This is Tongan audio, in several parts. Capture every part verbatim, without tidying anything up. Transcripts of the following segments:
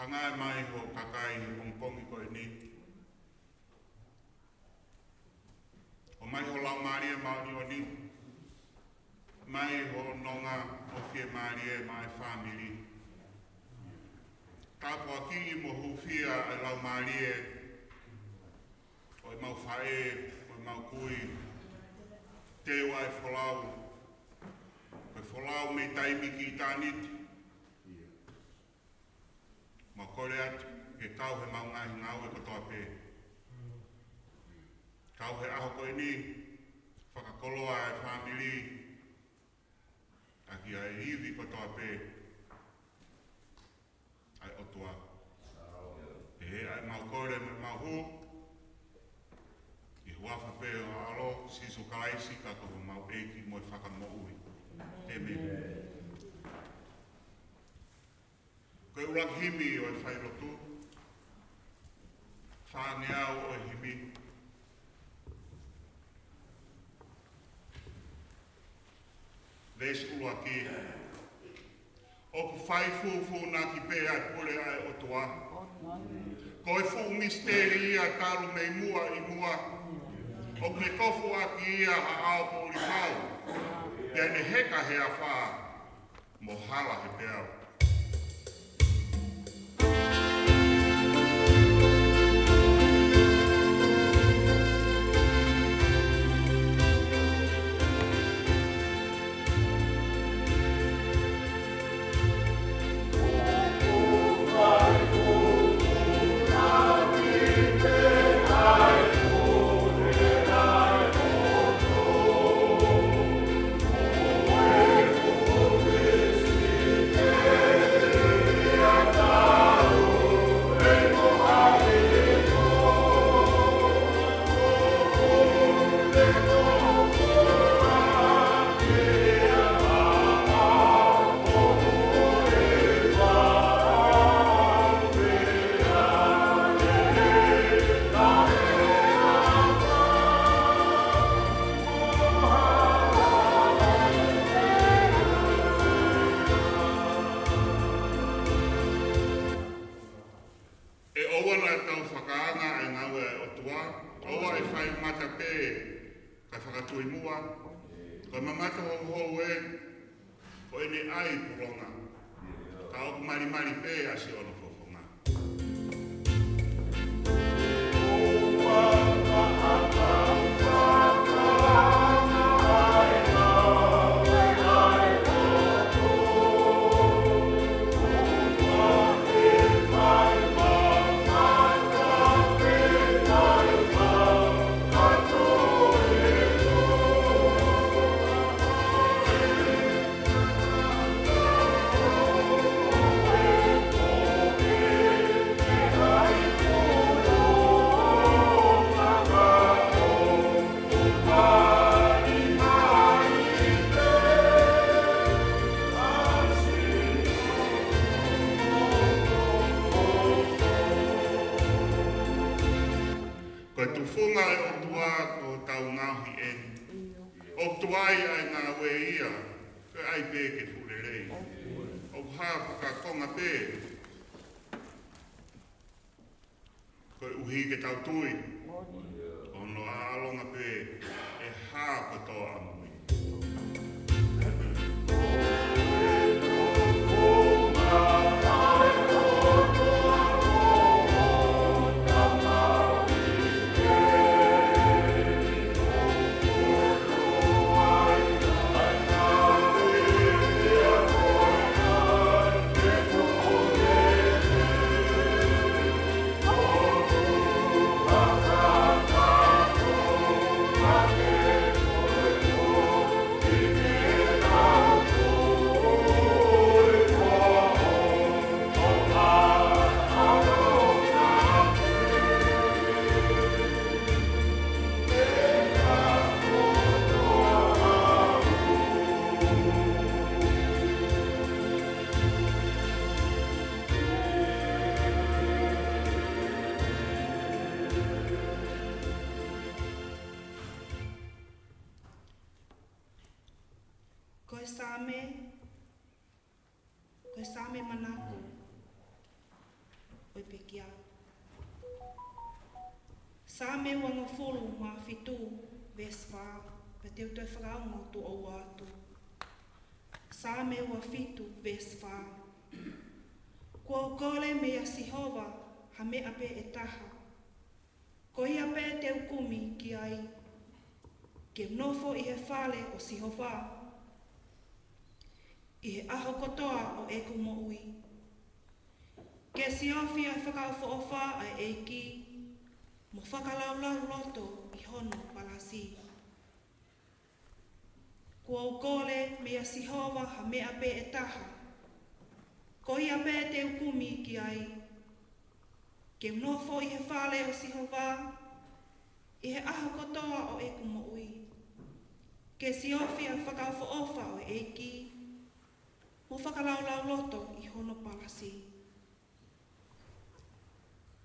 Hanga mai ho kakai he pongipongi ko eni. ʻOmai ho Laumālie Māʻoniʻoni, mai ho nonga ʻo fiemālie maʻa e fāmili. Tāpuakiʻi mo hūfia ʻa e laumālie ʻo ʻemau faʻē, ʻo ʻemau kui, teu ʻa e folau, ko e folau mei taimi ki ʻitāniti. Mau kole atu ke kau he mau ngaahi ngāue kotoa pē. Kau he ʻaho ko eni, fakakoloa e fāmili, ʻaki ʻa e ivi kotoa pē ʻa e ʻOtua. Pehē ʻa e mau kole mo e mau hū, ʻi he huafa pē ʻo ho ʻAlo, Sīsū Kalaisi, ka ko homau ʻEiki mo e Fakamoʻui. ʻĒmeni. Ko e ʻuluaki himi ʻo e failotu, fāngeau ʻo e himi. Veesi ʻuluaki. ʻOku fai fūfūnaki pē ʻa e pule ʻa e ʻOtua. Ko e fuʻu misiteli ia talu mei muʻa ʻi muʻa. ʻOku ne kofuʻaki ia ha ʻao poʻuli pau, pea ne heka he afā mo hala he peau. ʻE ʻoua naʻa tau fakaanga ʻa e ngāue ʻa e ʻOtua, ʻoua ʻe fai mata pē kae fakatui muʻa, ko e mamata houhou ē, ko ʻene ʻai pulonga, ka ʻoku malimali pē ʻa siʻono fofonga. Ko e tufunga ʻo e ʻOtua ko hotau ngaohi eni. ʻOku tuai ʻa e ngāue ia, ko e ʻai pē ke fuʻu lelei. ʻOku hā fakakonga pē, koeʻuhi ke tau tui, ʻo hono ʻaʻalonga pē ʻe hā kotoa ʻamui. Ko e Saame, ko e Saame manako. ʻo e pekia. Saame uangofulu mā fitu, veesi fā, pea te u toe fakaongo tuʻo ua atu. Saame ua fitu, veesi fā. Kuo u kole meia Sihova ha meʻa pē ʻe taha. Ko ia pē te u kumi ki ai. Ke nofo ʻi he fale ʻo Sihova ʻi he ʻaho kotoa ʻo ʻeku moʻui. Ke siofi ʻa e fakaʻofoʻofa ʻa e ʻEiki, mo fakalaulauloto ʻi hono palasi. Kuo u kole meia Sihova ha meʻa pē ʻe taha. Ko ia pē te u kumi ki ai. Ke u nofo ʻi he fale ʻo Sihova ʻi he ʻaho kotoa ʻo ʻeku moʻui. Ke siofi ʻa e fakaʻofoʻofa ʻo e ʻEiki, mo fakalaulauloto ʻi hono palasi.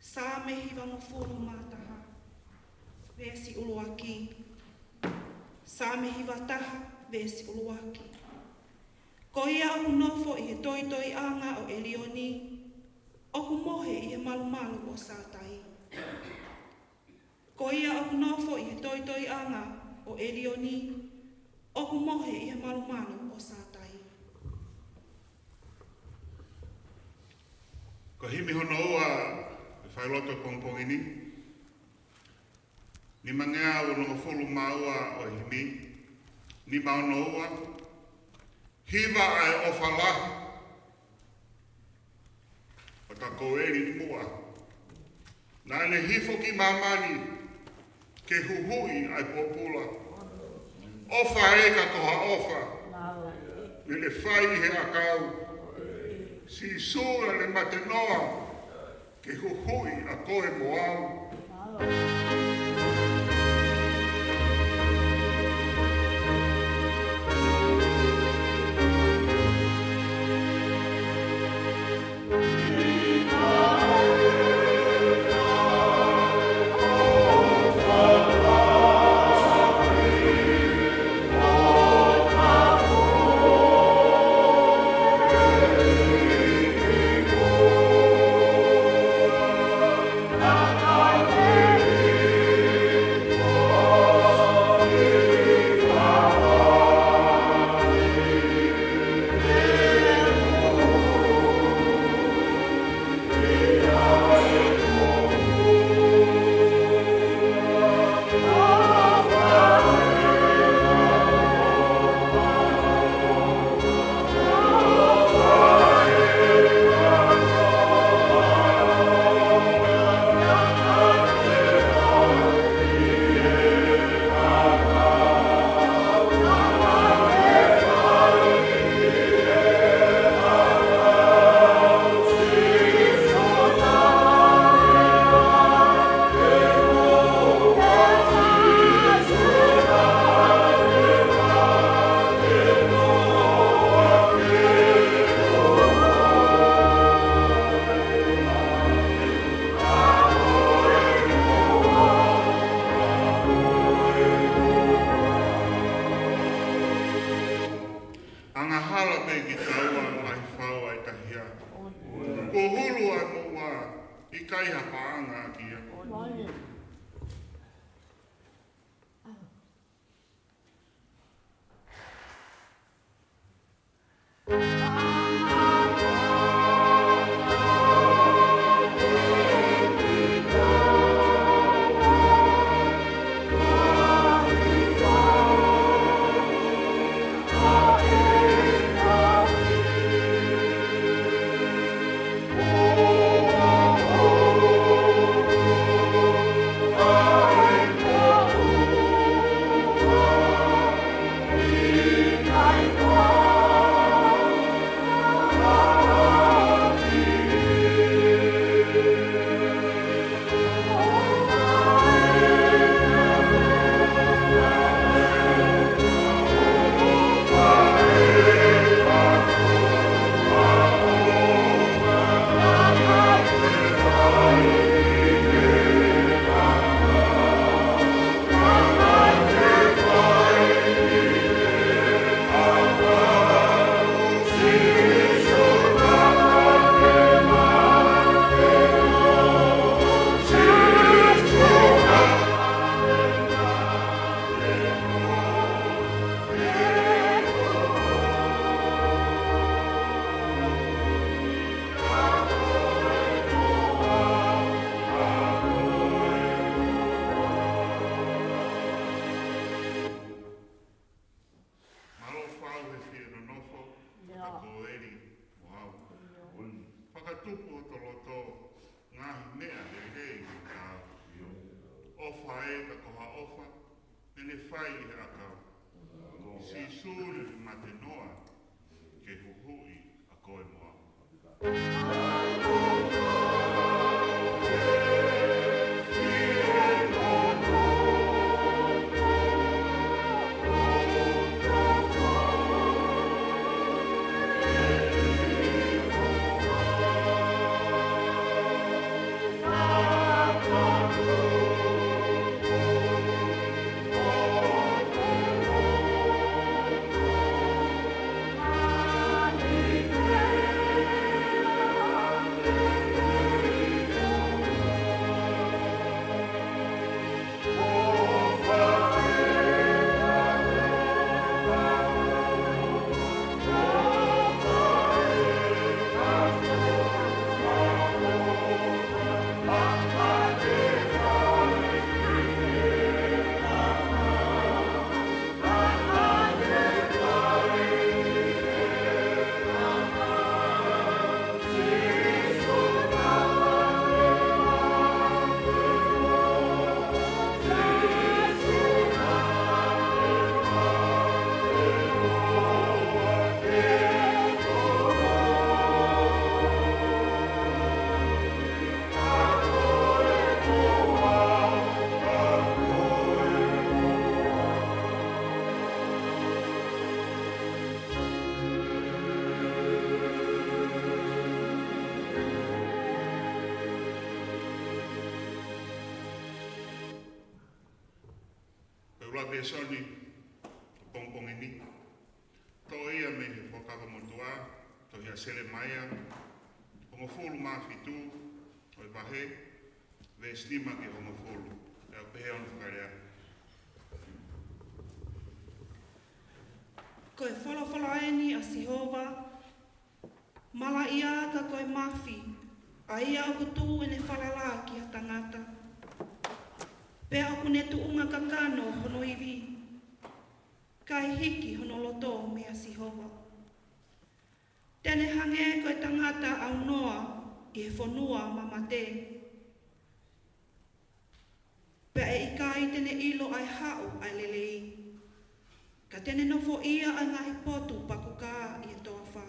Saame hivangofulu mā taha, veesi ʻuluaki. Saame hiva taha, veesi ʻuluaki. Ko ia ʻoku nofo ʻi he toitoiʻanga ʻo ʻElioni, ʻoku mohe ʻi he malumalu ʻo Sātai. Ko ia ʻoku nofo ʻi he toitoiʻanga ʻo ʻElioni, ʻoku mohe ʻi he malumalu ʻo Sātai. Ko e himi hono ua ʻe fai loto pongipongi ni. Nimangeau onongofulu mā ua ʻo e himi. Nima ono ua. Hiva ʻa e ʻofa lahi. ʻOku ʻikai ko eni muʻa. Naʻa ne hifo ki māmani ke huhuʻi ʻa e pōpula. ʻOfa ē ka ko ha ʻofa. Naʻa ne fai ʻi he ʻakau. Sīsū naʻa ne mate noa ke huhuʻi ʻa koe mo au. Angahala pē kitaua ʻa e fau ʻa e tahia. Ko hulu ʻa e moʻua, ʻikai ha paʻanga ʻaki ia. Fae ka ko ha ʻofa, ʻene fai ʻi he ʻakau. Sīsū ni mate noa, ke huhuʻi ʻa koe mo au. Ko e ʻuluaki lēsoni ʻo e pongipongi ni, toʻo ia mei he Fuakava Motuʻa, tohi ʻa Selemaia, hongofulu mā fitu ʻo e vahe, veesi nima ki he hongofulu. Pea ʻoku pehē hono fakalea. Ko e folofola eni ʻa Sihova, Malaʻia ka ko e mafi, ʻa ia ʻoku tuʻu ʻene falala ki ha tangata. Pea ʻoku ne tuʻunga kakano hono ivi, kae hiki hono loto meia Sihova. Te ne hangē ko e tangata ʻaunoa ʻi he fonua mamate. Pea ʻe ʻikai te ne ʻilo ʻa e haʻu ʻa e lelei. Ka te ne nofoʻia ʻa e ngaahi potu pakukā ʻi he toafa.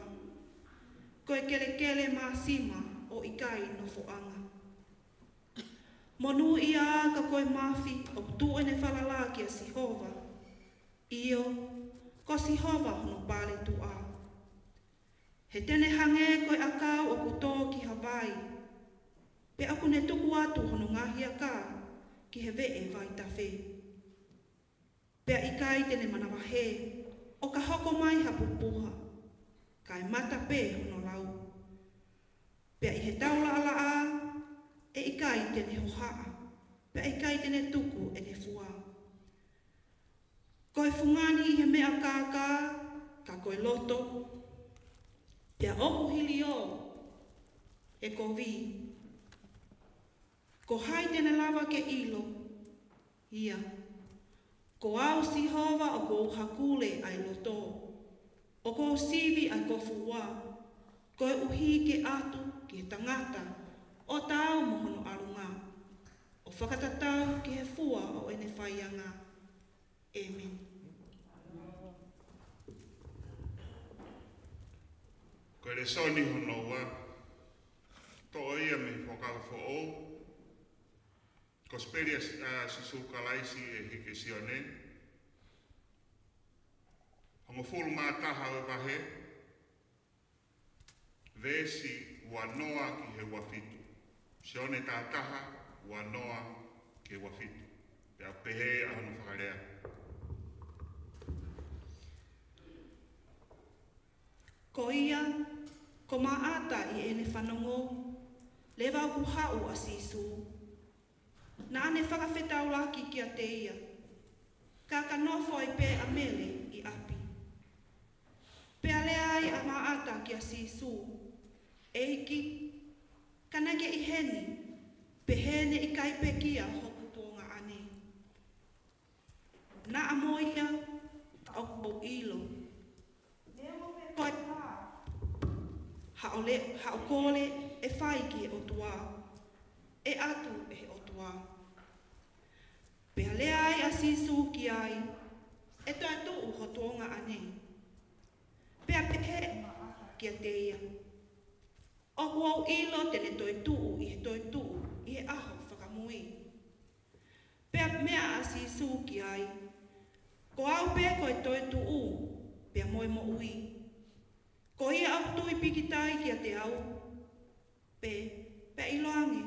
Ko e kelekele māsima ʻo ʻikai nofoʻanga. Monūʻia ka ko e mafi ʻoku tuʻu ʻene falala kia Sihova. ʻIo, ko Sihova hono paletuʻa. He te ne hangē ko e ʻakau ʻoku tō ki ha vai, pea ʻoku ne tuku atu hono ngaahi aka ki he veʻe vaitafe. Pea ʻikai te ne manavahē, ʻo ka hoko mai ha pupuha, kae mata pē hono lau. Pea ʻi he taulaʻalaʻā, ʻe ʻikai te ne hohaʻa, pea ʻikai te ne tuku ʻene fua. Ko e fungani ʻi he meʻa kākā, ka ko e loto, pea ʻoku hiliō ʻe kovi. Ko hai te ne lava ke ʻilo? ʻIa, ko au Sihova ʻoku ou hakule ʻa e loto, ʻoku ou sivi ʻa e kofuua, koeʻuhi ke ʻatu ki he tangata ʻo taau mo hono ʻalunga, ʻo fakatatau ki he fua ʻo ʻene faianga. ʻĒmeni. Ko e lēsoni hono ua, toʻo ia mei he Fuakava Foʻou, Kosipeli ʻa Si-, ʻa Sīsū Kalaisi ʻe hiki ʻe Sione, hongofulu mā taha ʻo e vahe, veesi ua noa ki he ua fitu. Sione taha taha, ua noa ki he ua fitu. Pea ʻoku pehē ʻa hono fakalea. Ko ia, ko Maʻata ʻi heʻene fanongo, leva ʻoku haʻu ʻa Sīsū. Naʻa ne fakafetaulaki kiate ia, ka ka nofo ai pē ʻa Mele ʻi ʻapi. Pea lea ai ʻa Maʻata kia Sīsū, ʻEiki, ka naʻa ke ʻi heni, pehē ne ʻikai pekia hoku tuongaʻane. Naʻa mo ia, ka ʻoku ou ʻilo. Neongo pē ko e hā haʻo le-, haʻo kole ʻe fai ki he ʻOtua, ʻe ʻatu ʻe he ʻOtua. Pea lea ai ʻa Sīsū ki ai, ʻE toetuʻu ho tuongaʻane. Pea pehē ʻe Maʻata kiate ia, ʻOku ou ʻilo te ne toetuʻu ʻi he toetuʻu ʻi he ʻaho fakamui. Pea meʻa ʻa Sīsū ki ai, Ko au pē ko e toetuʻu, pea mo e moʻui. Ko ia ʻoku tui pikitai kiate au, pe, pea ʻiloange,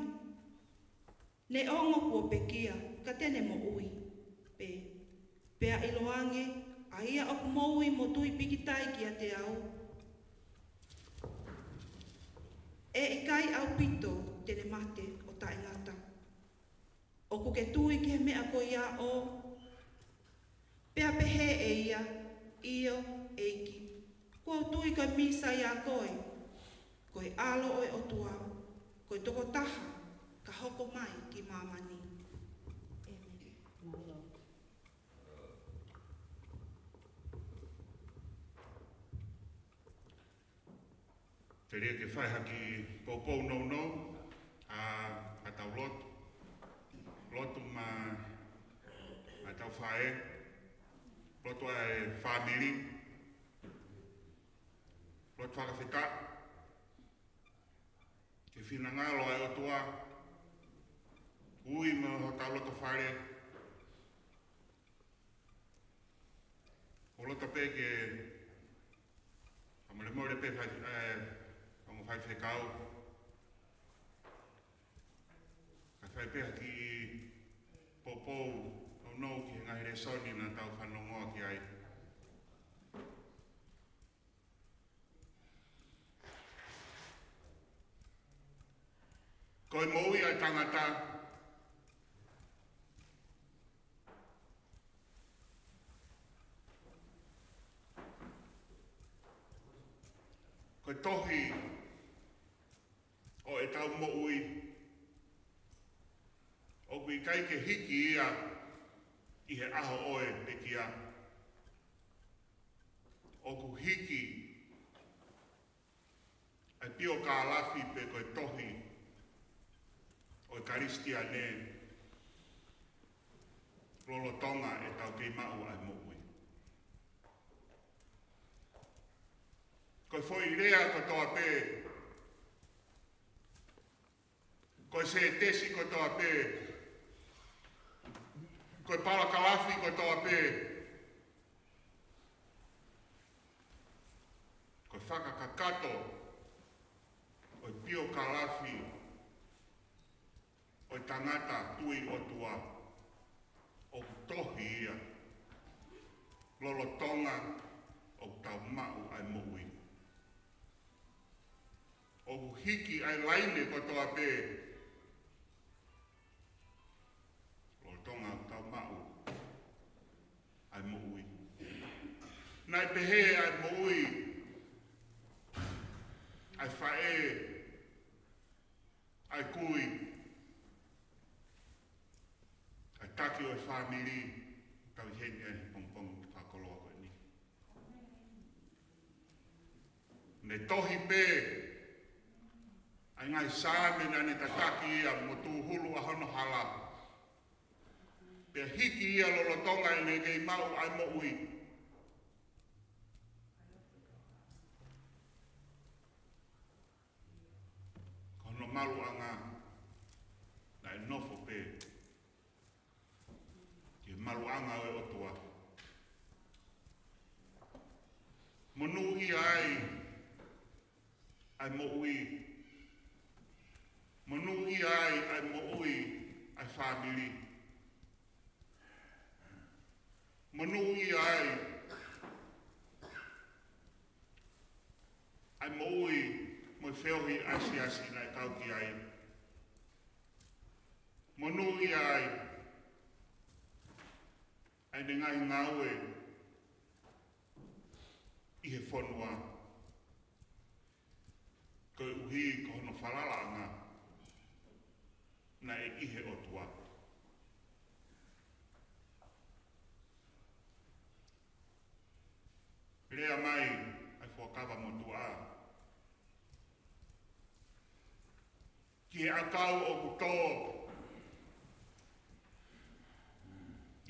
neongo kuo pekia, ka te ne moʻui, pe, pea ʻiloange, ʻa ia ʻoku moʻui mo tui pikitai kiate au, ʻe ʻikai ʻaupito te ne mate ʻo taʻengata. ʻOku ke tui ki he meʻa ko ia ʻo? Pea pehē ʻe ia, ʻIo, ʻEiki, kuo u tui ko e Mīsaia koe, ko e ʻAlo ʻo e ʻOtua, ko e tokotaha ka hoko mai ki māmani. ʻĒmeni. Mālō. Telia ke fai ha kiʻi poupou nounou, ʻa, ʻa tau lotu. Lotu maʻa, maʻa tau faʻē. Lotu ʻa e fāmili. Lotu fakafetaʻi ki he finangalo ʻa e ʻOtua. Ui mo hotau loto fale. ʻOku ou loto pē ke fakamolemole pē fai, ē, ongo faifekau. Kae fai pē ha kiʻi poupou nounou ki he ngaahi lēsoni naʻa tau fanongoa ki ai. Ko e moʻui ʻa e tangata, ko e tohi ʻo ʻetau moʻui, ʻoku ʻikai ke hiki ia ʻi he ʻaho ʻo e pekia. ʻOku hiki ʻa e piokālafi pe ko e tohi ʻo e Kalisitiane lolotonga ʻetau kei maʻu ʻa e moʻui. Ko e foʻi lea kotoa pē, ko e sētesi kotoa pē, ko e palakalafi kotoa pē, ko e fakakakato ʻo e piokālafi ʻo e tangata tui ʻOtua, ʻoku tohi ia lolotonga ʻoku tau maʻu ʻa e moʻui. ʻOku hiki ʻa e laine kotoa pē lolotonga ʻoku tau maʻu ʻa e moʻui. Naʻe pehē ʻa e moʻui, ʻa e faʻē, ʻa e kui, ʻa e taki ʻo e fāmili, tau ʻi heni ʻi he pongipongi fakakoloa ko eni. Ne tohi pē ʻa e ngaahi Saame naʻa ne tataki ia mo tūhulu ʻa hono hala. Pea hiki ia lolotonga ʻene kei maʻu ʻa e moʻui. Ko hono maluʻanga naʻe nofo pē ki he maluʻanga ʻo e ʻOtua. Monūʻia ai ʻa e moʻui. Monūʻia ai ʻa e moʻui ʻa e fāmili. Monūʻia ai ʻa e moʻui mo e feohi ʻa e siasi naʻe kau ki ai. Monūʻia ai ʻa ʻene ngaahi ngāue ʻi he fonua, koeʻuhi ko hono falalaʻanga naʻe ʻi he ʻOtua. Lea mai ʻa e Fuakava Motuʻa ki he ʻakau ʻoku tō,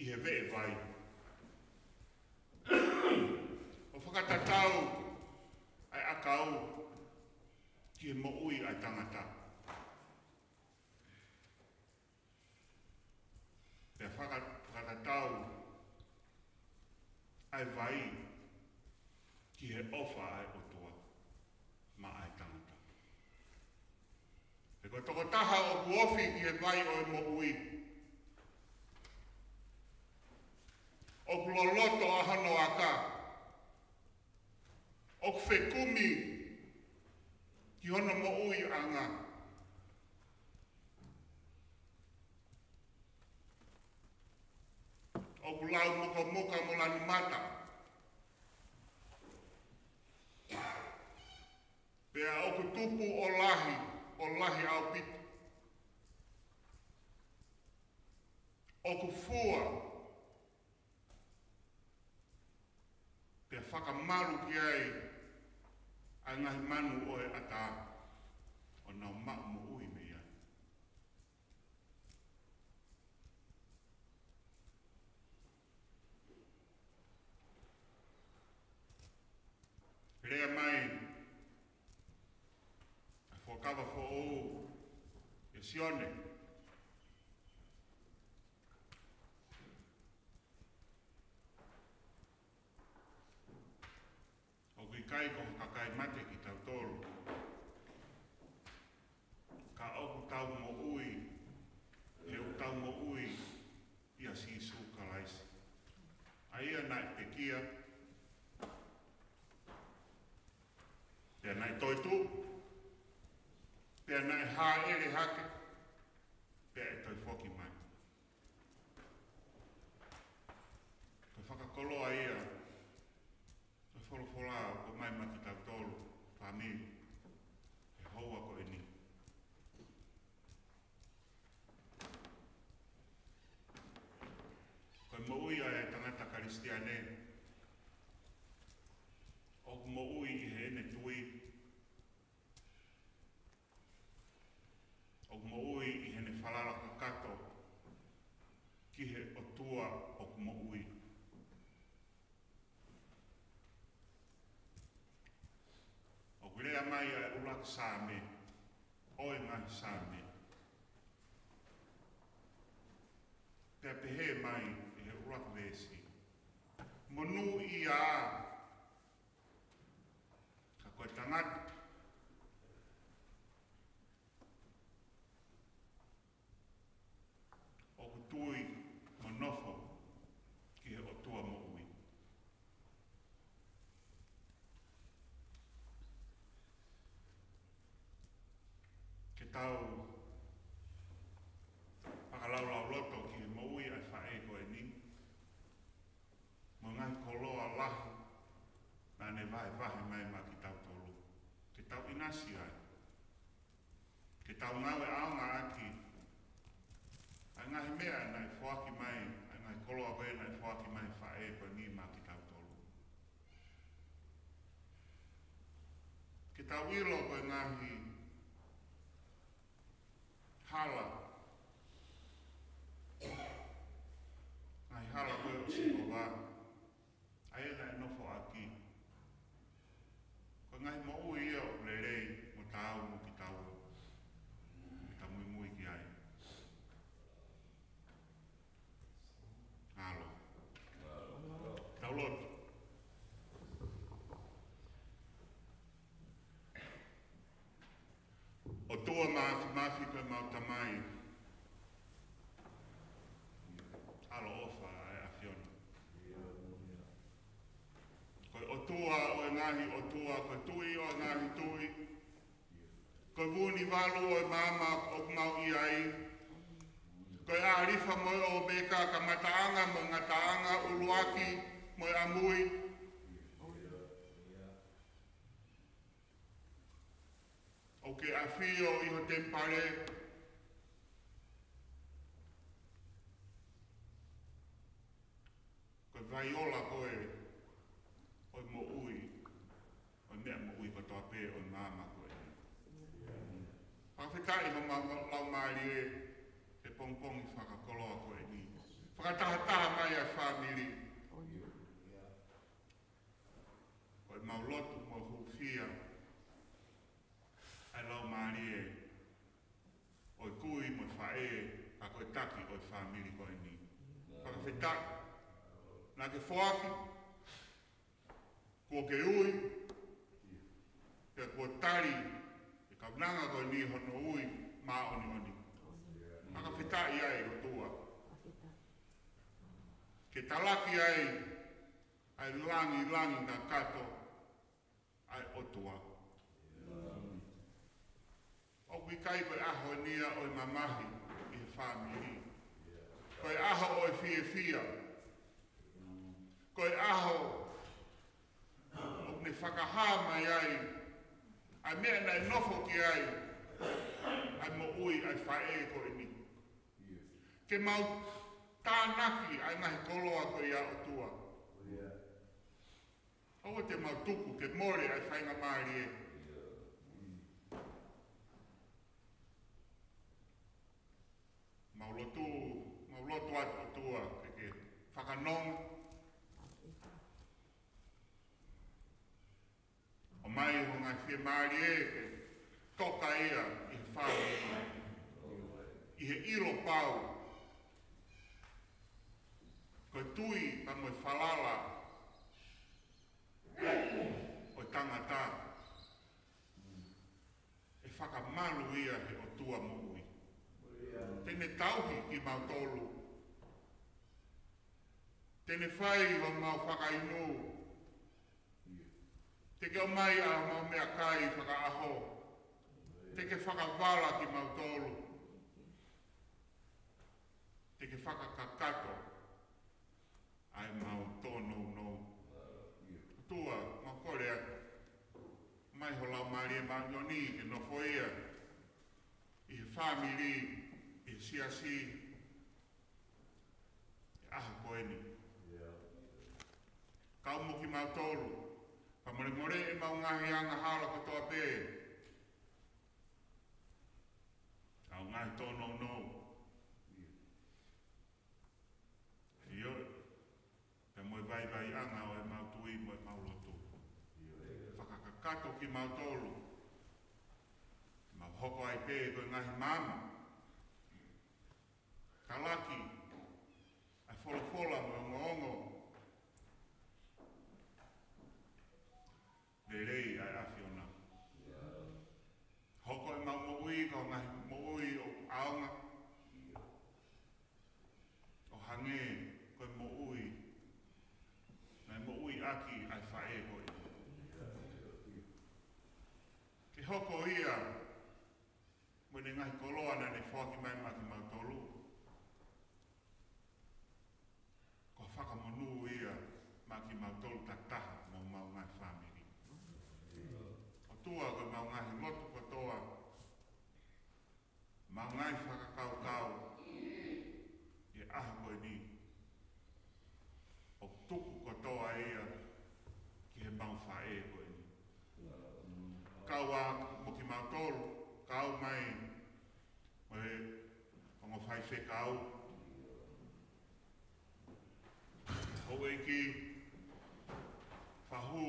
ʻi he veʻe vai. ʻO fakatatau ʻa e ʻakau ki he moʻui ʻa e tangata. Pea faka-, fakatatau ʻa e vai ki he ʻofa ʻa e ʻOtua maʻa e tangata. He ko e tokotaha ʻoku ofi ki he vai ʻo e moʻui, ʻoku loloto ʻa hono aka, ʻoku fekumi ki hono moʻuiʻanga, ʻoku lau mukomuka mo lanu mata, pea ʻoku tupu ʻo lahi, ʻo lahi ʻaupito. ʻOku fua, pea fakamalu ki ai ʻa e ngaahi manu ʻo e ʻatā, ʻo nau maʻu moʻui mei ai. Lea mai ʻa e Fuakava Foʻou ʻia Sione. ʻOku ʻikai ko ha kakai mate kitautolu, ka ʻoku tau moʻui, he ʻoku tau moʻui ʻia Sīsū Kalaisi. ʻA ia naʻe pekia, pea naʻe toetuʻu, pea naʻe hāʻele hake, pea ʻe toe foki mai. Ko e fakakoloa ia ʻo e folofola ʻoku ʻomai maʻa kitautolu, fāmili, he houa ko eni. Ko e moʻui ʻa e tangata Kalisitiane, ʻoku moʻui ʻi heʻene tui, ʻoku moʻui ʻi heʻene falala kakato ki he ʻOtua ʻoku moʻui. ʻOku lea mai ʻa e ʻuluaki Saame, ʻo e ngaahi Saame, pea pehē mai ʻi he ʻuluaki veesi: Monūʻia ā, ka ko e tangata ʻoku tui mo nofo ki he ʻOtua moʻui. Ke tau fakalaulauloto ki he moʻui ʻa e faʻē ko eni, mo e ngaahi koloa lahi naʻa ne vahevahe mai maʻa kitautolu, ke tau ʻinasi ai, ke tau ngāue ʻaonga ʻaki ʻa e ngaahi meʻa naʻe foaki mai, ʻa e ngaahi koloa ko ē naʻe foaki mai ʻe he faʻē ko eni maʻa kitautolu. Ke tau ʻilo ko e ngaahi hala, ngaahi hala ko ē ʻo Sihova, ʻa ia naʻe nofo ʻaki, ko e ngaahi moʻui ia ʻoku lelei mo taau mo kitaua, ke tau muimui ki ai. Mālō. Tau lotu. ʻOtua Māfimafi, ko ʻemau Tamai, ʻaloʻofa ʻa e ʻAfiona. Ko e ʻOtua ʻo e ngaahi ʻotua, ko e Tuʻi ʻo e ngaahi tuʻi, ko e Vunivalu ʻo e maama ʻoku mau ʻi ai, ko e ʻĀlifa mo e ʻŌmeka, kamataʻanga mo e ngataʻanga, ʻuluaki mo e ʻamui. ʻOku ke ʻafio ʻi ho temipale, ko e vaiola koe ʻo e moʻui, ʻo e meʻa moʻui kotoa pē ʻo e maama ko eni. Fakafetaʻi homau laumālie he pongipongi fakakoloa ko eni. Fakatahataha mai ʻa e fāmili. Ko ʻemau lotu mo hūfia ʻa e laumālie ʻo e kui mo e faʻē, ka ko e taki ʻo e fāmili ko eni. Fakafetaʻi naʻa ke foaki, kuo ke ui, pea kuo tali ʻe he kaunanga ko eni hono ui māʻoniʻoni. Fakafetaʻi ai ʻOtua. Ke talaki ai ʻa e langilangi kakato ʻa e ʻOtua. ʻOku ʻikai ko e ʻaho eni ia ʻo e mamahi ʻi he fāmili. Ko e ʻaho ʻo e fiefia. Ko e ʻaho ʻoku ne fakahā mai ai ʻa e meʻa naʻe nofo ki ai ʻa e moʻui ʻa e faʻē ko eni. Ke mau tānaki ʻa e ngaahi koloa ko ia ʻOtua. ʻOua te mau tuku ke mole ʻa e faingamālie. Mau lotu, mau lotu atu ʻOtua ke ke fakanonga. ʻOmai ho ngaahi fiemālie ke toka ia ʻi he fāmili, ʻi he ʻilo pau ko e tui pea mo e falala ʻo e tangata ʻe fakamalu ia he ʻOtua moʻui. Te ne tauhi kimautolu. Te ne fai homau fakainu. Te ke ʻomai ʻa homau meʻakai fakaʻaho. Te ke fakavala kimautolu. Te ke fakakakato ʻa ʻemau tōnounou. ʻOtua, mau kole atu, ʻomai ho Laumālie Māʻoniʻoni ke nofo ia ʻi he fāmili, ʻi he siasi, ʻi he ʻaho ko eni. Kau mo kimautolu, fakamolemole ʻemau ngaahi angahala kotoa pē, ʻemau ngaahi tōnounou, ʻio, pea mo e vaivaiʻanga ʻo ʻemau tui mo ʻemau lotu. Fakakakato kimautolu, mau hoko ai pē ko e ngaahi maama. Talaki ʻa e folofola mo e ongoongo lelei ʻa e ʻAfiona. Hoko ʻemau moʻui ko e ngaahi moʻui ʻoku ʻaonga, ʻo hangē ko e moʻui naʻe moʻui ʻaki ʻa e faʻē ko ē. Ke hoko ia mo ʻene ngaahi koloa naʻa ne foaki mai maʻa kimautolu, ko e fakamonū ia maʻa kimautolu takitaha mo homau ngaahi fāmili. ʻOtua, ko ʻemau ngaahi lotu kotoa, ʻemau ngaahi fakakaukau ʻi he ʻaho ko eni, ʻoku tuku kotoa ia ki heʻemau faʻē ko eni. Kau ā mo kimautolu, kau mai mo e ongo faifekau, houʻeiki, fahu,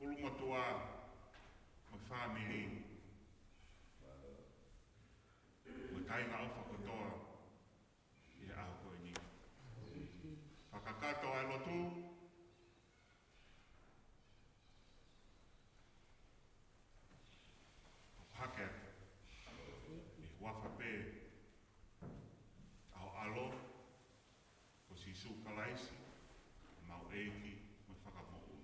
ʻulumotuʻa, mo e fāmili, mo e kāinga ʻofa kotoa ʻi he ʻaho ko eni. Fakakakato ʻa e lotu, hake atu ʻi he huafa pē ʻo ho ʻAlo ko Sīsū Kalaisi, ʻemau ʻEiki mo e Fakamoʻui.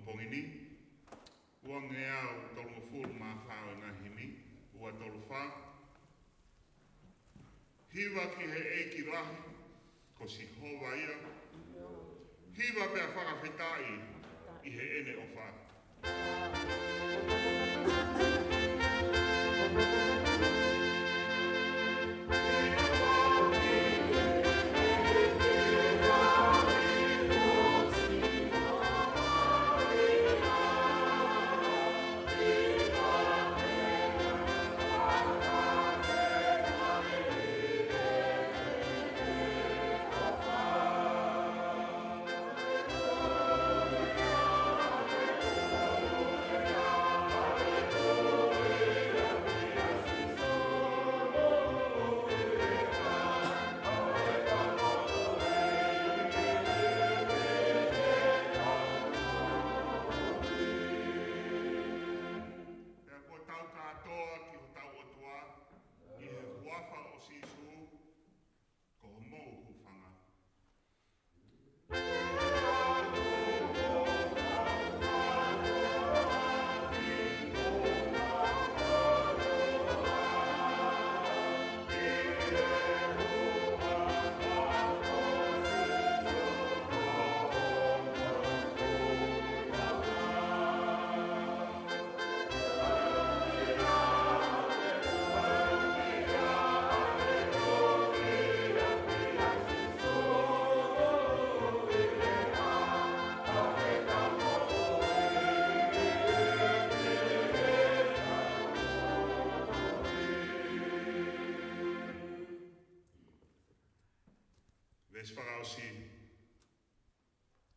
Pongi ni, ua ngeau tolungofulu mā fā ʻo e ngaahi himi, ua tolu fā. Hiva ki he ʻEiki lahi, ko Sihova ia. Hiva pea fakafetaʻi ʻi heʻene ʻofa. Pea kuo tau kātoa ki hotau ʻOtua, ʻi he huafa ʻo Sīsū, ko homou hūfanga. Veesi fakaʻosi.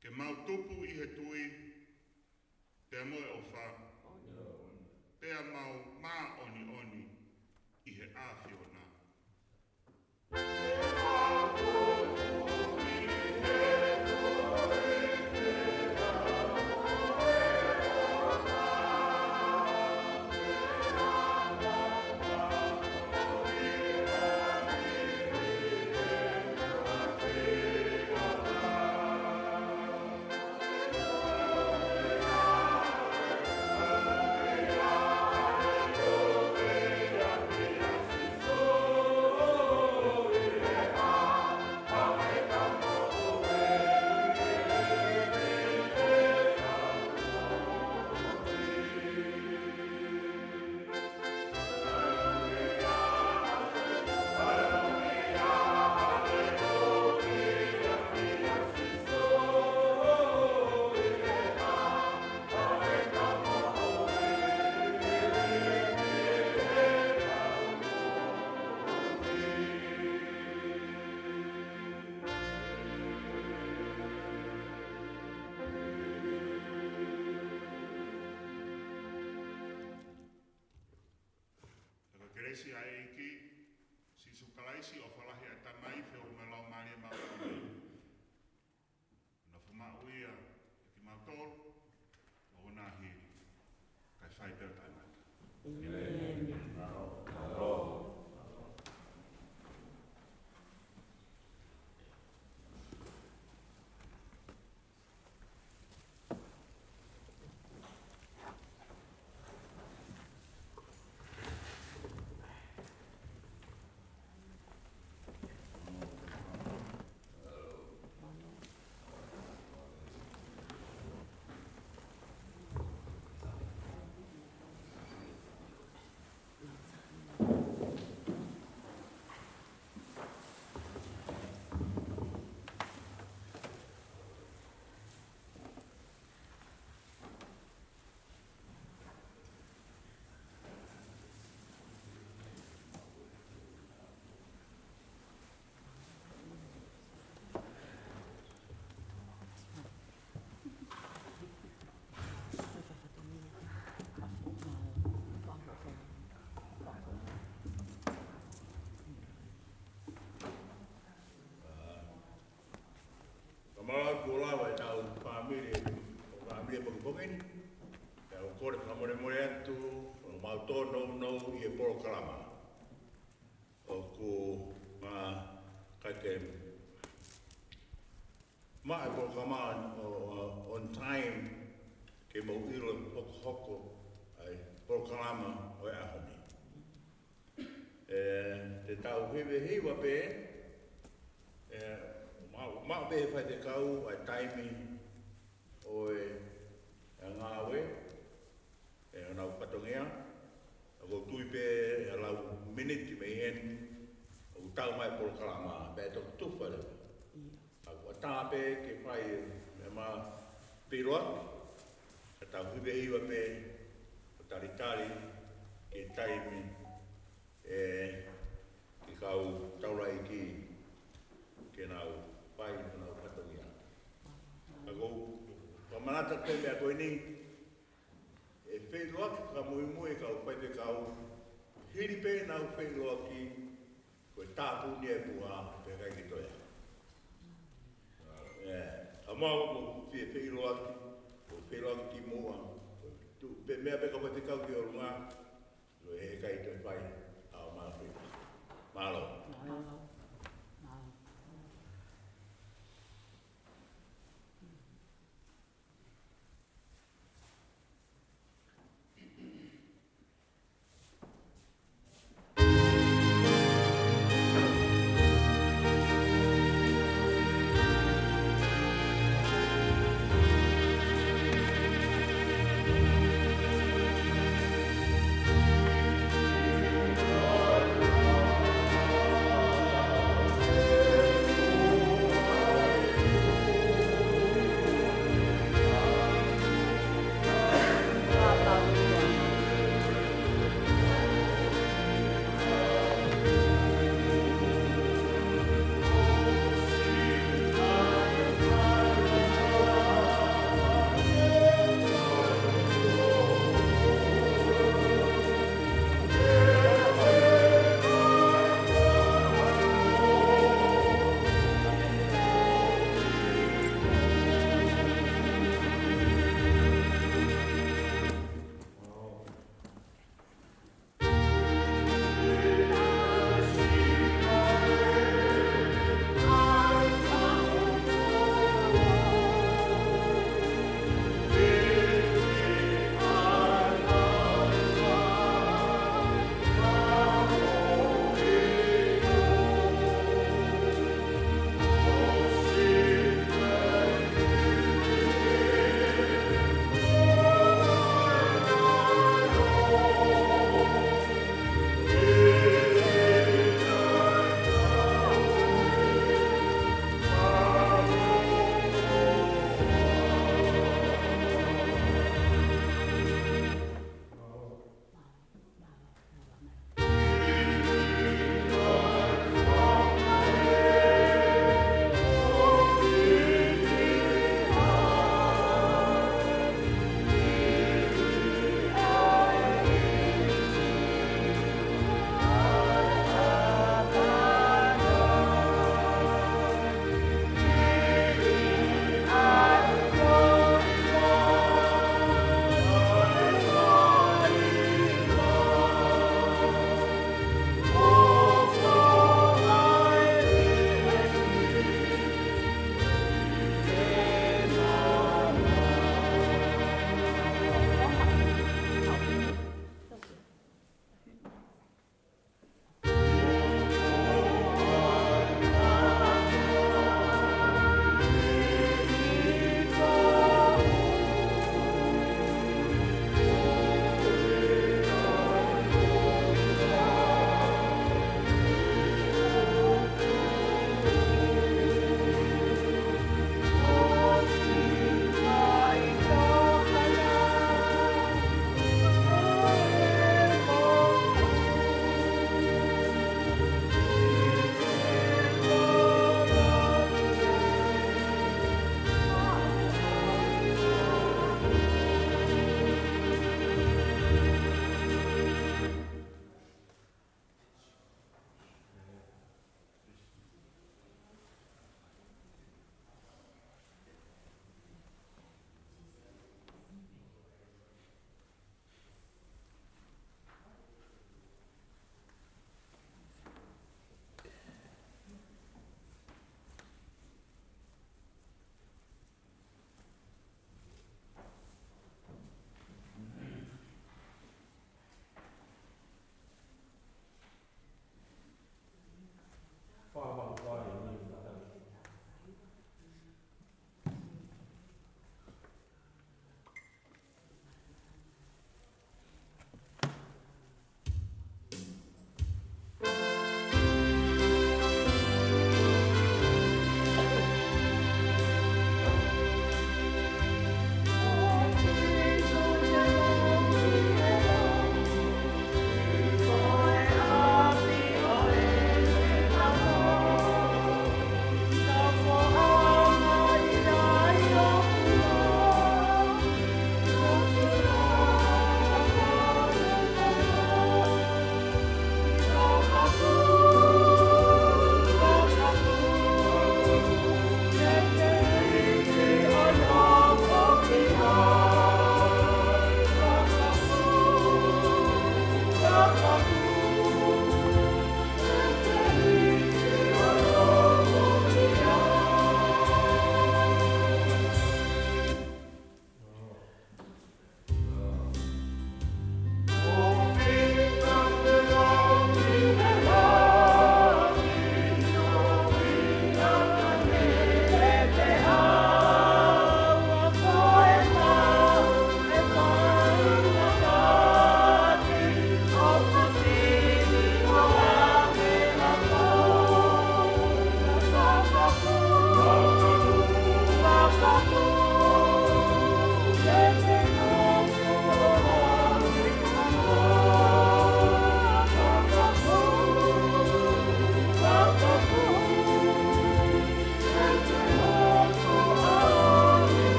Ke mau tupu ʻi he tui, pea mo e ʻofa, pea mau māʻoniʻoni ʻi he ʻAfiona. Ko e kelesi ʻa e ʻEiki, Sīsū Kalaisi, ʻofa lahi ʻa e Tamai, feohi mo e Laumālie Māʻoniʻoni, nofo maʻu ia ʻiate kimautolu, ʻo ʻoua naʻa hili, kae fai pē ʻo taʻengata. ʻĒmeni. Ka mau ʻoku lava ʻetau fāmili, ʻo fāmili pongipongi ni. Pea ʻoku ou kole fakamolemole atu, ʻo mau tōnounou ʻi he polokalama. ʻOku ma kaike ma e polokalama on, on, on time. ke mou ʻilo hokohoko ʻa e polokalama ʻo e ʻaho ni. ʻE, te tau hivehiva pē, ʻe, ma, ma pē fai te kau ʻa e taimi ʻo e, ʻa e ngāue, ʻe, ʻenau fatongia, ʻa ʻoku ou tui pē ʻe lau miniti mei heni, ʻoku tau mai polokalama, pea toki tufa leva. ʻA ʻoku ʻatā pē ke fai ʻema feʻiloaki, ka tau hivehiva pē, ʻo talitali ki he taimi, ʻe, ki he kau taulaʻeiki, ke nau fai honau fatongia. Ka ʻoku ou fakamanatu ki he meʻa ko eni, ʻe feʻiloaki fakamuimui e kau faifekau, hili pē ʻenau feʻiloaki, ko e tāpuni e puha, pea ʻikai ke toe ʻā. ʻE, ka mau ʻoku fie feʻiloaki, ʻoku feʻiloaki ki muʻa, tu, pea meʻa pē kau faifekau ki ʻolunga, ʻoku ʻikai toe fai, ʻa ʻo mālō. Mālō. Mālō. Mālō.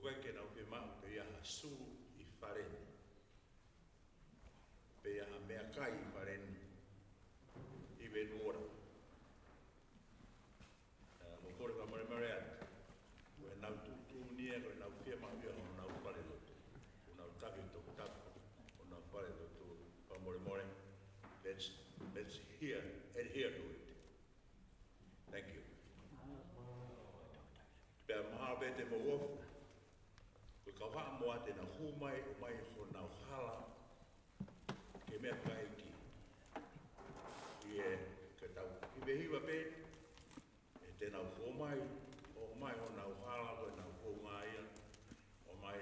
ʻOku ʻikai ke nau fiemaʻu ke ʻi ai ha sū ʻi fale ni, pe ʻi ai ha meʻakai ʻi fale ni, even water. ʻE, ʻoku ou kole fakamolemole atu. Ko ʻenau tuʻutuʻuni ia, ko ʻenau fiemaʻu ia honau falelotu. Ko ʻenau taki tokotoko, ko ʻenau falelotu, fakamolemole. Let's, let's here, adhere to it. Thank you. Pea mahalo pē te mou ofo, ko e kau Haʻamoa te nau hū mai, ʻomai honau hala ki he meʻa fakaʻeiki. ʻIo, ke tau hivehiva pē, ʻe te nau hū mai, ʻomai honau hala ko ʻenau founga ia, ʻomai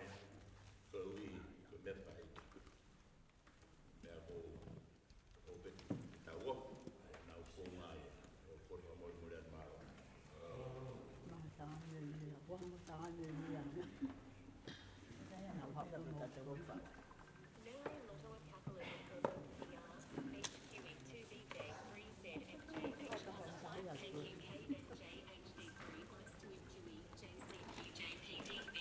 koeʻuhi ko e meʻa fakaʻeiki. Meʻa ko, ko pē, tau ofo, ʻenau founga ia, ʻoku ou kole fakamolemole atu, mālō. Mālō, tangata ia, ua mo tangata ia. Tangata ia, ua mo tangata ia. Now in Lotto of Kapalua, P R, H Q E two B B three Z F J H R five P Q K N J H D three, West Wind Dewey, J C Q J P D B.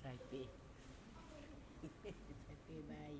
Sai pē. Sai pē mai.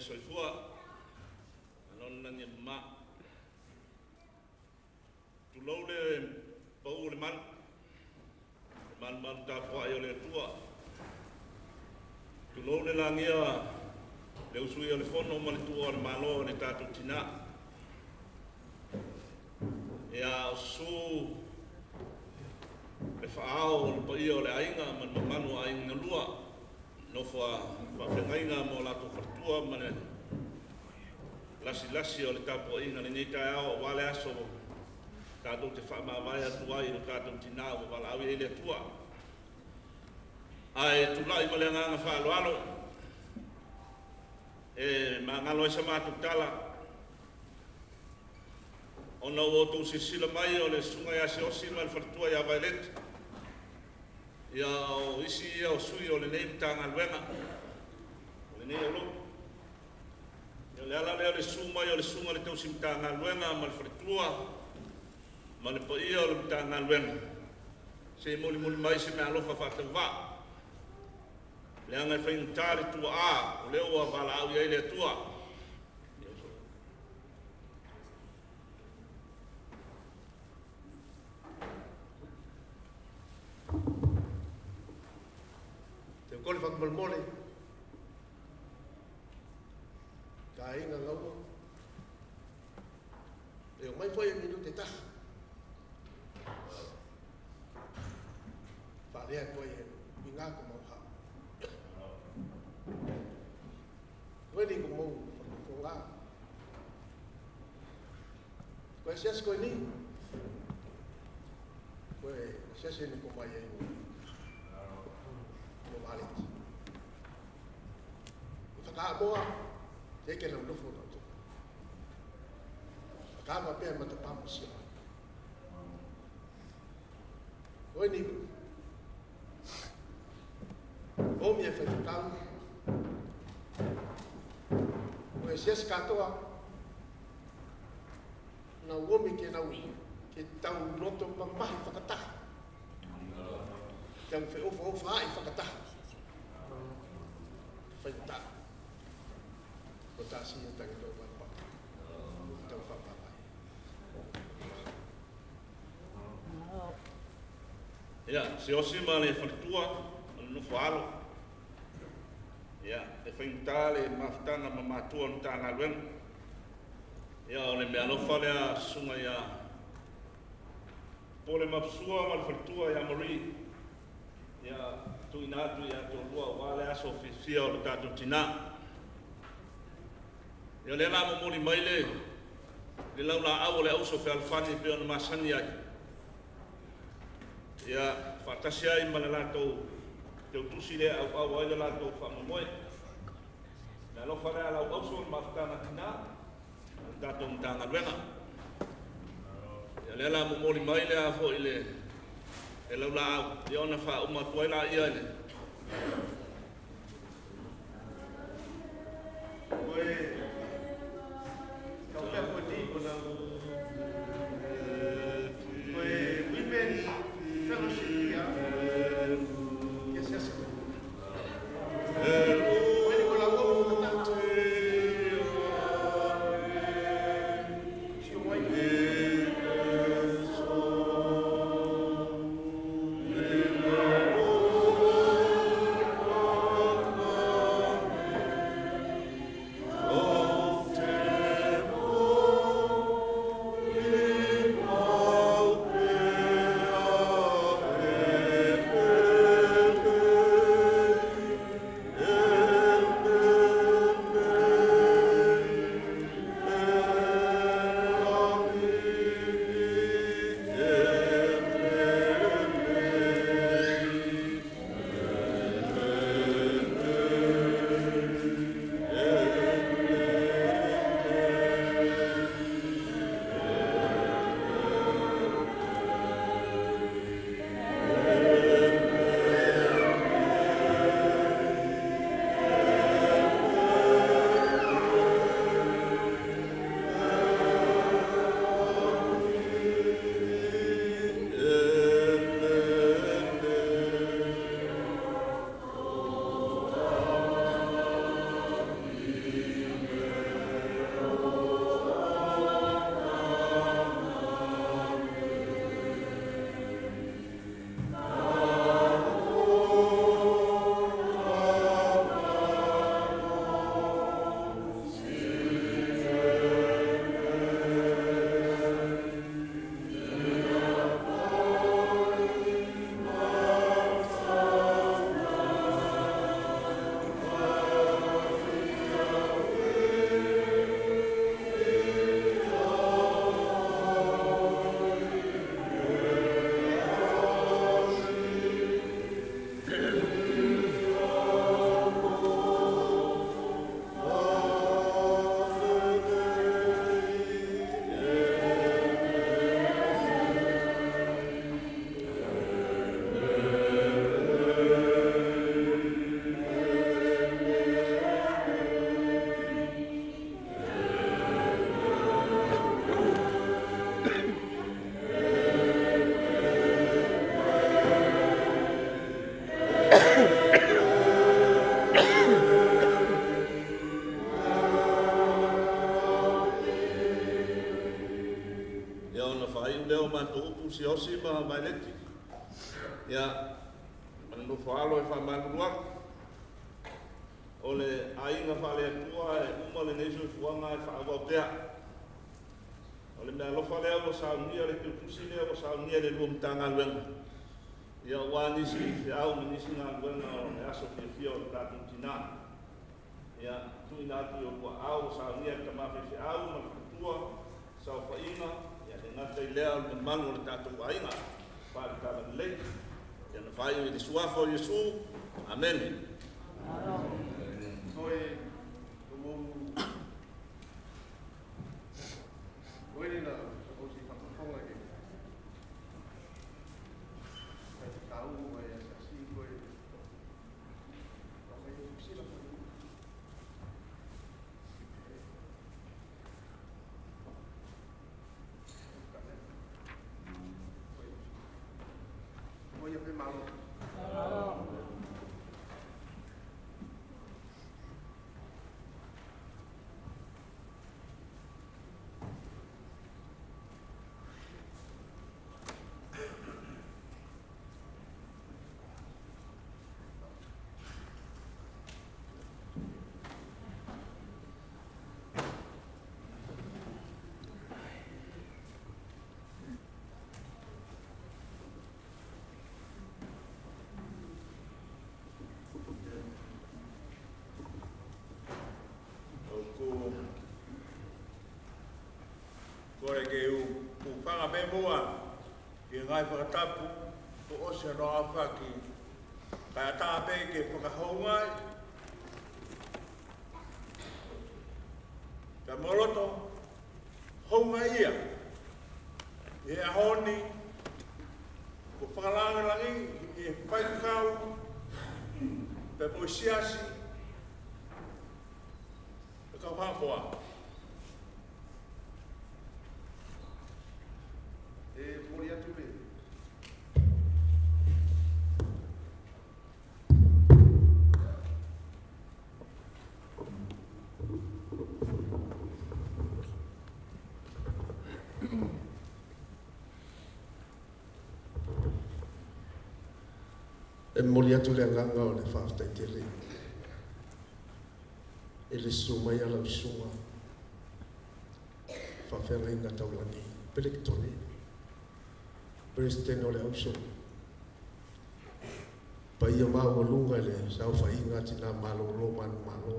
Soifua, ʻa nona ni ma. Tulou le pou le malu. Le malumalu tapuaʻi ʻo le ʻOtua. Tulou le langi ʻa le usuʻi ʻo le fono mo le tuʻa ʻo le mālō ʻo le tatou tina. ʻIo, ʻosi le faʻao ʻo le paʻia ʻo le ʻāinga, mo le mamalu ʻo e ʻāinga lua. Nofo ʻa faʻafeʻungaʻi mo latou faletua mo le lasilasi ʻo le tapuaʻi ʻi he ngaahi taʻu ʻe ua le aso. Tatou te fakamavae atu ai ʻo tatou tina ʻo valaʻau ʻi he ʻOtua. ʻA e tulaʻi mo le anga faʻaloalo. ʻE māngalo ʻa e sama atu tala. ʻOku ou ʻoatu silasila mai ʻo le susunga ʻia Siosi mo le faletua ʻia Vaileti. ʻIo, ʻo ʻosi ia ʻo sui ʻo lenei matāgaluega. ʻO lenei ʻo lo. ʻIo, le ala lea ʻo le susu mai ʻo le susunga ʻo le tausi matāgaluega mo le faletua. Mo le paʻia ʻo le matāgaluega. Seʻi mulimuli mai siʻi meʻaʻofa fakatauvaa. Le anga e faingataʻa le tuʻa ʻa, ʻo le ʻoua valaʻau ʻi he ʻOtua. Te u kole fakamolemole. Kāinga Ngaua. ʻE ʻomai foʻi minute ʻe taha. Fakalea ko e ʻuhinga ko mau ha. Ko eni ko mau fakafofonga. Ko e siasi ko eni. Ko e siasi eni ko mai ai. Ko Vaileti. Ko Fakaʻamoa, te ke lau nofo lau tō. Fakaʻamoa pea matapā mo Siosi. Ko eni. ʻOmi e faifekau. Ko e siasi kātoa. Naʻa ku ʻomi ke nau, ke tau loto mamahi fakataha. Tau feʻofoʻofaʻi fakataha. Faingataʻa. Ko tasi e tangi tau papa. Tau papa. ʻIo, Siosi mo le faletua, ʻo le nofo ʻa lo. ʻIo, ʻe faingataʻa le mafutaga mo mātuʻa ʻo e matāgaluega. ʻIo, ʻo le meʻaʻofa lea susunga ʻia Pole Mapusua mo le faletua ʻia Marie. ʻIo, tuʻu ʻi he ʻatu ʻi he ʻatu ʻo lua ʻo le aso fiefia ʻo le tatou tina. ʻIo, lea la momoli mai le, le laulāʻau ʻo le ʻauso fealofani pea ʻoku na masani ai. ʻIo, fakatasi ai mo le latou, te u tusi le ʻauʻau ai le latou fakamomoʻe. Meʻaʻofa lea lau ʻauso mo e mafutaga tina. Tatou matāgaluega. ʻIo, lea la momoli mai lea foʻi le, e laulāʻau. ʻIo, ʻoua naʻa faʻa uma atu ai la ia le. Ko e, kau pea ko e ni ko na, ko e Women Fellowship ia. Ke siasi. Leo Matuʻupu, Siaosi mo Vaileti. Ia, mananu foʻi ʻalu e fakamālō atu. ʻO e ʻāinga Fale Atua ʻe ʻuma ʻi he nei soifuanga ʻe faʻa vau pea. ʻO e meʻa ʻoku fai leva ʻo saunia e kiʻi tuʻutuʻuni leva ʻo saunia e lua matagaluega. Ia ʻoku ʻi ai e nisi feʻau mo e nisi ngaluenga ʻo e aso fiefia ʻo e taʻu tuna. Ia, tuʻu ʻi he ʻaho ni ʻoku ʻaʻau ʻo saunia e tama faifeʻau mo e fakatua, saofaʻinga, ia, ʻe ngata ai leva ʻa e mamalu ʻo e taʻu ʻāinga, fale tala lei, ia, naʻa faʻa ʻi he suafa ʻo Sīsū, ʻāmeni. Ko e, ko mou, ko e na, ko si fakafonga ke. Ka tau, ko e, sa si, ko e. ʻOku, ko e ke u, u fanga pē muʻa ʻi he ngaahi fakatapu kuo ʻosi hono aofaki, kae ʻatā pē ke fakahoungaʻi, kae mo loto houngaʻia ʻi he ʻaho ni, kuo fakalāngilangiʻi ʻe he faifekau pea mo e siasi ʻo e kau Haʻamoa. ʻE moli atu pē. ʻE moli atu e anga ʻo e fakafetaʻi tele ʻi he sū mai ʻa e lau susuga Faifekau Taulagi, Pelekitone, Palesiteni ʻo e ʻAuso. Paʻia māʻolunga e saofaʻinga tina mālōlō manumālō.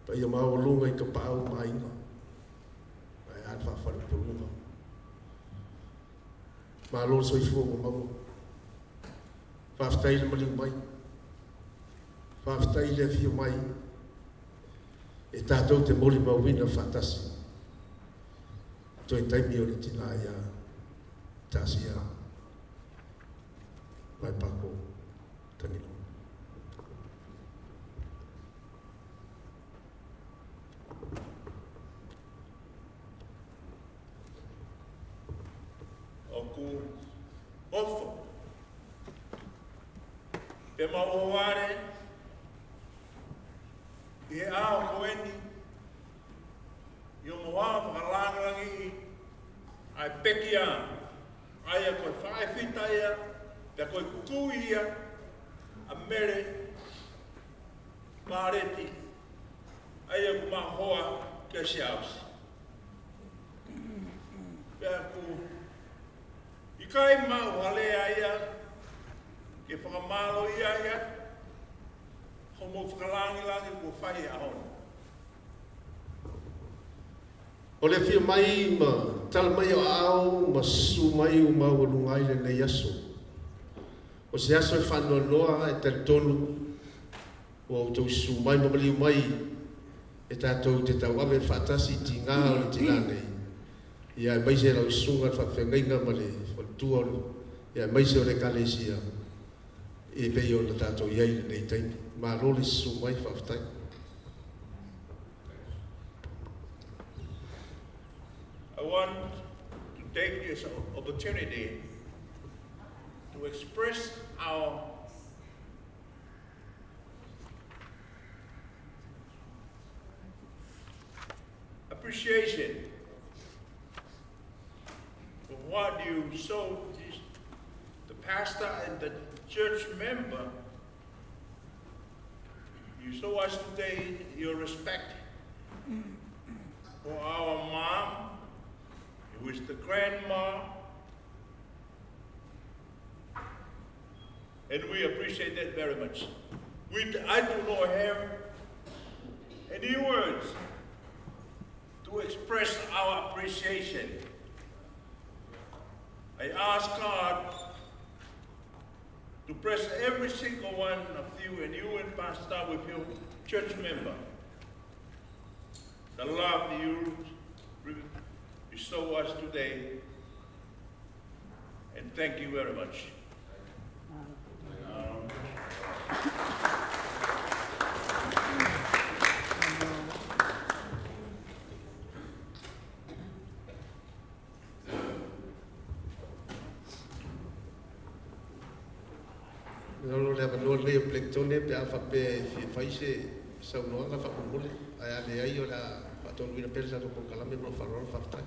Paʻia māʻolunga e kapaʻau māʻinga ʻa e ʻalu fakafale pulunga. Mālō e soifua ʻoku mau. Fakafetaʻi e maliu mai. Fakafetaʻi e ʻafio mai. ʻE tatou te molimauina fakatasi. Toe taimi ʻo e tina ia. Tasia. Mai pako. Tanilo. ʻOku ofo pē ʻemau ʻohovale ʻi he ʻaho ko eni, ʻi hoʻomou fakalāngilangiʻi ʻa e pekia, ʻa ia ko e faʻē fita ia, pea ko e kui ia ʻa Mele Paleti, ʻa ia ʻoku mau hoa kia Siaosi. Pea ʻoku ʻikai maʻu ha lea ia ke fakamālō ai ʻa hoʻomou fakalāngilangiʻi kuo fai he ʻaho ni. ʻO e ʻafio mai mo e tala mai ʻo e ʻaho mo e sū mai ʻoku mau ʻi he ngaahi ʻaho ni ʻi he aso. ʻOsi e aso e faʻa noanoa, ʻe talitonu ʻoku tau sū mai mo maliu mai ʻe tatou te tau ʻave fakatasi e tingā ʻo e tina nei. ʻIo, ʻai mai e lau susuga fafengainga mo e faletua, ʻio, ʻai mai e ʻo e Ekalesia. ʻE pehē ʻoku tatou ʻi ai ʻi he taimi ni. Mālō e sū mai, fakafetaʻi. I want to take this opportunity to express our appreciation God, you show this, the pastor and the church member, you show us today your respect for our mom, who is the grandma, and we appreciate that very much. We, I do not have any words to express our appreciation. I ask God to bless every single one of you and you and Pastor with your church member. The love you show us today. And thank you very much. Lolo le ava lolo le Blackstone pe afa pe fie fai se saunoaga fakamolemole. ʻA ia le ai o la fatongia pele sa to polokalame mo fakalolo fakafetaʻi.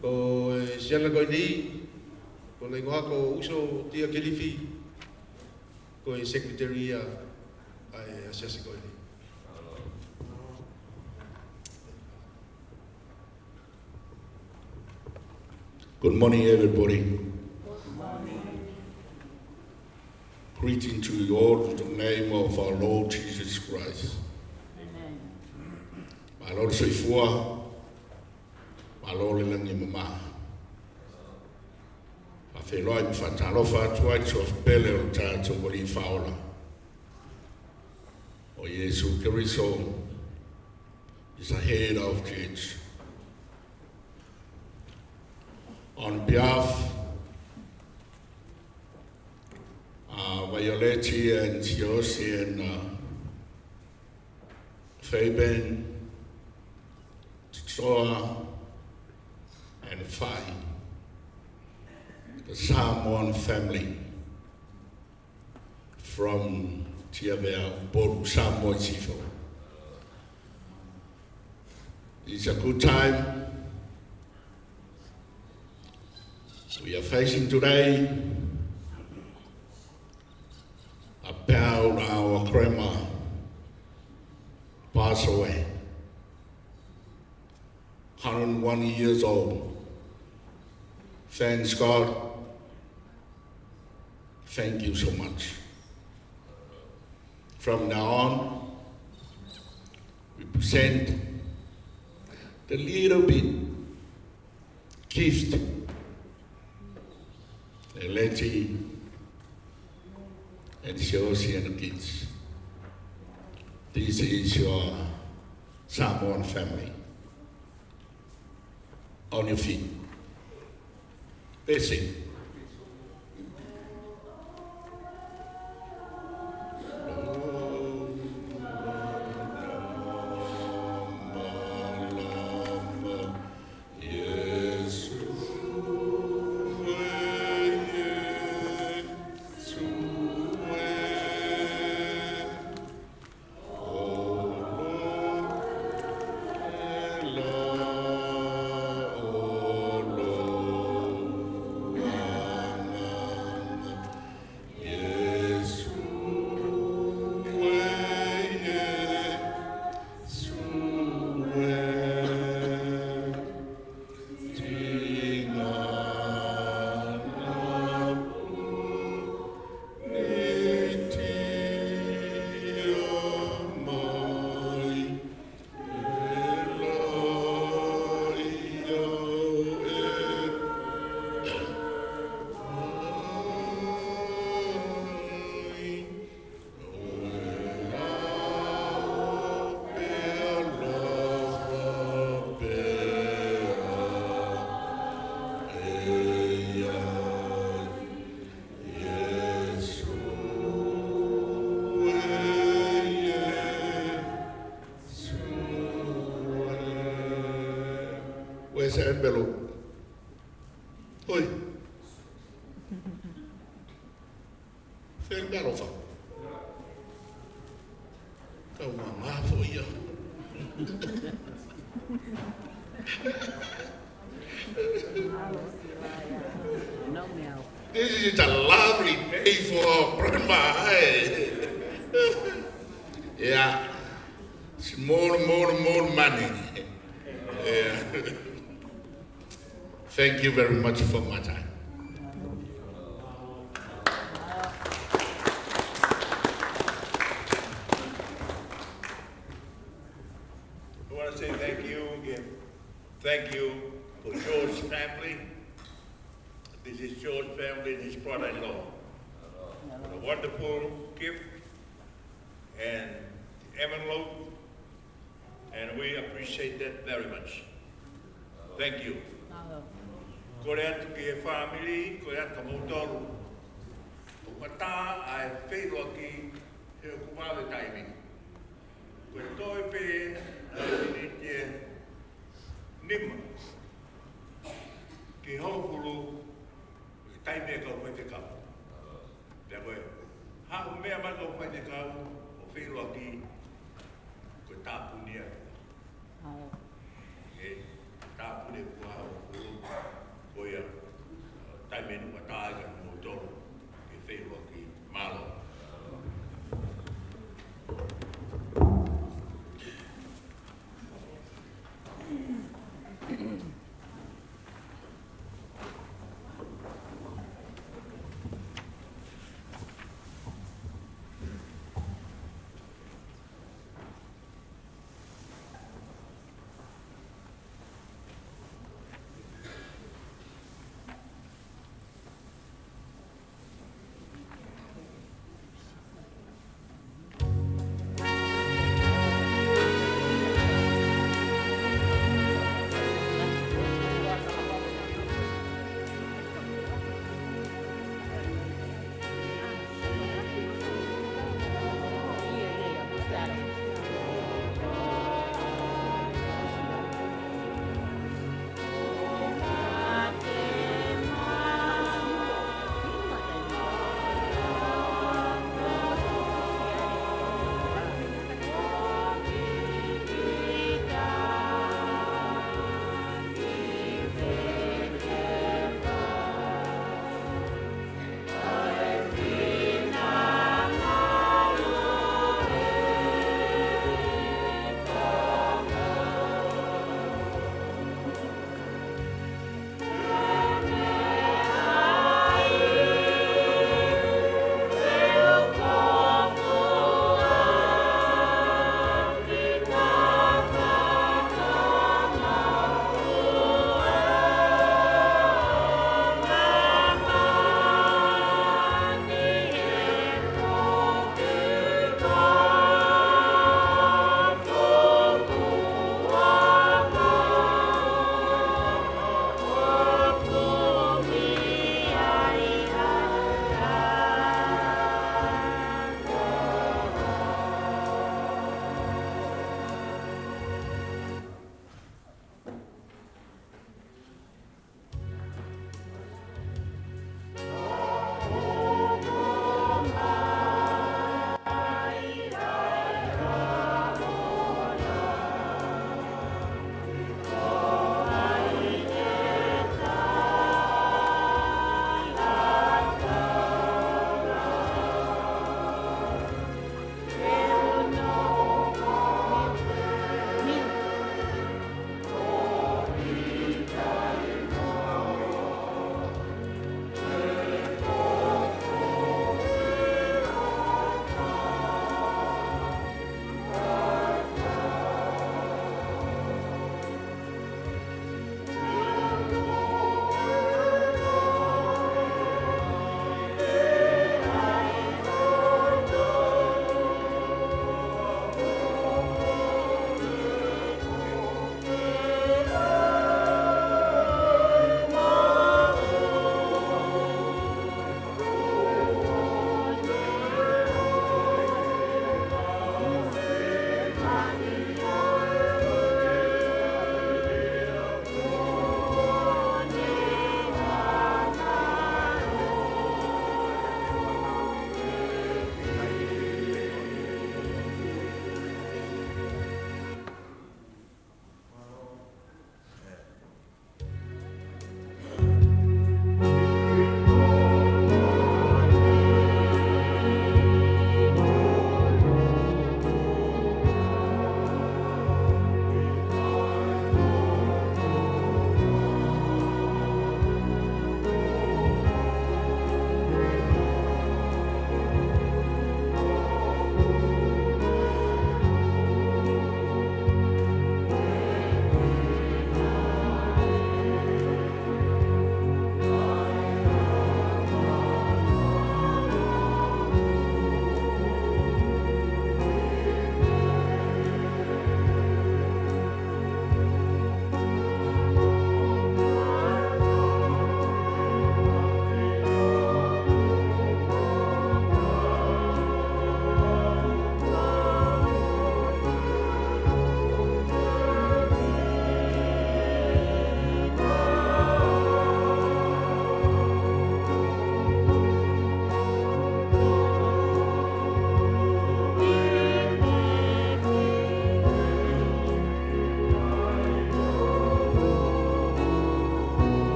Ko e siana ko eni, ko e hingoa ko Uso Tia Kilifi, ko e secretary ia ʻa e asiasi ko eni. Good morning, everybody. Greeting to you all in the name of our Lord Jesus Christ. Mālō e soifua, mālō e langi mamaʻo. Fakafeʻiloaki mo fakatalofa atu ai ki he suafa pele ʻo hotau Tamai Fakaʻola, ʻo Sīsū Kalaisi, is the head of church. On behalf of Violet and Josie and, uh, Fabian, Toa, and Fai, the Samoan family from Tiavea, Upolu, Samoa Sifo. It's a good time we are facing today. About our grandma pass away. Hundred one years old. Thanks God. Thank you so much. From now on, we present the little bit gift the lady and Josie and the kids. This is your Samoan family. On your feet. Blessing. se envelope. Oi. Fēlipea ʻalofa. Kau mamafa ia. This is a lovely day for grandma, eh? Yeah. Small, small, small money. Yeah. Thank you very much for my time. I want to say thank you again. Thank you for George's family. This is George's family and his brother-in-law. What a wonderful gift and envelope, and we appreciate that very much. Thank you. Kole atu ki he fāmili, kole atu kimoutolu. ʻOku ʻatā ʻa e feʻiloaki he ʻoku vave taimi. Ko e toe pē ʻa e miniti ʻe nima ki he hongofulu, taimi ʻa e kau faifekau. Pea ko e haʻu meʻa mai kau faifekau ʻo feʻiloaki, ko e tāpuni ia. ʻE tāpuni ʻe he puha ʻo hongofulu. Ko ia, taimi ʻe nima ʻatā ai kia moutolu ke feʻiloaki. Mālō.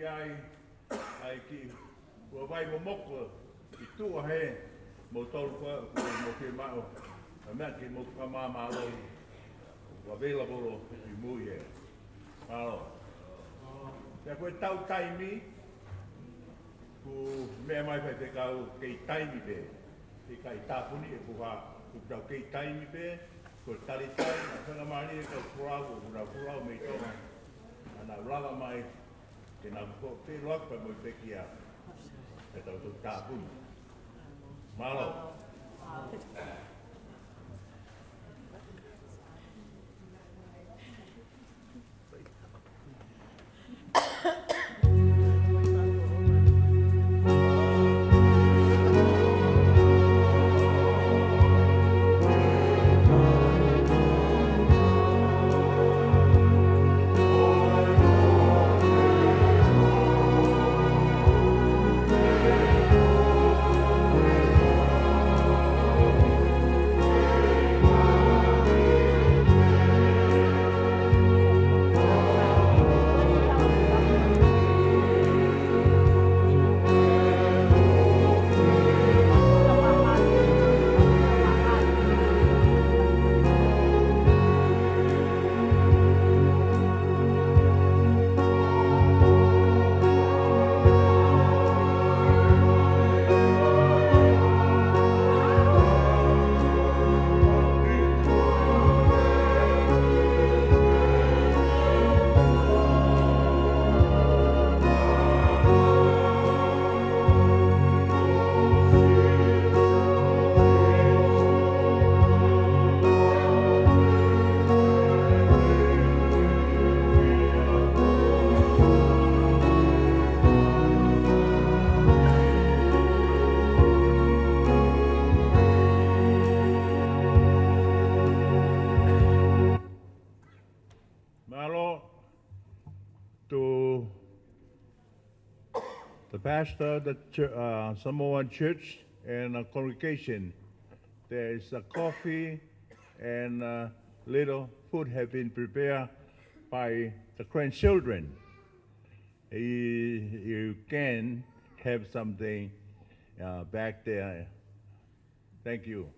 Ai, ai ki, ua vai momoko, ʻi tuʻa he, mo tolu kua, kua mo ke mao, a mea ke mo ka mama alo, ua vela bolo, ʻi mui he. Mālō. Pea ko e tau taimi, ku meʻa mai fai te kau kei taimi pē. He kai tāpuni e puha, ku tau kei taimi pē, ko tali tai, a whenga mani e kau kulau, o kulau kulau mei Tonga. Ana ulava mai, ke na ko pe loak pa mo i pekia. E tau tau tāpuni. Mālō. Mālō to the pastor of the chur-, uh, Samoan church and a congregation. There is a coffee and a little food have been prepared by the grandchildren. You, you can have something, uh, back there. Thank you.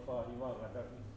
Fā hiva kātaki.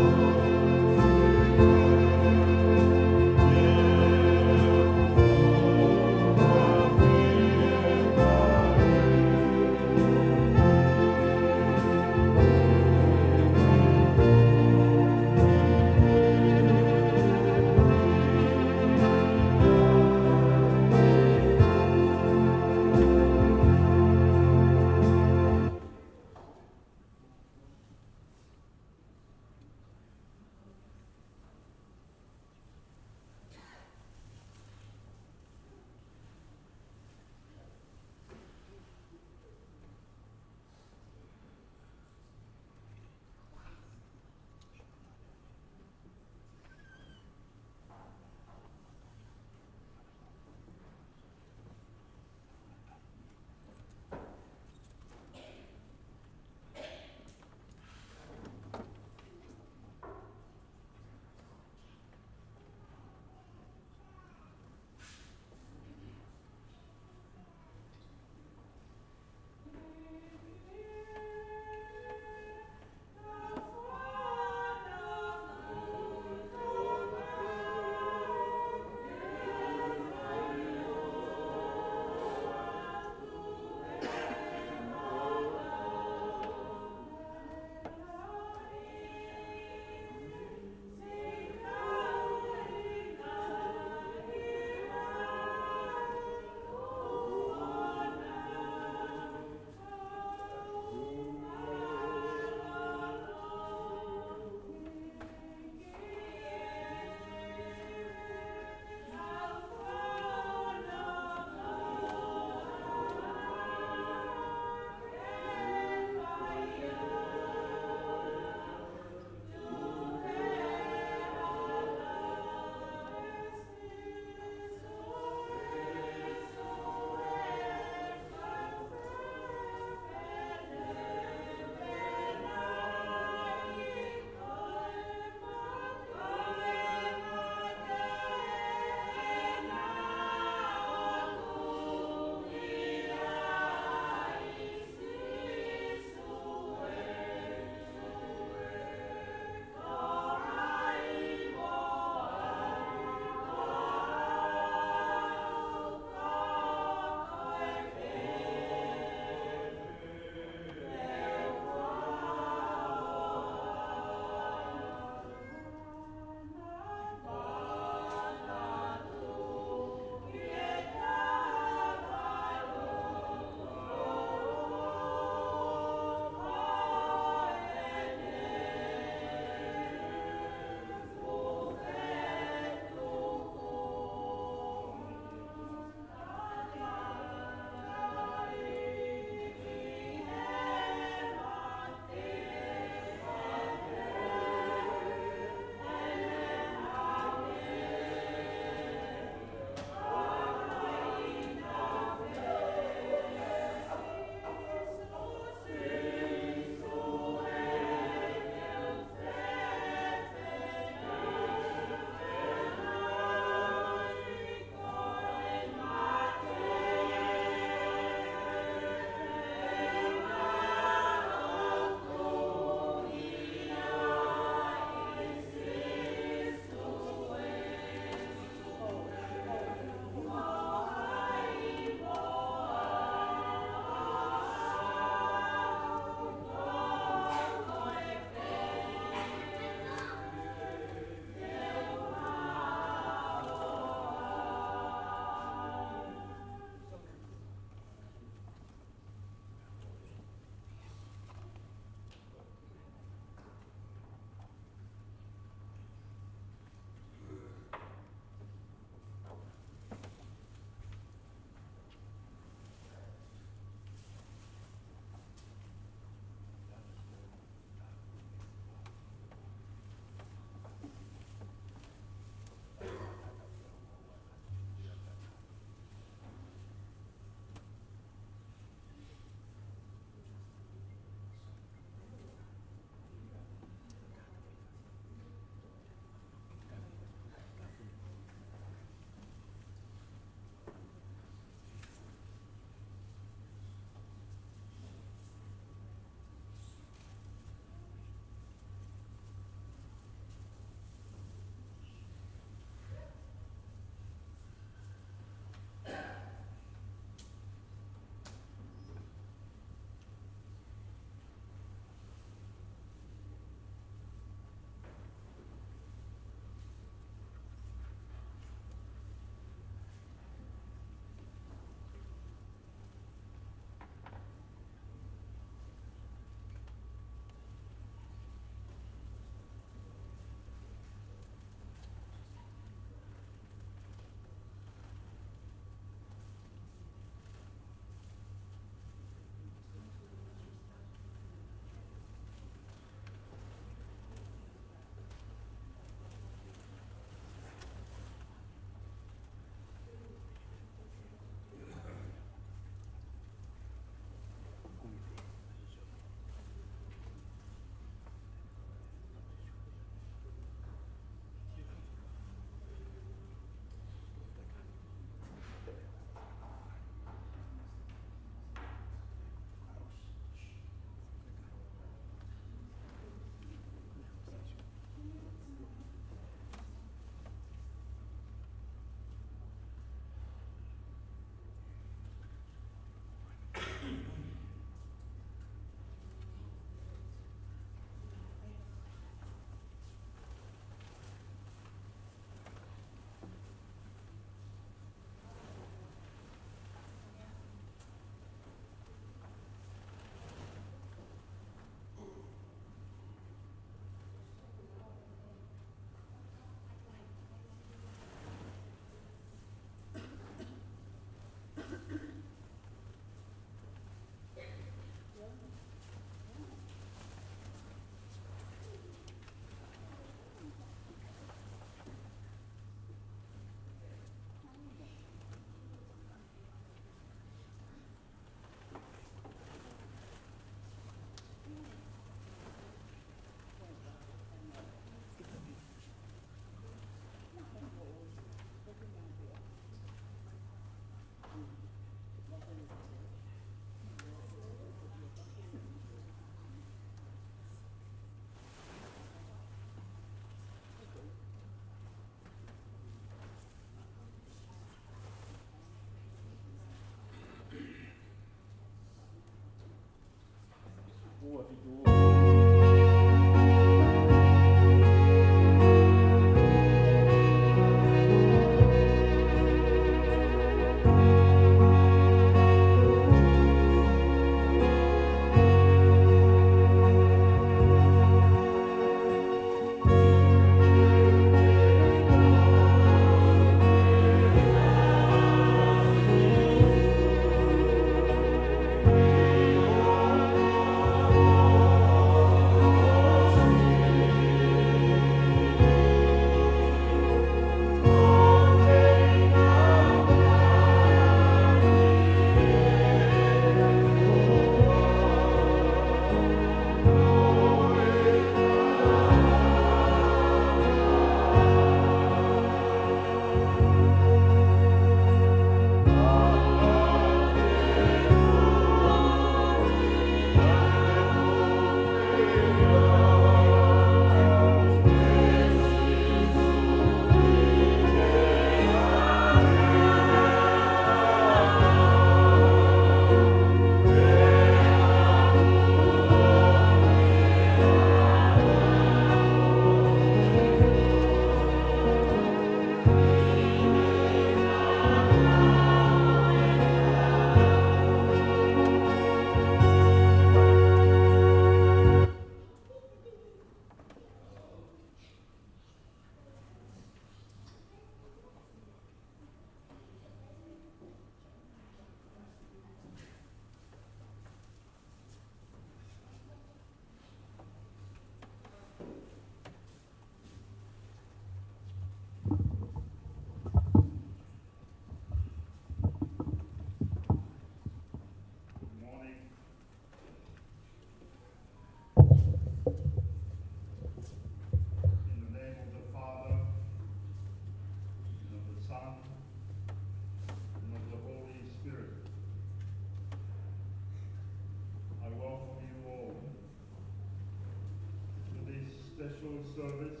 Service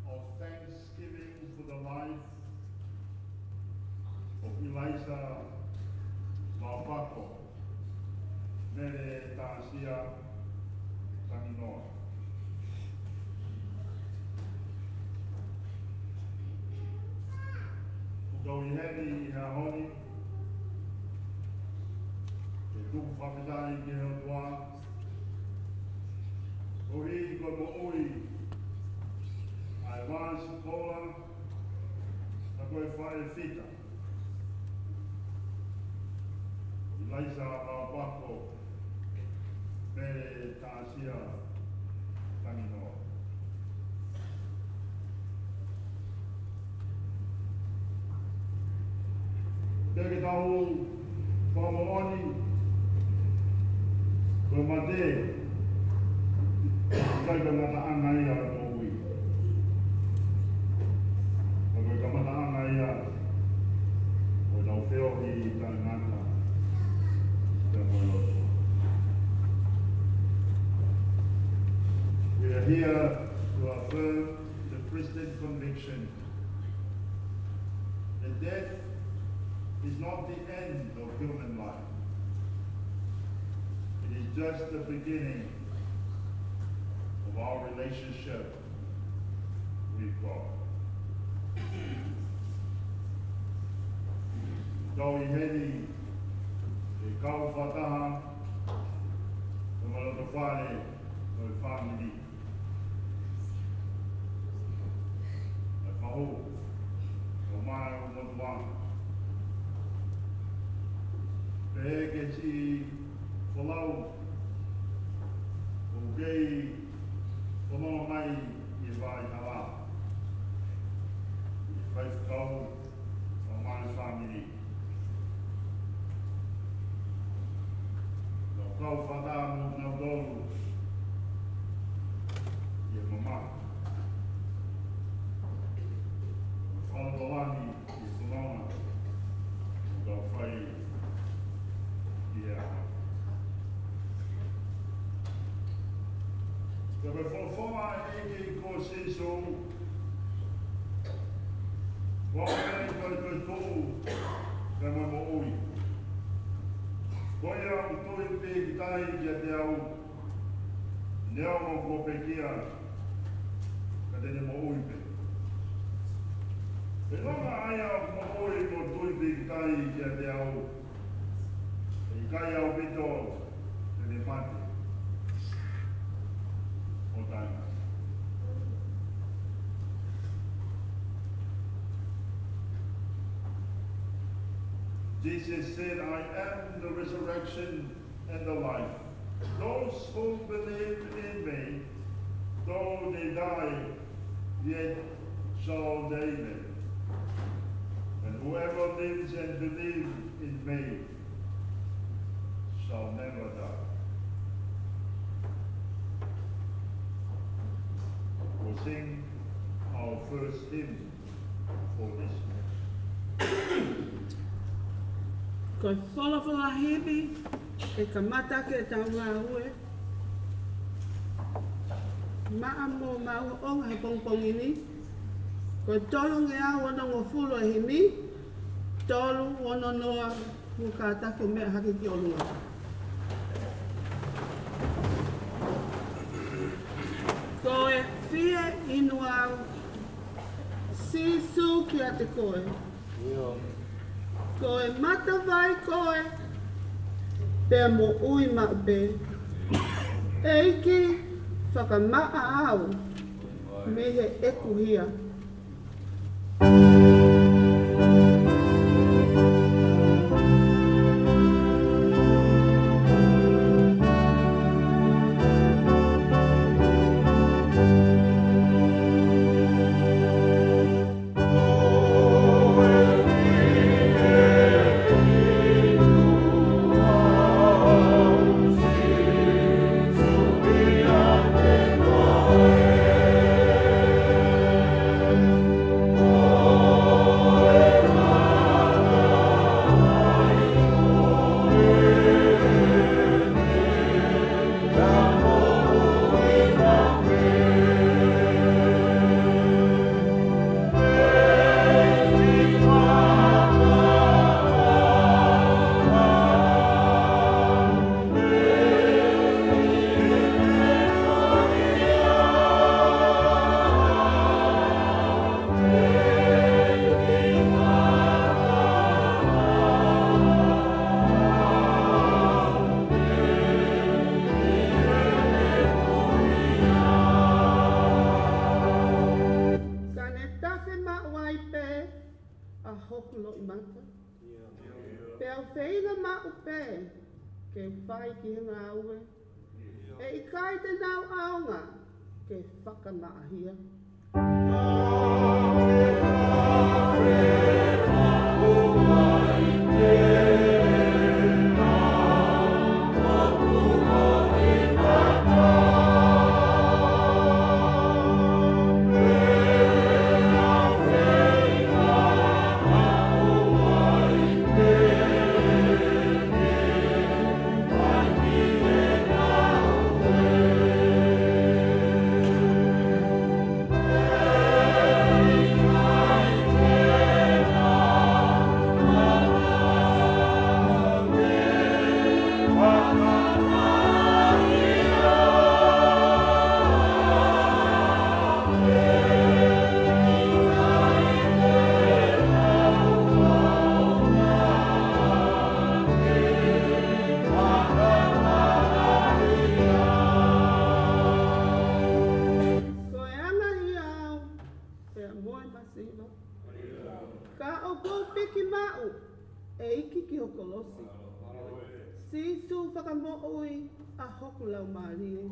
of thanksgiving for the life of Eliza Maopako Mele Tasia Tanginoa. ʻOku tau ʻi heni ʻi he ʻaho ni ke tuku fakafetaʻi ki he ʻOtua, koeʻuhi ko e moʻui ʻa e vāsikola, ʻa ia ko e faʻē fita, Eliza Maopako Mele Tasia Tanginoa. Pea ke tau fakamoʻoni, ko e mate, ʻikai ko e ngataʻanga ia ʻo e moʻui. Ka ko e kamataʻanga ia ʻo ʻetau feohi taʻengata pea mo e ʻOtua. We are here to affirm the Christian conviction that death is not the end of human life. It is just the beginning of our relationship with God. Tau ʻi heni ʻi he kau fakataha, kau loto fale, kau fāmili, ʻa e fahu, ʻa e motuʻa, pea ki he siʻi folau ʻoku kei fononga mai ʻi he vaʻa hala, ʻi he faifekau, ʻa e fāmili. Tau kau fakataha mo kinautolu ʻi he mamahi. Fakalotolahi ʻi he fononga ʻoku tau fai ʻi he ʻaho. Ko e folofola ʻa e ʻEiki ko Sīsū, ko au ʻa e toetuʻu pea mo e moʻui. Ko ia ʻoku tui pīkitai kiate au, neongo kuo pekia, ka te ne moʻui pē. Pea neongo ʻa ia ʻoku moʻui mo tui pīkitai kiate au, ʻe ʻikai ʻaupito te ne mate ʻo taʻengata. Jesus said, "I am the resurrection and the life. Those who believe in me, though they die, yet shall they live. And whoever lives and believes in me shall never die." We'll sing our first hymn for this morning. Ko e folofola himi ke kamata ʻetau ngāue maʻa mo maʻu ʻo e pongipongi ni, ko e tolungeau onongofulu ʻa e himi, tolu ono noa, mo kātaki ʻo meʻa hake ki ʻolunga. Ko e fie inu au, Sīsū, kiate koe. Ko e matavai koe, pea moʻui maʻu pē. ʻEiki, fakamaʻa au mei heʻeku hia. maʻu pē ke fai ki he ngāue, ʻe ʻikai te nau ʻaonga ke fakamaʻahia. Ko e anga ia au, pea mo e masiva. Ka ʻoku ou piki maʻu, ʻEiki, ki ho kolosi. Sīsū Fakamoʻui ʻa hoku laumālie.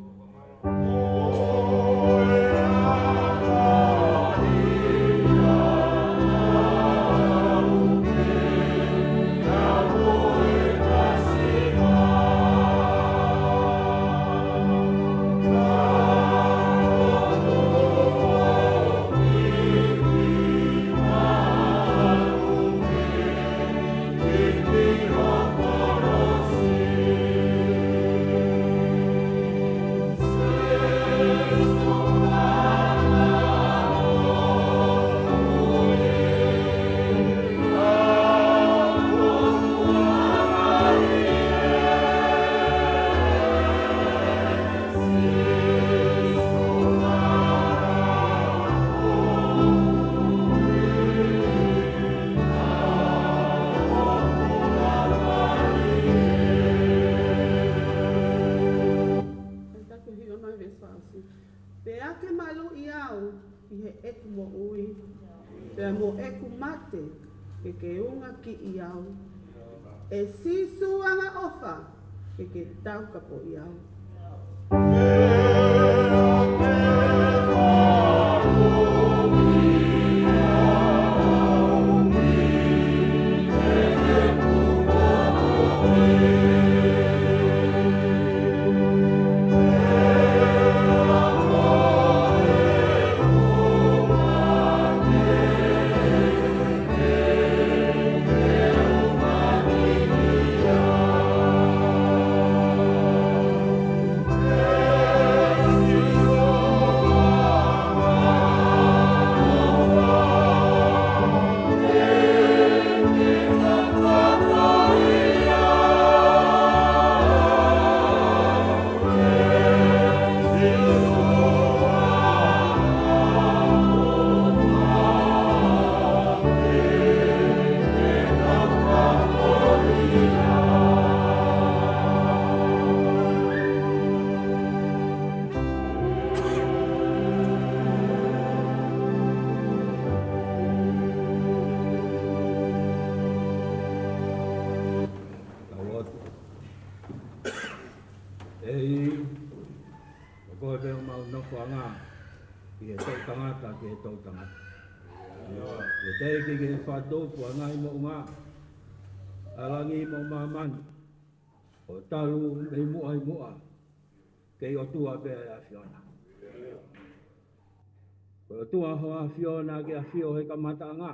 Pea ke maluʻi au ʻi heʻeku moʻui, pea mo ʻeku mate ke ke ungakiʻi au. ʻE Sīsū angaʻofa, ke ke taukapoʻi au. ʻEiki, ko koe pē homau nofoʻanga, ʻi he toʻutangata ki he toʻutangata. ʻI he teʻeki ke fakatupu ʻa e ngaahi moʻunga ʻa langi mo māmani, ʻo talu mei muʻa ʻi muʻa, kei ʻOtua pē ʻa e ʻAfiona. Ko e ʻOtua ho ʻAfio naʻa ke ʻafio he kamataʻanga,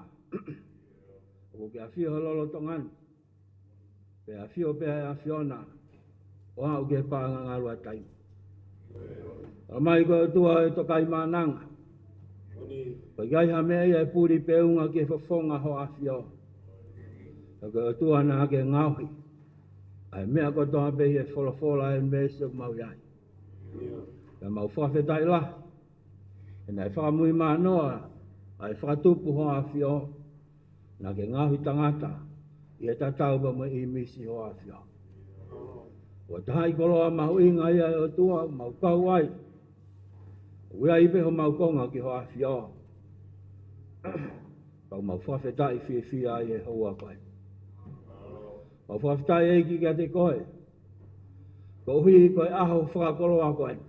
ʻoku ke ʻafio he lolotonga ni, pea ʻafio pē ʻa e ʻAfiona ʻo aʻu ki he paʻanga ngalu ʻa taimi. ʻOmai ko e ʻOtua ʻe tokaimaʻananga. ʻOku ʻikai ha meʻa ia ʻe puli pe unga ki he fofonga ho ʻAfio. Ka ko e ʻOtua naʻa ke ngaohi ʻa e meʻa kotoa pē ʻi he folofola ʻa e meʻa ʻoku mau ʻi ai. Pea mau fakafetaʻi lahi he naʻe fakamuimui mānoa ʻa e fakatupu ho ʻAfio, naʻa ke ngaohi tangata ʻi he tatau pea mo e ʻīmisi ho ʻAfio. ʻOku tahaʻi koloa mahuʻinga ia ʻe ʻOtua, mau kau ai. ʻOku ʻi ai pē homau konga ki ho ʻAfio. Pea mau fakafetaʻi fiefia ai he houa ko eni. Mau fakafetaʻi ʻEiki kiate koe, koeʻuhi ko e ʻaho fakakoloa ko eni,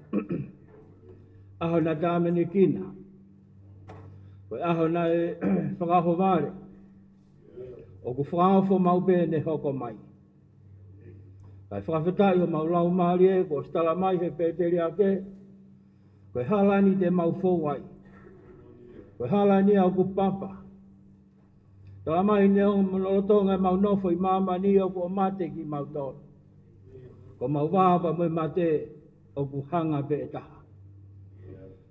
ʻaho naʻa tau ʻamanekina, ko e ʻaho naʻe fakaʻohovale, ʻoku fakaofo maʻu pē ʻene hoko mai. Kae fakafetaʻi homau laumālie kuo ʻosi tala mai he pēteliake, ko e hala ni te mau fou ai, ko e hala ni ʻoku papa. Tala mai neongo mo lolotonga ʻemau nofo ʻi māmani ʻoku ʻo mate kimautolu, ko homau vā pea mo e mate ʻoku hanga pē ʻe taha.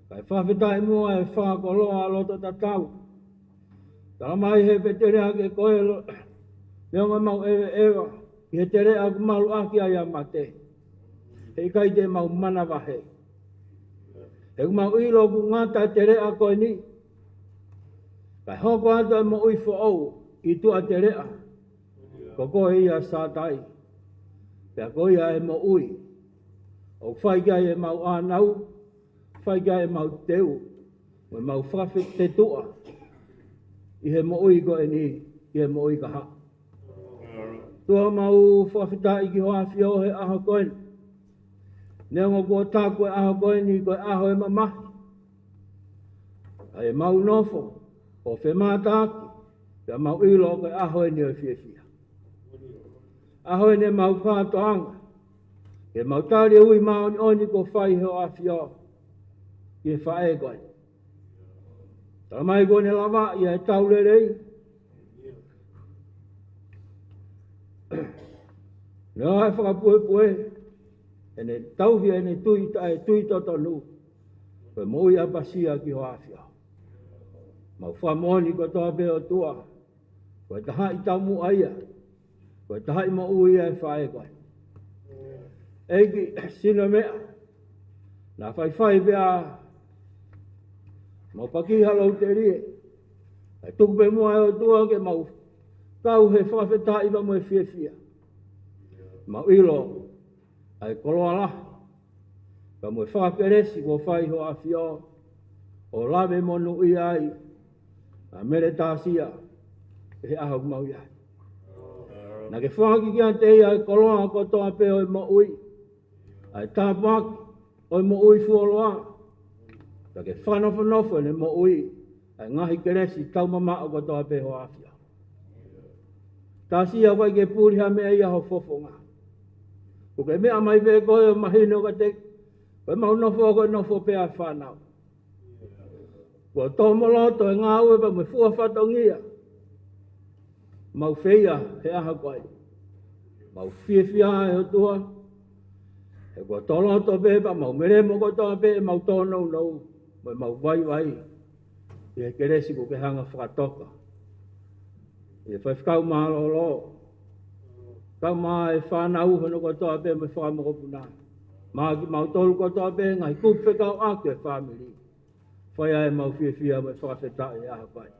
Kae fakafetaʻi muʻa e fakakoloa loto tatau. Tala mai he pēteliake ko e lo-, neongo ʻemau ʻeveʻeva ʻi he teleʻa ʻoku malu ʻaki ai ʻa mate, heʻikai te mau manavahē. He ʻoku mau ʻilo ʻoku ngata e teleʻa ko eni, kae hoko atu e moʻui foʻou ʻi tuʻa teleʻa, ko koe ia Sātai. Pea ko ia e moʻui ʻoku fai ki ai ʻemau ʻānau, fai ki ai ʻemau teu, mo ʻemau fakafetuʻa ʻi he moʻui ko eni ki he moʻui kahaʻu. ʻOtua, mau fakafetaʻi ki hoʻo ʻAfio he ʻaho ko eni. Neongo kuo taku e ʻaho ko eni ko e ʻaho ʻe mamahi ai ʻemau nofo ʻo femātaaki, pea mau ʻilo ko e ʻaho eni ʻo e fiefia. ʻAho eni ʻemau kātoanga, ke mau tali e ui māʻoniʻoni kuo fai he hoʻo ʻAfio ki he faʻē ko eni. Tala mai kuo ne lavaʻi ʻa e tau lelei, ne ʻai fakapuepue, ʻene tauhi ʻene tui, ʻa e tui totonu, ko e moʻui ʻapasia ki hoʻo ʻAfio. Mau fakamoʻoni kotoa pē ʻOtua, ko e tahaʻi taumuʻa ia, ko e tahaʻi moʻui ia e faʻē ko eni. ʻEiki, sino meʻa naʻa faifai pea mau paki ha lou telie, kae tuku pē muʻa ʻe ʻOtua ke mau kau he fakafetaʻi pea mo e fiefia. Mau ʻilo ʻa e koloa lahi pea mo e fakakelesi kuo fai hoʻo ʻAfio, ʻo lave monūʻia ai ʻa Mele Tasia ʻi he ʻaho ʻoku mau ʻi ai. Naʻa ke foaki kiate ia e koloa kotoa pē ʻo e moʻui, ʻa e tāpuaki ʻo e moʻui fuoloa, pea ke fakanofonofo ʻene moʻui ʻa e ngaahi kelesi taumamaʻo kotoa pē hoʻo ʻAfio. Tasia, ʻoku ʻikai ke puli ha meʻa ia ho fofonga. Kuo ke meʻa mai pē koe ʻo mahino kiate, ko ʻemau nofo ko e nofo pē ʻa e fānau. Kuo tō mo loto e ngāue pea mo e fua fatongia mau feia he ʻaho ko eni. Mau fiefia ʻe ʻOtua, he kuo tō loto pē pea mau melemo kotoa pē ʻemau tōnounou mo ʻemau vaivai ʻi he kelesi kuo ke hanga fakatoka ʻi he faifekau mālōlō, kae ʻumaʻā e fānau hono kotoa pē mo e fakamokopuna, mo kimautolu kotoa pē ngaahi kupu fekauʻaki e fāmili. Fai ai ʻemau fiefia mo e fakafetaʻi he ʻaho ko eni.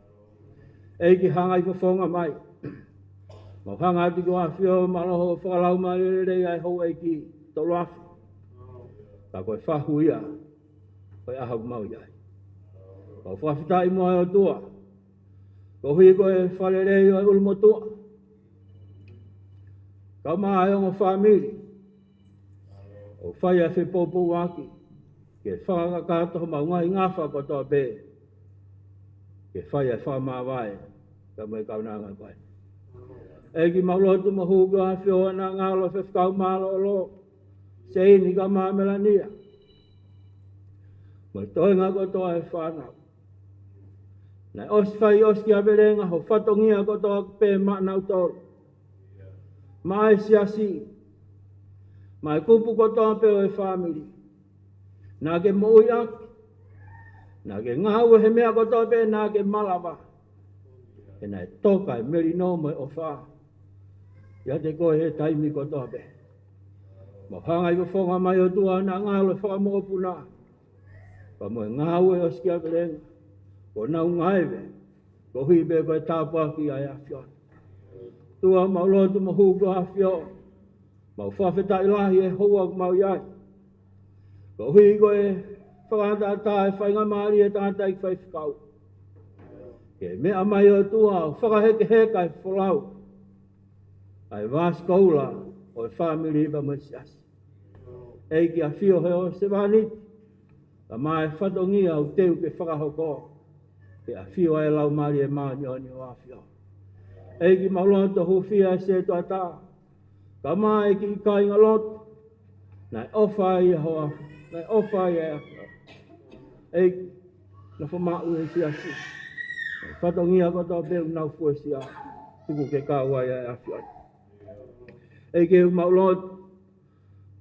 ʻEiki, hangai fofonga mai. Mau hanga atu ki hoʻo ʻAfio, mālō hoʻo fakalaumālie lelei ʻa e houʻeiki Toluafe. Ka ko e fahu ia ʻo e ʻaho ʻoku mau ʻi ai. Mau fakafetaʻi muʻa ʻe ʻOtua, koeʻuhi ko e fakalelei ʻo e ʻulumotuʻa, kae ʻumaʻā e ongo fāmili, ʻo fai ʻa e fepoupouaki ke fakakakato homau ngaahi ngafa kotoa pē ke fai ʻa e fakamāvae pea mo e kaunanga ko eni. ʻEiki, mau lotu mo hū ki hoʻo ʻAfio, ʻa e ngalo e faifekau mālōlō Seini kae ʻumaʻā Melania, mo e toenga kotoa e fānau. Naʻe ʻosi fai ʻosikiavelenga ho fatongia kotoa pē maʻanautolu, maʻa e siasi, maʻa e kupu kotoa pē ʻo e fāmili. Naʻa ke moʻui ʻaki, naʻa ke ngāue he meʻa kotoa pē naʻa ke malava, he naʻe toka e melino mo e ʻofa ʻiate koe he taimi kotoa pē. Mau hangai fofonga mai ʻOtua, ʻa e ngalo e fakamokopuna pea mo e ngāue ʻosikiavelenga, ʻo nau ngāue koeʻuhi pē ko e tāpuaki ʻa e ʻAfiona. ʻOtua, mau lotu mo hū ki hoʻo ʻAfio, mau fakafetaʻi lahi he houa ʻoku mau ʻi ai, koeʻuhi ko e fakaʻataʻatā e faingamālie ʻa e tangataʻeiki faifekau ke meʻa mai ʻOtua ʻo fakahekeheka e folau ʻa e vasi koula ʻo e fāmili pea mo e siasi. ʻEiki, ʻafio he ʻo sevāniti, ka mai fatongia ʻoku teu ke fakahoko, ke ʻafio ai e Laumālie Māʻoniʻoni ʻo e ʻAfiona. ʻEiki, mau loto hūfia e sētuata, ka mai e kiʻi kāingalotu naʻe ʻofa ai ʻa e hoa, naʻe ʻofa ai ʻa e ʻAfiona. ʻEiki, nofo maʻu e siasi. Fatongia kotoa pē ʻoku nau fuesia, tuku ke kau ai ʻa e ʻAfiona. ʻEiki, ʻoku mau lotu,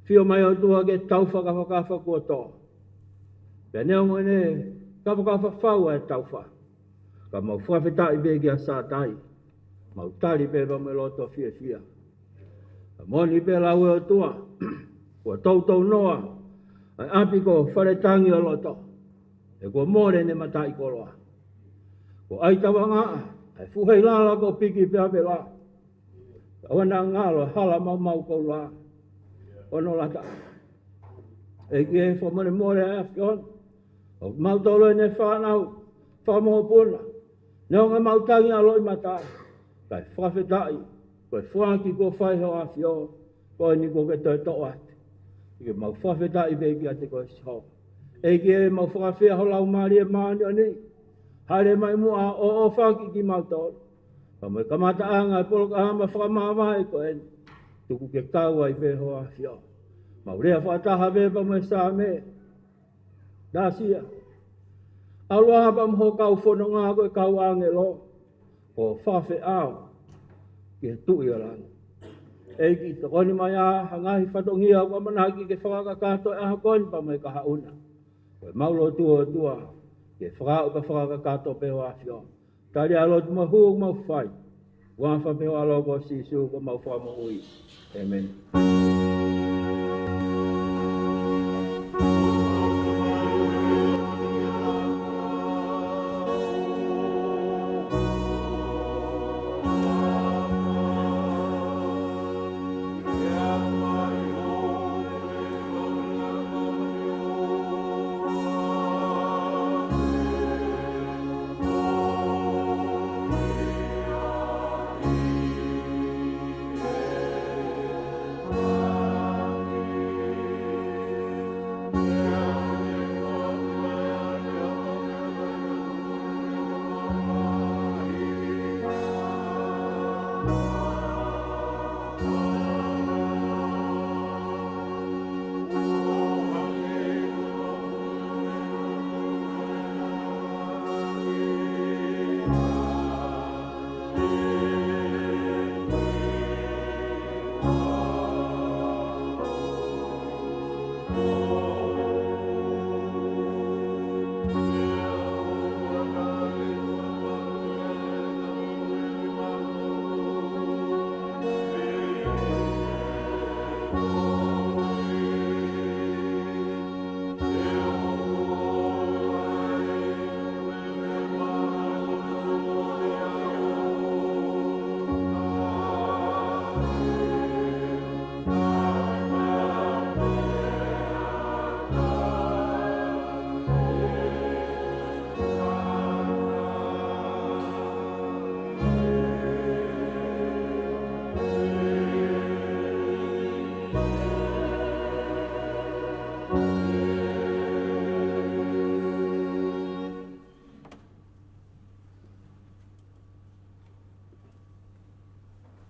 fio mai ʻOtua ke tau fakafakafa kuo tō. Pea neongo ʻene kafakafa fau ʻa e taufa, ka mau fakafetaʻi pē kia Sātai. Mau tali pē pea mo e loto fiefia. Ka moʻoni pē lau ʻe ʻOtua, kuo toutou noa ʻa e ʻapi ko Faletangi ʻo Loto, he kuo mole ʻene mataʻikoloa. Ko ʻAitavangaʻa, ʻa e fuʻu heilala ko Piki pea pela. ʻOua naʻa ngalo e hala maumau koula ʻo Nolata. ʻEiki, fakamolemole ʻa e ʻAfiona, ʻoku mau tolo ʻene fānau fakamokopuna, neongo ʻemau tangi ʻa loʻimata, kae fakafetaʻi, ko e foaki kuo fai ʻe he ʻAfiona, ko eni kuo ke toe toʻo atu. ʻEiki, mau fakafetaʻi pē kiate koe Sihova. ʻEiki, mau fakafeʻao ho Laumālie Māʻoniʻoni, hāʻele mai muʻa ʻo ʻofa kiate kimautolu. Ka mo e kamataʻanga e polokalama fakamāvae ko eni, tuku ke kau ai pē ho ʻAfiona. Mau lea fakataha pē pea mo e Saame, Tasia, ʻalu ā pea mo ho kau fononga ko e kau ʻāngelo, ʻo fakafeʻao ki he Tuʻi ʻo langi. ʻEiki, tokoni mai ā ha ngaahi fatongia ʻoku ʻamanaki ke fakakakato he ʻaho ko eni pea mo e kahaʻu na. Ko ʻemau lotu ʻOtua, ke fakaaʻu pea fakakakato pē ho ʻAfiona. Tali ʻa e lotu mo e hū ʻoku mau fai, huafa pē ho ʻAlo ko Sīsū ko homau Fakamoʻui. ʻĒmeni.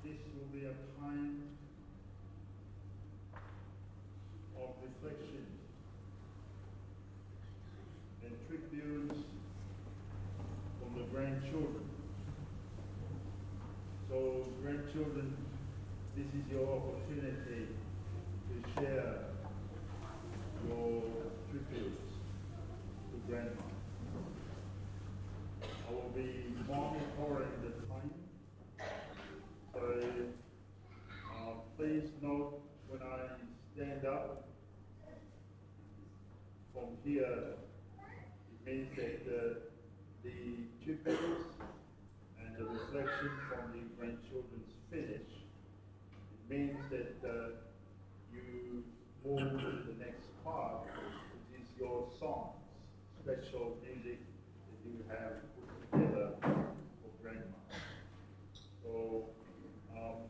This will be a time of reflection and tributes from the grandchildren. So, grandchildren, this is your opportunity to share your tributes to Grandma. I will be monitoring the time. So, uh, please note when I stand up from here, it means that the, the tributes and the reflection from the grandchildren's finish. It means that, uh, you move to the next part, which is your songs, special music that you have put together for Grandma. So, um,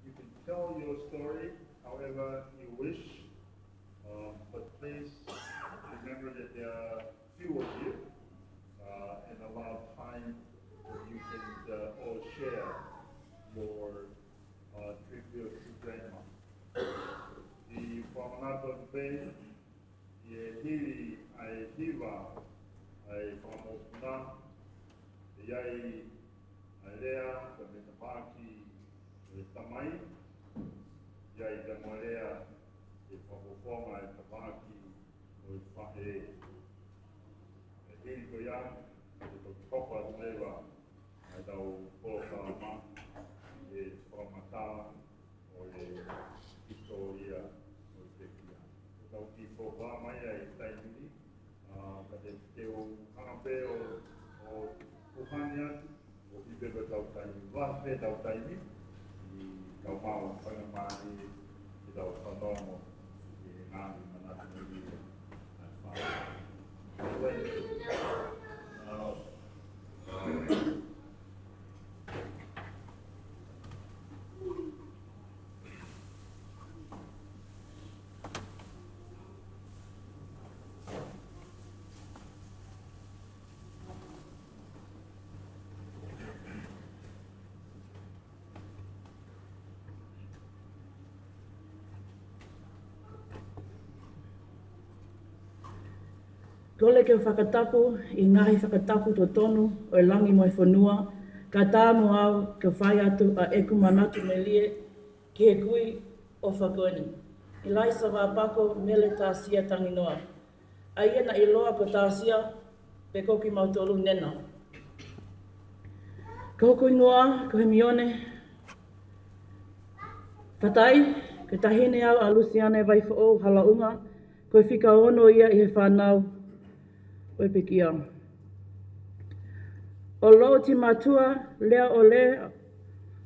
you Tell your story however you wish, um, but please remember that there are few of you, uh, and allow time that you can, uh, all share your, uh, tribute to Grandma. ʻI he fakamanatu pē, ʻi he hili ʻa e hiva ʻa e fakamoʻoni, ʻe ʻi ai ʻa e lea, ka mei he tafaʻaki ʻo e tamai, ʻe ʻi ai pē mo e lea ʻe fakafofonga ʻe he tafaʻaki ʻo e faʻē. ʻI he hili ko ia, ʻe toki hoko atu leva ʻa ʻetau polokalama ʻi he fakamatala ʻo e hisitōlia ʻo e pekia. Ko ʻetau kiʻi polokalama ia ʻi he taimi ni, ʻa, ka te, te u hanga pē ʻo, ʻo ʻuhani atu, ʻo ʻi pē ko ʻetau taimi, ʻoatu pē ʻetau taimi, ʻi kau mau fanga mali, ʻi heʻetau fanongo, ʻi he ngaahi manatu ni. Kole ke u fakatapu ʻi he ngaahi fakatapu totonu ʻo e langi mo e fonua, kae ʻatā mo au ke fai atu ʻa ʻeku manatu melie ki he kui ʻo Fakoni, ʻIlaisa Vāpako Mele Tasia Tanginoa, ʻa ia naʻe ʻiloa ko Tasia, pe ko kimautolu Nena. Ko hoku hingoa ko Hemione Fatai, ko e taʻahine au ʻa Lusiane Vaifoʻou Halaunga, ko e fika ono ia ʻi he fānau ʻo e pekia. ʻO Loʻotimātuʻa Leaʻole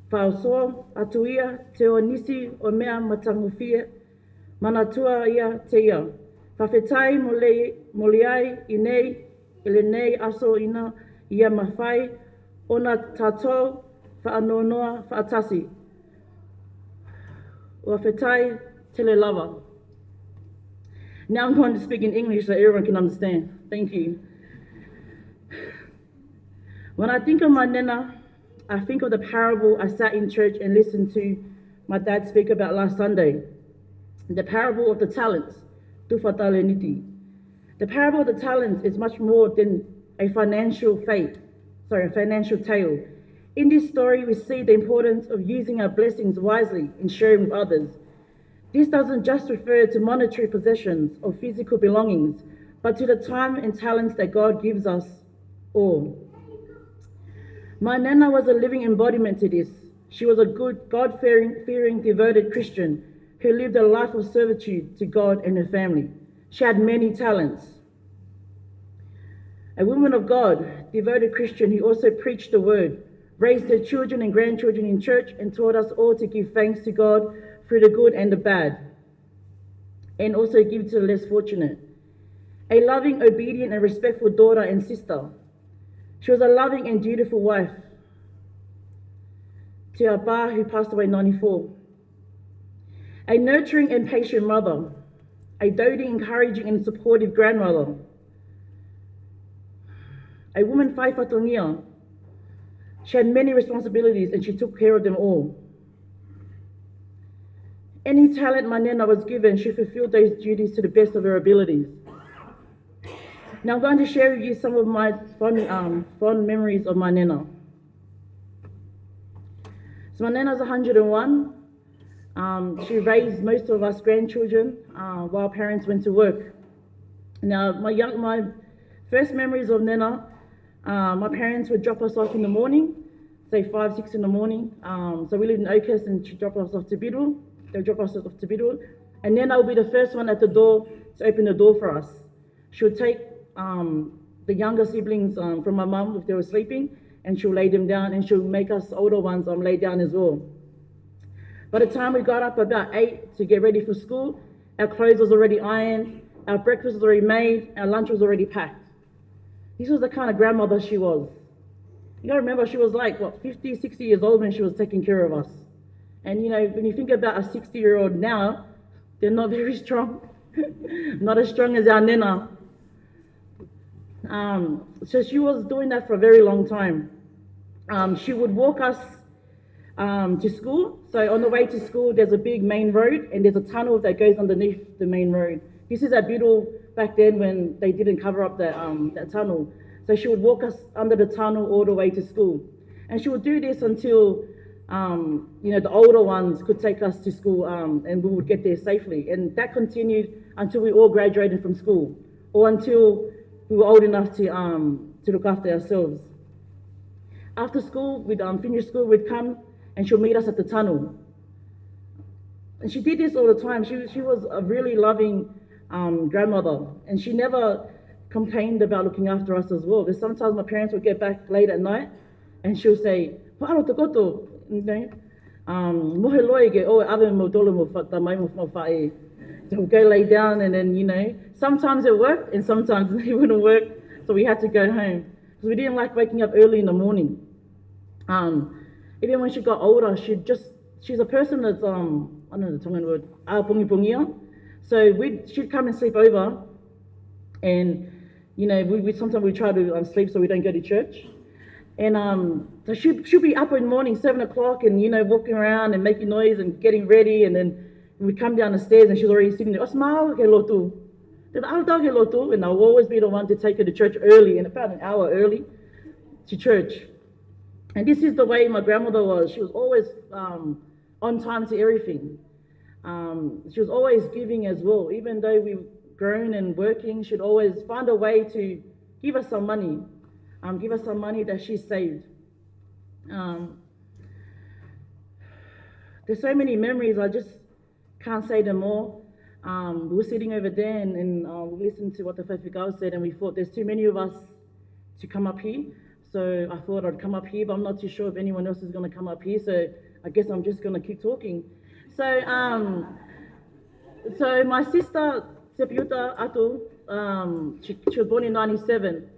Faʻosoa Atuia Teonisi ʻo Meʻa Matangofie, Manatua ia te ia. Fakafetaʻi mo lei, mo liai ʻi nei, ʻi lenei ʻaso ina ia mafai ʻona tatou faʻanoanoa faʻatasi. ʻOfa ʻi he tele lava. Now I'm going to speak in English so everyone can understand. Thank you. When I think of my nena, I think of the parable I sat in church and listened to my dad speak about last Sunday. The parable of the talents, Tuʻa Talēniti. The parable of the talents is much more than a financial faith, sorry, a financial tale. In this story, we see the importance of using our blessings wisely and sharing with others. This doesn't just refer to monetary possessions or physical belongings, but to the time and talents that God gives us all. My nena was a living embodiment to this. She was a good, God-fearing, fearing, devoted Christian who lived a life of servitude to God and her family. She had many talents. A woman of God, devoted Christian who also preached the word, raised her children and grandchildren in church, and taught us all to give thanks to God through the good and the bad, and also give to the less fortunate. A loving, obedient, and respectful daughter and sister. She was a loving and dutiful wife to our pā, who passed away ninety-four. A nurturing and patient mother, a doting, encouraging, and supportive grandmother, a woman fai fatongia. She had many responsibilities and she took care of them all. Any talent my nena was given, she fulfilled those duties to the best of her abilities. Now I'm going to share with you some of my fond, um, fond memories of my nena. So my nena is a hundred and one. Um, she raised most of us grandchildren, uh, while parents went to work. Now, my young, my first memories of nena, uh, my parents would drop us off in the morning, say five, six in the morning. Um, so we lived in Oakhurst and she dropped us off to Biddulph. They would drop us off to Biddulph. And nena would be the first one at the door to open the door for us. She would take, um, the younger siblings, um, from my mum if they were sleeping, and she would lay them down, and she would make us older ones, um, lay down as well. By the time we got up about eight to get ready for school, our clothes was already ironed, our breakfast was already made, our lunch was already packed. This was the kind of grandmother she was. You gotta remember, she was, like, what, fifty, sixty years old when she was taking care of us. And you know, when you think about a sixty-year-old now, they're not very strong. Not as strong as our nena. Um, so she was doing that for a very long time. Um, she would walk us um, to school. So on the way to school, there's a big main road and there's a tunnel that goes underneath the main road. This is at Biddle back then when they didn't cover up that, um, that tunnel. So she would walk us under the tunnel all the way to school. And she would do this until, um, you know, the older ones could take us to school, um, and we would get there safely. And that continued until we all graduated from school or until we were old enough to, um, to look after ourselves. After school, we'd, um, finish school, we'd come and she'll meet us at the tunnel. And she did this all the time. She, she was a really loving, um, grandmother, and she never complained about looking after us as well. Because sometimes my parents would get back late at night and she'll say, "Pālo te koto," you know, um, "Mohe loi ke ʻoua ʻe ʻave mo tolo mo fa-, tamai mo, mo faʻē." So we'd go lay down and then, you know, sometimes it worked and sometimes it wouldn't work. So we had to go home because we didn't like waking up early in the morning. Um, even when she got older, she just, she's a person that's, um, I don't know the Tongan word, ʻapongipongia. So we'd, she'd come and sleep over and, you know, we, we sometimes we try to, um, sleep so we don't go to church. And, um, so she, she'll be up in the morning, seven o'clock, and, you know, walking around and making noise and getting ready. And then we come down the stairs and she's already sitting there. "ʻOsi maʻu ke lotu." Then I'll go ke lotu, and I'll always be the one to take her to church early, and about an hour early to church. And this is the way my grandmother was. She was always, um, on time to everything. Um, she was always giving as well. Even though we've grown and working, she'd always find a way to give us some money, um, give us some money that she saved. Um, there's so many memories, I just can't say them all. Um, we were sitting over there and, and, uh, we listened to what the faifekau said, and we thought there's too many of us to come up here. So I thought I'd come up here, but I'm not too sure if anyone else is gonna come up here. So I guess I'm just gonna keep talking. So, um, so my sister, Sepiuta Atu, um, she, she was born in ninety-seven.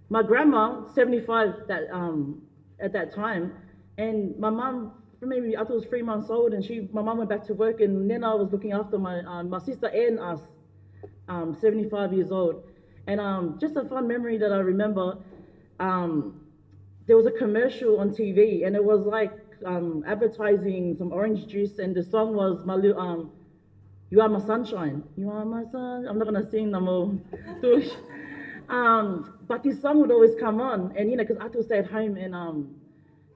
My grandma, seventy-five that, um, at that time, and my mum, maybe Atu was three months old, and she, my mum went back to work, and then I was looking after my, um, my sister and us, um, seventy-five years old. And, um, just a fun memory that I remember, um, there was a commercial on T V, and it was like, um, advertising some orange juice, and the song was Malu, um, "You are my sunshine. You are my sun." I'm not gonna sing no more. Um, but this song would always come on, and, you know, 'cause Atu stayed home, and, um,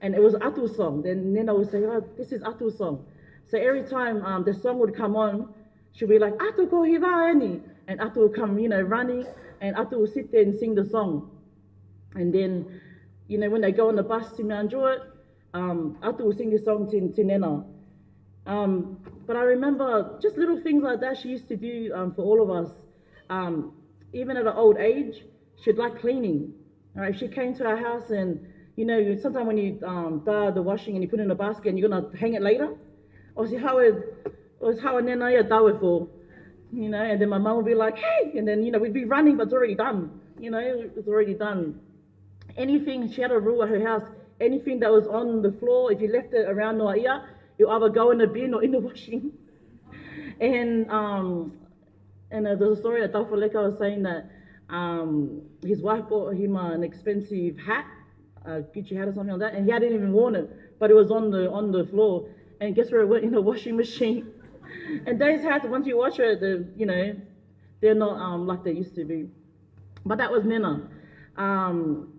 and it was Atu's song. Then, then I would say, "Oh, this is Atu's song." So every time, um, the song would come on, she'd be like, "Atu, ko e hiva eni." And Atu would come, you know, running, and Atu would sit there and sing the song. And then, you know, when they go on the bus to Mount Druitt, um, Atu would sing this song to, to Nena. Um, but I remember just little things like that she used to do, um, for all of us. Um, even at an old age, she'd like cleaning. All right, she came to our house and, you know, sometimes when you, um, tā the washing and you put it in a basket and you're gonna hang it later, ʻosi haʻu e, ʻosi haʻu ʻa Nena ia ʻo tau e fō. You know, and then my mum would be like, "Hey," and then, you know, we'd be running, but it's already done. You know, it's already done. Anything, she had a rule at her house, anything that was on the floor, if you left it around noaʻia, it'll either go in the bin or in the washing. And, um, and, uh, there's a story that Taufa Leka was saying that, um, his wife bought him, uh, an expensive hat, a Gucci hat or something like that, and he hadn't even worn it, but it was on the, on the floor. And guess where it went? In the washing machine. And those hats, once you wash it, the, you know, they're not, um, like they used to be. But that was Nena. Um,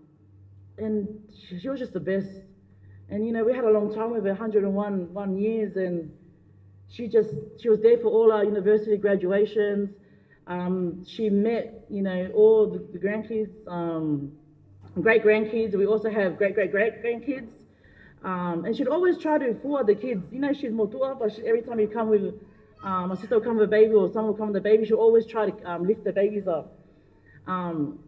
and she, she was just the best. And, you know, we had a long time with her, hundred and one, one years, and she just, she was there for all our university graduations. Um, she met, you know, all the, the grandkids, um, great grandkids. We also have great, great, great grandkids. Um, and she'd always try to fool the kids. You know, she's motuʻa, but she, every time you come with, um, my sister will come with a baby or someone will come with a baby, she'll always try to, um, lift the babies up. Um,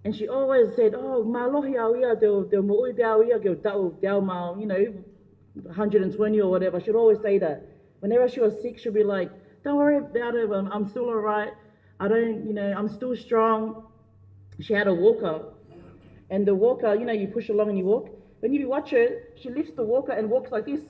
and she always said, "Oh, mālohi au ia, te u, te u moʻui pē au ia, ke u taʻu, te u mau, you know, hundred and twenty or whatever." She'd always say that. Whenever she was sick, she'd be like, "Don't worry about it, I'm, I'm still all right. I don't, you know, I'm still strong." She had a walker. And the walker, you know, you push along and you walk. When you watch her, she lifts the walker and walks like this.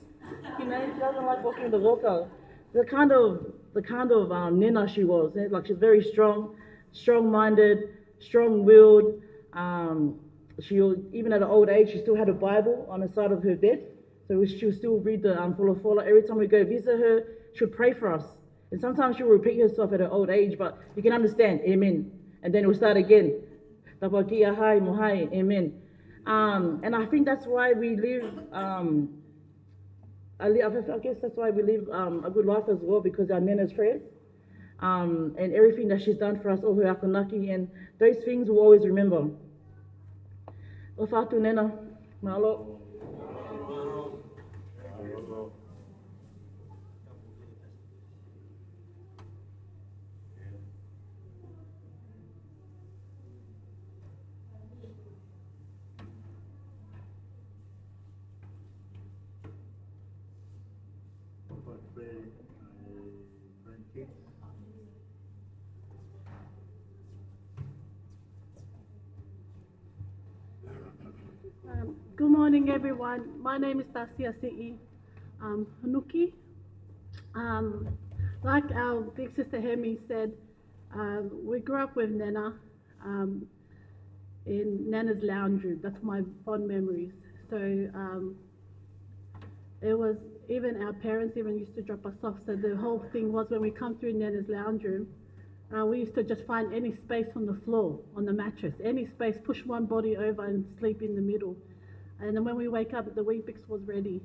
You know, she doesn't like walking the walker. The kind of the kind of um, nena she was. Eh? Like, she's very strong, strong-minded, strong-willed. Um, she was, even at an old age, she still had a Bible on the side of her bed, so she would still read the um, Folofola. Every time we go visit her, she would pray for us. And sometimes she would repeat herself at her old age, but you can understand, "Amen." And then it will start again. "Tapuakiʻi ʻa hai mo hai, amen." Um, and I think that's why we live, um, I, li- I guess that's why we live um, a good life as well, because our nena's prayers um, and everything that she's done for us, all her akonaki, and those things we'll always remember. ʻOfa atu, nena. Mālō. Um, good morning, everyone. My name is Tasia Siʻi um, Hanuki. Um, like our big sister Hemi said, um, we grew up with Nena um, in Nena's lounge room. That's my fond memories. So um, it was, even our parents even used to drop us off. So the whole thing was, when we come through Nena's lounge room, uh, we used to just find any space on the floor, on the mattress, any space, push one body over and sleep in the middle. And then when we wake up, the Weet-Bix was ready.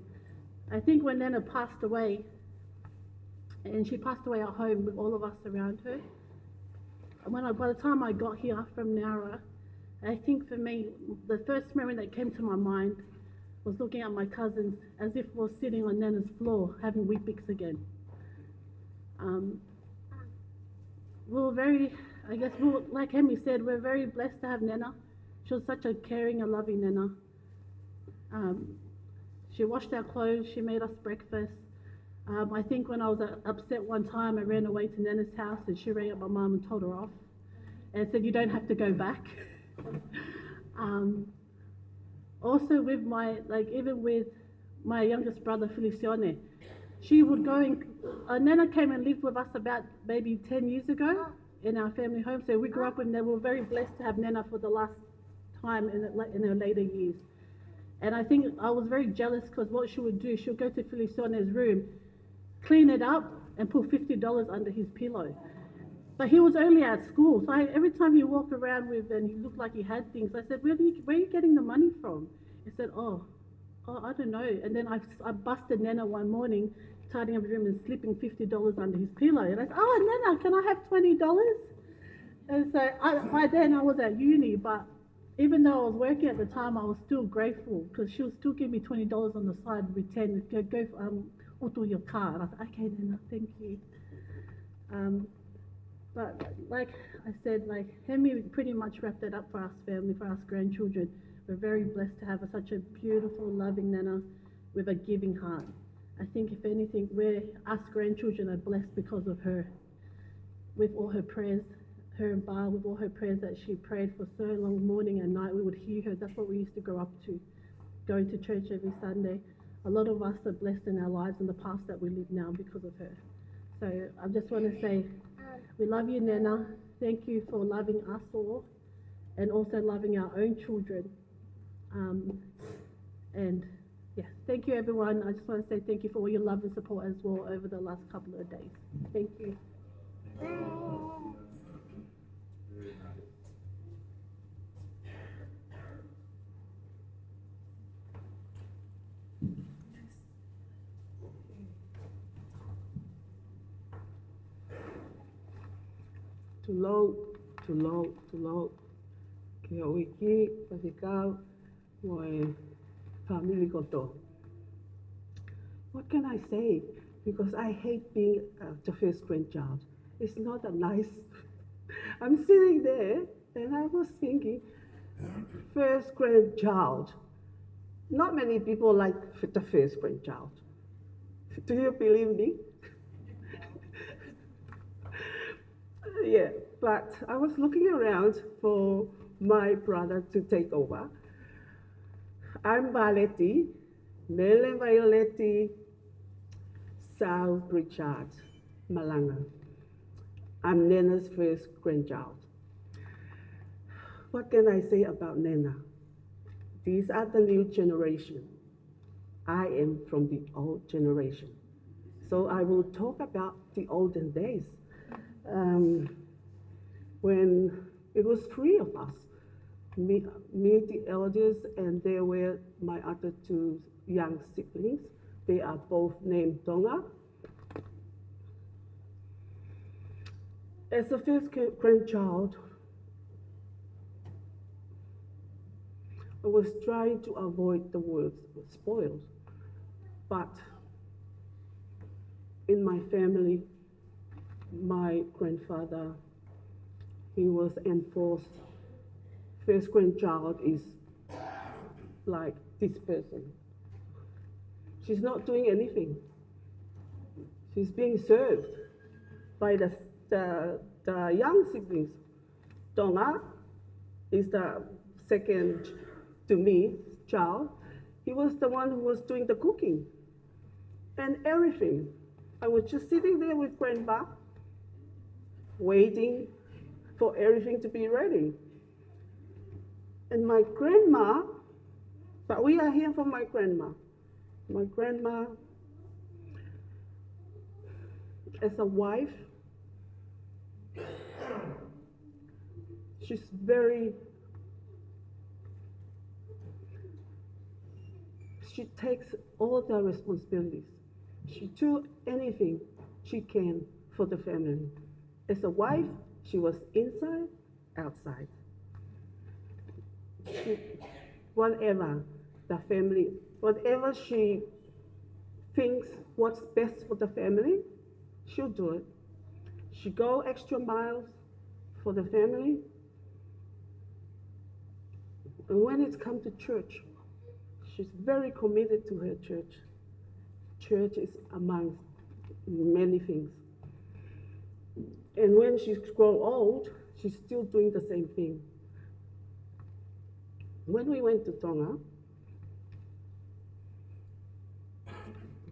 I think when Nena passed away, and she passed away at home with all of us around her, and when I, by the time I got here from Nowra, I think for me, the first memory that came to my mind was looking at my cousins as if we're sitting on Nena's floor having Weet-Bix again. Um, we were very, I guess, we were, like Hemi said, we're very blessed to have Nena. She was such a caring and loving Nena. Um, she washed our clothes, she made us breakfast. Um, I think when I was uh, upset one time, I ran away to Nena's house and she rang up my mum and told her off and said, "You don't have to go back." Um, also with my, like, even with my youngest brother, Felicione, she would go and, uh, Nena came and lived with us about maybe ten years ago in our family home. So we grew up with Nena. We were very blessed to have Nena for the last time in, the, in her later years. And I think I was very jealous because what she would do, she would go to Feliciane's room, clean it up, and put fifty dollars under his pillow. But he was only at school, so I, every time he walked around with and he looked like he had things, I said, "Where are you, where are you getting the money from?" He said, "Oh, oh, I don't know." And then I, I busted Nena one morning, tidying up his room and slipping fifty dollars under his pillow. And I said, "Oh, Nena, can I have twenty dollars?" And so I, by then I was at uni, but even though I was working at the time, I was still grateful because she would still give me twenty dollars on the side with ten, "Go, go um, utu your car." And I thought, "Okay, Nena, thank you." Um, but like I said, like Hemi pretty much wrapped it up for us family, for us grandchildren. We're very blessed to have such a beautiful, loving Nena with a giving heart. I think if anything, we're, us grandchildren are blessed because of her. With all her prayers, her and Ba, with all her prayers that she prayed for so long, morning and night, we would hear her. That's what we used to grow up to, going to church every Sunday. A lot of us are blessed in our lives and the path that we live now because of her. So I just want to say, we love you, Nena. Thank you for loving us all and also loving our own children. Um, and yeah, thank you, everyone. I just want to say thank you for all your love and support as well over the last couple of days. Thank you. Tulou, tulou, tulou. Ki he ʻEiki, faifekau, mo e fāmili kotoa. What can I say? Because I hate being uh, the first grandchild. It's not a nice. I'm sitting there and I was thinking, first grandchild. Not many people like the first grandchild. Do you believe me? Yeah, but I was looking around for my brother to take over. I'm Valeti, Mele Vaioleti, Richard Malanga. I'm Nena's first grandchild. What can I say about Nena? These are the new generation. I am from the old generation. So I will talk about the olden days. Um, when it was three of us, me, me, the eldest, and there were my other two young siblings. They are both named Tonga. As the first grandchild, I was trying to avoid the words spoiled, but in my family, my grandfather, he was enforced. First grandchild is like this person. She's not doing anything. She's being served by the, the, the young siblings. Tonga is the second to me child. He was the one who was doing the cooking and everything. I was just sitting there with grandma, waiting for everything to be ready. And my grandma, but we are here for my grandma. My grandma, as a wife, she's very, she takes all the responsibilities. She do anything she can for the family. As a wife, she was inside, outside. She, whatever the family, whatever she thinks what's best for the family, she'll do it. She go extra miles for the family. And when it's come to church, she's very committed to her church. Church is amongst many things. And when she grow old, she's still doing the same thing. When we went to Tonga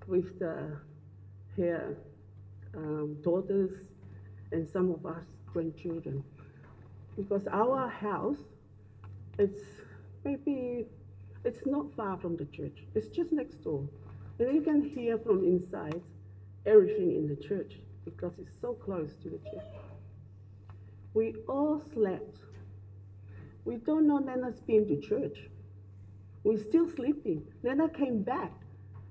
with the, her um, daughters and some of us grandchildren, because our house, it's maybe, it's not far from the church. It's just next door. And you can hear from inside everything in the church because it's so close to the church. We all slept. We don't know Nena's been to church. We're still sleeping. Nena came back,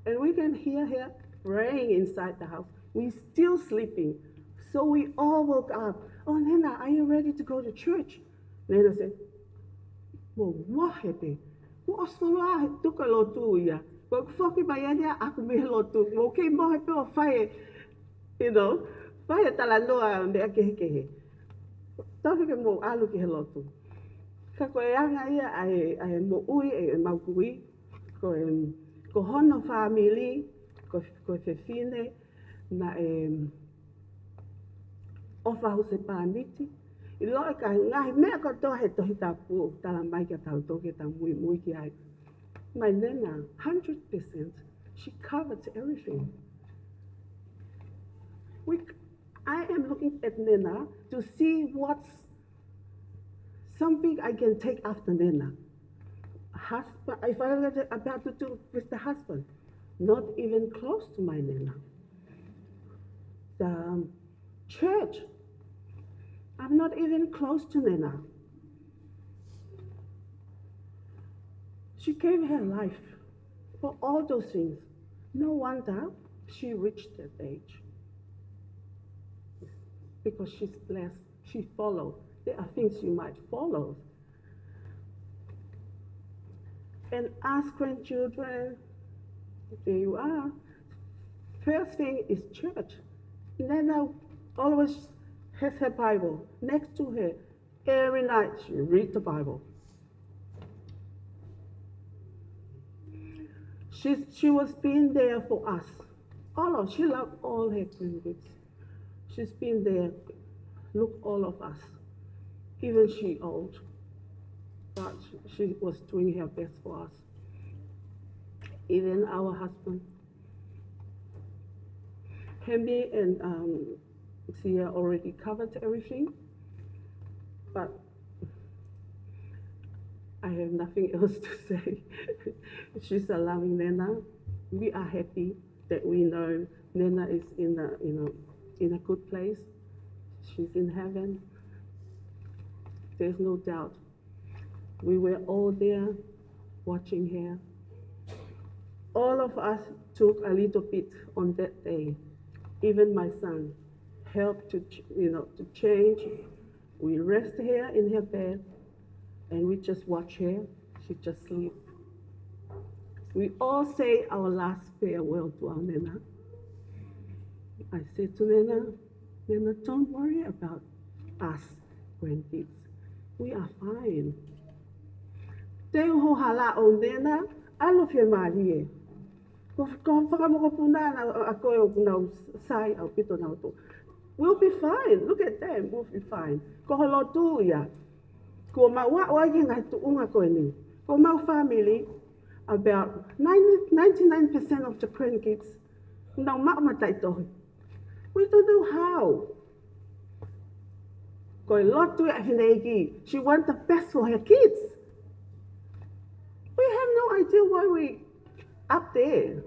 and we can hear her praying inside the house. We're still sleeping. So we all woke up. "Oh, Nena, are you ready to go to church?" Nena said, "Mo mohe pē. Mo ʻosi loa he tuku e lotu ia. Ko ʻeku foki mai eni ʻaʻaku mei he lotu. Mo kei mohe pē ʻo fai e, you know, fai e talanoa meʻa kehekehe." Tau ke mo ʻalu ki he lotu. Ka ko e anga ia ʻa e, ʻa e moʻui ʻemau kui, ko e, ko hono fāmili, ko, ko e fefine, naʻe ʻofa husepāniti. ʻIlo e ka ngaahi meʻa kotoa he Tohi Tapu ʻoku tala mai kia tautolu ke tau muimui ki ai. My Nena, hundred percent, she covered everything. We, I am looking at Nena to see what's something I can take after Nena. Husband, if I look at about to do with the husband, not even close to my Nena. The church, I'm not even close to Nena. She gave her life for all those things. No wonder she reached that age. Because she's blessed. She followed. There are things you might follow. And us grandchildren, there you are. First thing is church. Nena always has her Bible next to her. Every night she read the Bible. She, she was being there for us. All of, she loved all her grandkids. She's been there, look all of us. Even she old, but she was doing her best for us. Even our husband, Amy and um, Sia already covered everything, but I have nothing else to say. She's a loving Nena. We are happy that we know Nena is in a, you know, in a good place. She's in heaven. There's no doubt. We were all there watching her. All of us took a little bit on that day. Even my son helped to, ch- you know, to change. We rest her in her bed, and we just watch her. She just sleep. We all say our last farewell to our Nena. I said to Nena, Nena, don't worry about us grandkids. We are fine. Te uho hala o Nena, ʻalu fiemālie. Ko, ko fakamokopuna na a koe ʻoku nau sai ʻaupito nautolu. We'll be fine. Look at them. We'll be fine. Ko ho lotu ia. Ko mau ʻoatu ki he ngaahi tuʻunga ko eni. Ko mau family, about ninety, ninety-nine percent of the grandkids, nau maʻu mataʻitohi. We don't know how. Ko e lotu ia ʻa e fineʻeiki. She want the best for her kids. We have no idea why we up there.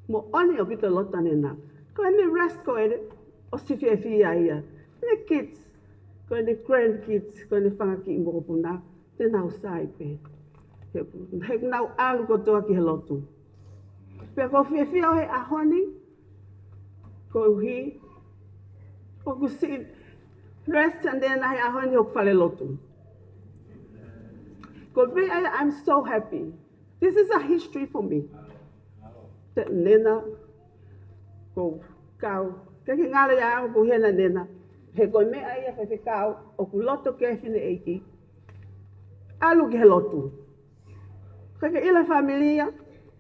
Moʻoni ʻaupito e lotu ʻa Nena. Ko ʻene rest ko ē, ʻosi fiefia ia. ʻEne kids, ko ʻene grandkids, ko ʻene fanga kiʻi mokopuna, te nau sai pē. He, he nau ʻalu kotoa ki he lotu. Pea ʻoku ou fiefia ʻi he ʻaho ni, koeʻuhi ʻoku siʻi rest ʻa Nena he ʻaho ni ʻi hoku fale lotu. Ko e meʻa ia, I'm so happy. This is a history for me. Te Nena ʻoku kau. ʻIkai ke ngalo ia ʻoku hena Nena. He ko e meʻa ia, faifekau, ʻoku loto ki ai e fineʻeiki. ʻAlu ki he lotu. ʻIkai ke ʻilo e family ia.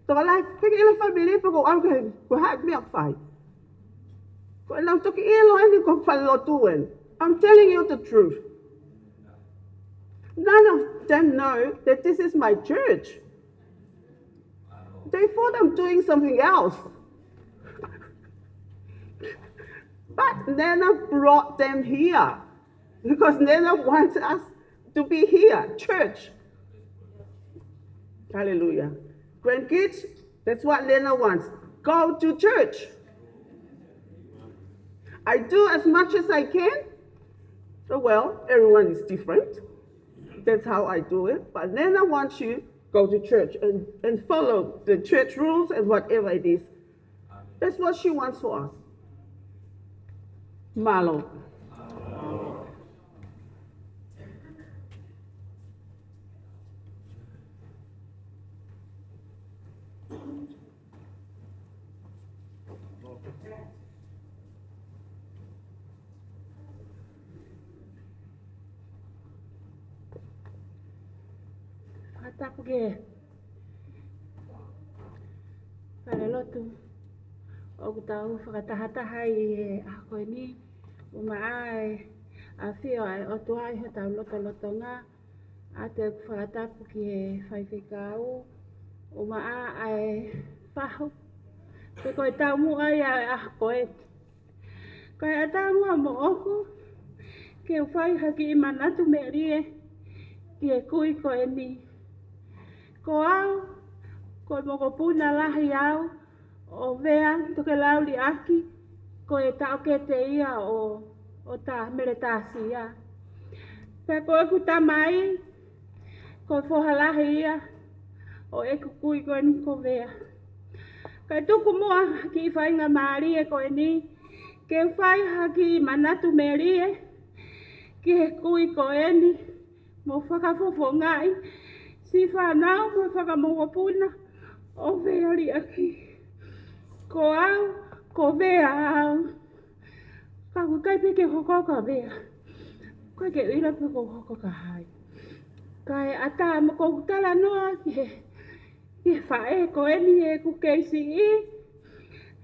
Tokolahi, ʻikai ke ʻilo e family pe ko e ʻalu ki he, ko e hā e meʻa ʻoku fai. Ko ʻenau toki ʻilo eni ko e fale lotu eni. I'm telling you the truth. None of them know that this is my church. They thought I'm doing something else. But Nena brought them here because Nena wants us to be here, church. Hallelujah. Grandkids, that's what Nena wants. Go to church. I do as much as I can. Oh, well, everyone is different. That's how I do it. But Nena wants you go to church and, and follow the church rules and whatever it is. That's what she wants for us. Mālō. Fakatapu ki he fale lotu ʻoku tau fakatahataha ai he ʻaho ko eni, ʻumaʻā e ʻafio ʻa e ʻOtua ʻi hotau lotolotonga. ʻA ia ʻoku fakatapu ki he faifekau, ʻumaʻā ʻa e fahu, pe ko e taumuʻa ia ʻo e ʻaho ko eni. Kae ʻatā muʻa moʻoku ke u fai ha kiʻi manatu melie ki he kui ko eni. Ko au, ko e mokopuna lahi au ʻo Vea Tokelau Liʻaki, ko e taʻokete ia ʻo, ʻo Tā Mele Tasia. Pea ko ʻeku tamai, ko e foha lahi ia ʻo ʻeku kui ko eni ko Vea. Kae tuku muʻa ha kiʻi faingamālie ko eni ke u fai ha kiʻi manatu melie ki he kui ko eni, mo fakafofongaʻi siʻi fānau mo e fakamokopuna ʻo Vea Liʻaki. Ko au, ko Vea au. Ka ʻoku ʻikai pē ke u hoko ko Vea. ʻIkai ke u ʻilo pe ʻoku ou hoko ko hai. Kae ʻatā mo ʻeku talanoa ki he, ki he faʻē ko eni ʻeku kei siʻi.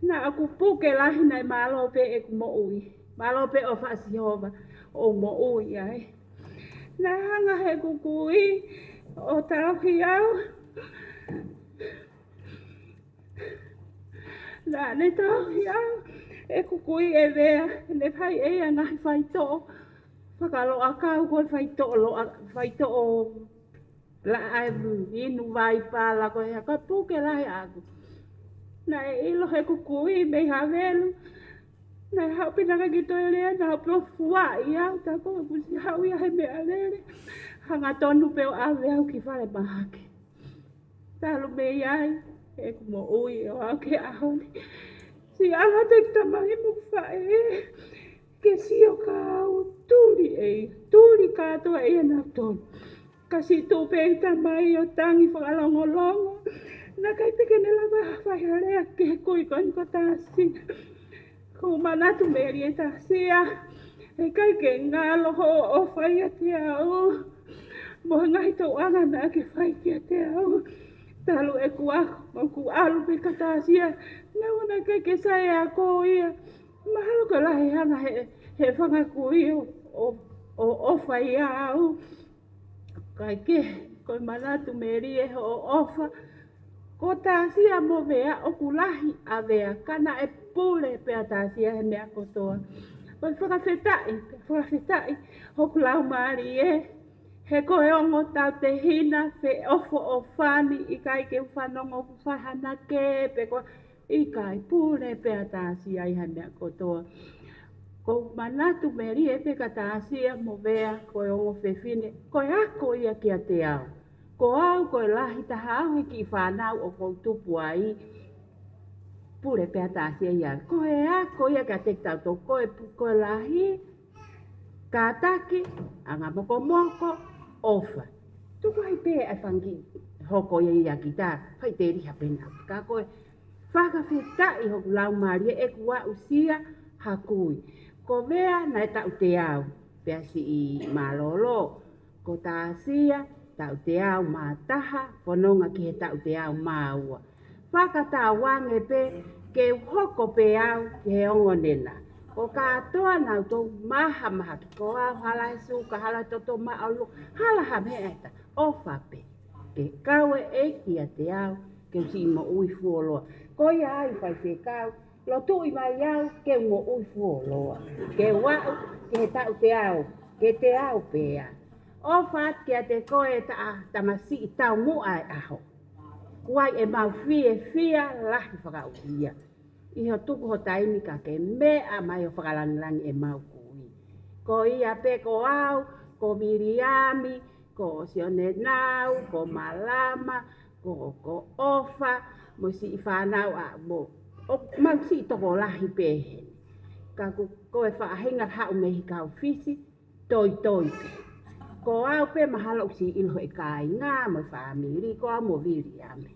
Naʻa ku puke lahi naʻe mālō pē ʻeku moʻui. Mālō pē ʻofa ʻa Sihova ʻo moʻui ai. Naʻe hanga ʻe heʻeku kui ʻo tauhi au. Naʻa ne tauhi au ʻe he kui ʻe Vea, ne fai ʻe ia ngaahi faitoʻo fakaloʻakau, ko e faitoʻo loʻa, faitoʻo laʻa inu vai pala ko e hā, ka puke lahi ʻaʻaku. Naʻe ʻilo ʻe he kui mei Havelu, naʻe haʻu pē naʻa ke toe lea, naʻa pē ʻo fuaʻi au, tā ko e kusi haʻu ia he meʻalele, hangatonu pē ʻo ʻave au ki falemahaki. Talu mei ai ʻeku moʻui ʻo aʻu ki he ʻaho ni. Siʻi ʻalu atu e tamai mo e faʻē ke sio ka u tuli ʻe ia, tuli kātoa ʻe ia nautolu. Ka siʻi tuʻu pē e tamai ʻo tangi fakalongolongo. Naʻe ʻikai pē ke ne lava fai ha lea ki he kui ko eni ko Tasia. Ko e manatu melie Tasia, ʻikai ke ngalo hoʻo ʻofa ʻiate au mo e ngaahi tauʻanga naʻa ke fai kiate au. Talu ʻeku ako, ʻoku ʻalu pē kia Tasia, naʻa na ʻikai ke sai ʻa ko ia. Mahalo ko e lahi hanga he, he fanga kui ʻo, ʻo, ʻo ʻofa ʻia au. Kae kehe, ko e manatu melie hoʻo ʻofa. Ko Tasia mo Vea ʻoku lahi ʻa Vea, ka naʻe pule pē ʻa Tasia he meʻa kotoa. Ko e fakafetaʻi, fakafetaʻi hoku laumālie, he ko e ongo tautehina feʻofoʻofani, ʻikai ke u fanongo ʻoku fai ha nake pe ko ʻikai, pule pē ʻa Tasia ʻi he meʻa kotoa. Ko e manatu melie pē kia Tasia mo Vea, ko e ongo fefine, ko e ako ia kiate au. Ko au, ko e lahi taha au he kiʻi fānau ʻoku ou tupu ai. Pule pē ʻa Tasia ia. Ko e ako ia kiate kitautolu, ko e pu-, ko e lahi, kātaki, anga mokomoko, ʻofa. Tuku ai pē ʻa e fanga kiʻi hoko ia ʻia kita, fai teliha pē na. Ka ko e fakafetaʻi hoku laumālie ʻeku aʻusia ha kui. Ko Vea naʻe taʻu teau, pea siʻi mālōlō. Ko Tasia, taʻu teau mā taha, fononga ki he taʻu teau mā ua. Fakatauange pē ke u hoko pē au ki he ongo nena. Ko kātoa nautolu mahamahaki, ko au hala he suka, hala he toto māʻolunga, hala ha meʻa ʻe taha, ʻofa pē. Ke kau e ʻEiki ʻiate au, ke u siʻi moʻui fuoloa. Ko ia ai faifekau, lotuʻi mai au ke u moʻui fuoloa. Ke u aʻu ki he taʻu teau, ke teau pē au. ʻOfa atu kiate koe taʻa tamasiʻi taumuʻa e ʻaho. Kuo ʻi ai ʻemau fiefia lahi fakaʻulia. ʻI hoʻo tuku ho taimi ka ke meʻa mai ʻo fakalangilangi ʻemau kui. Ko ia pē ko au, ko Viliami, ko Sionenau, ko Malama, ko, ko ʻOfa, mo siʻi fānau ʻa, mo, ʻo, mau siʻi tokolahi pē heni. Ka ko, ko e faʻahinga haʻu mei he kau Fisi, toitoi pē. Ko au pē mahalo ʻoku siʻi ʻilo he kāinga mo e fāmili, ko au mo Viliami.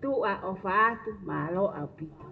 Tuʻa ʻofa atu, mālō ʻaupito.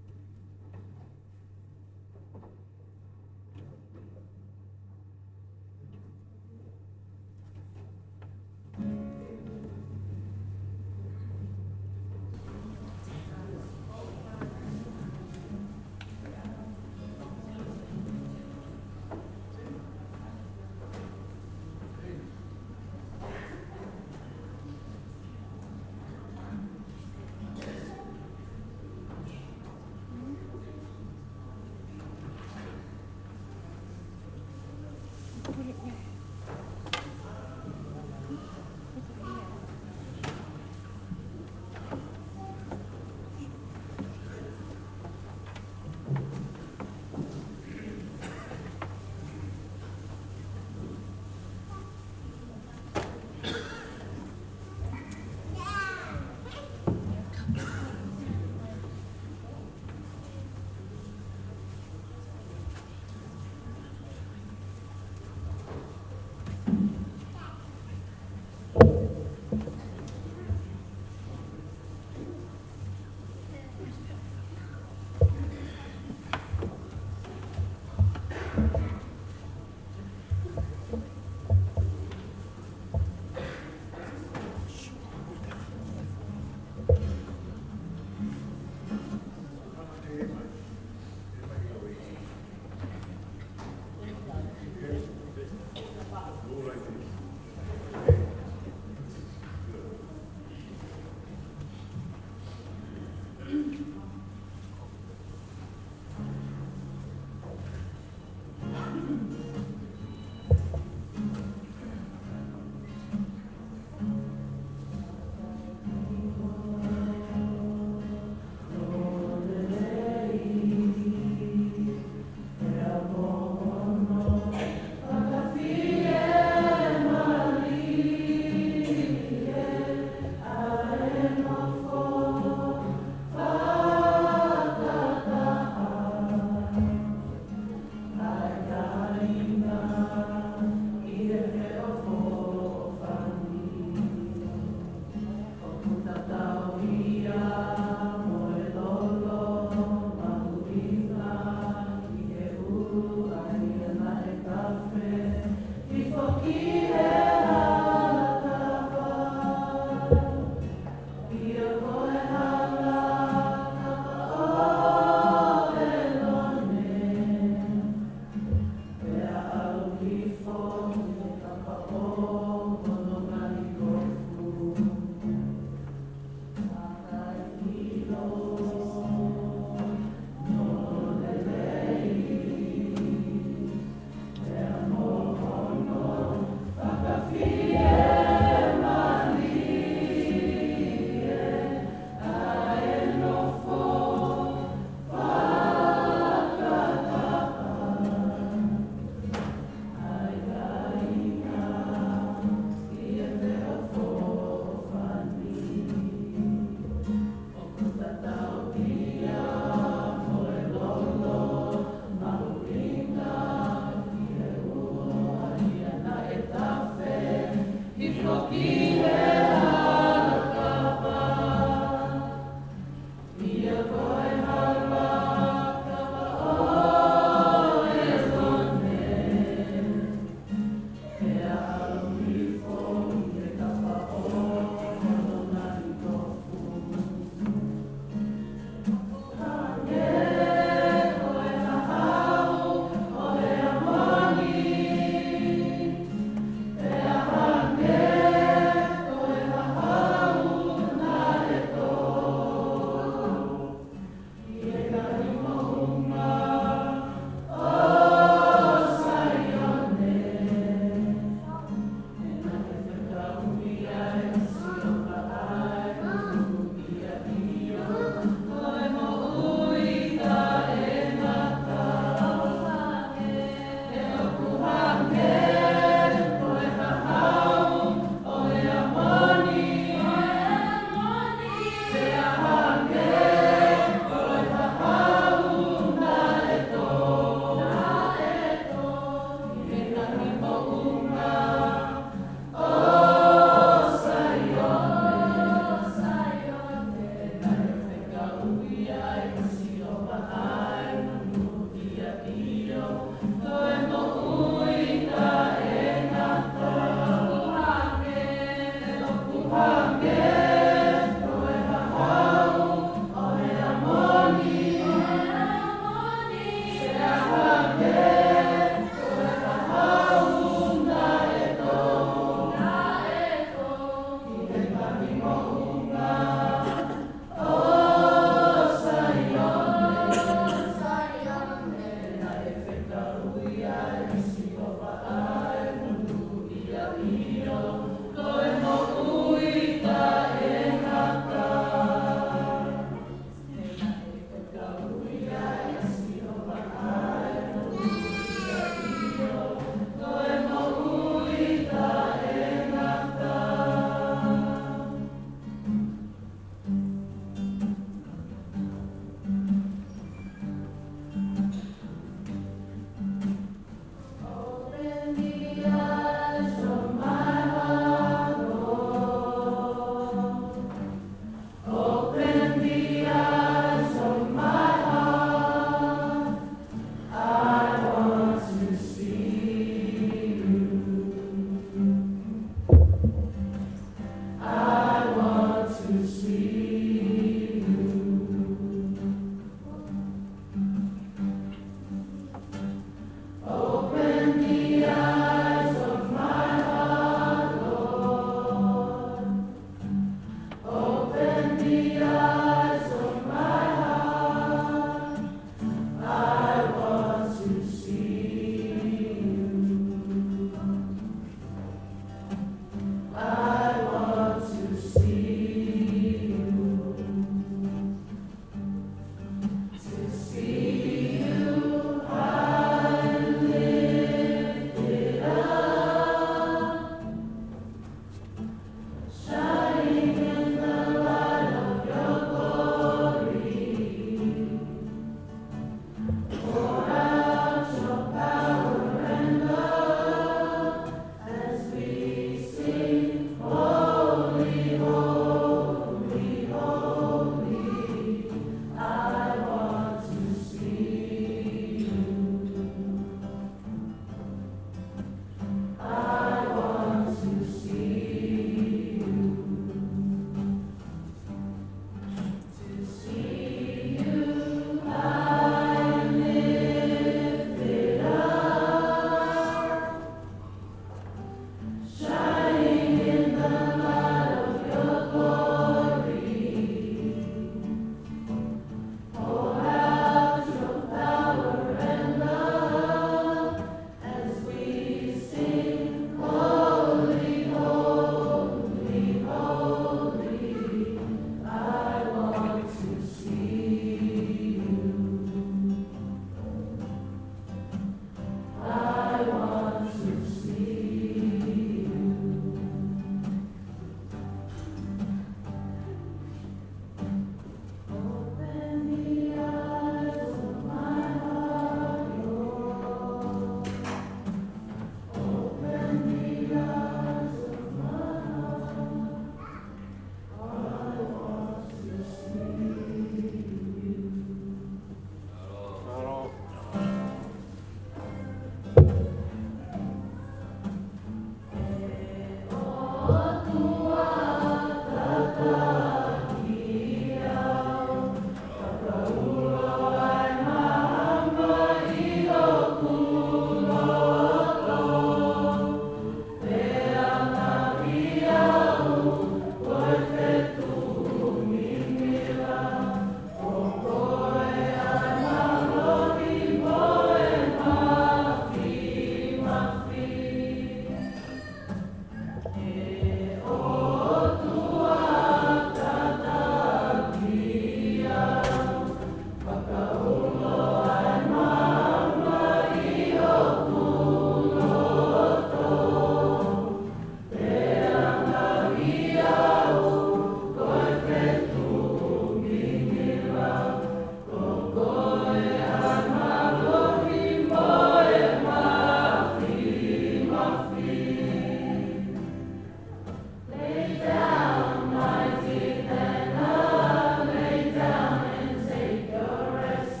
Lay down, my dear Nana, lay down and take your rest.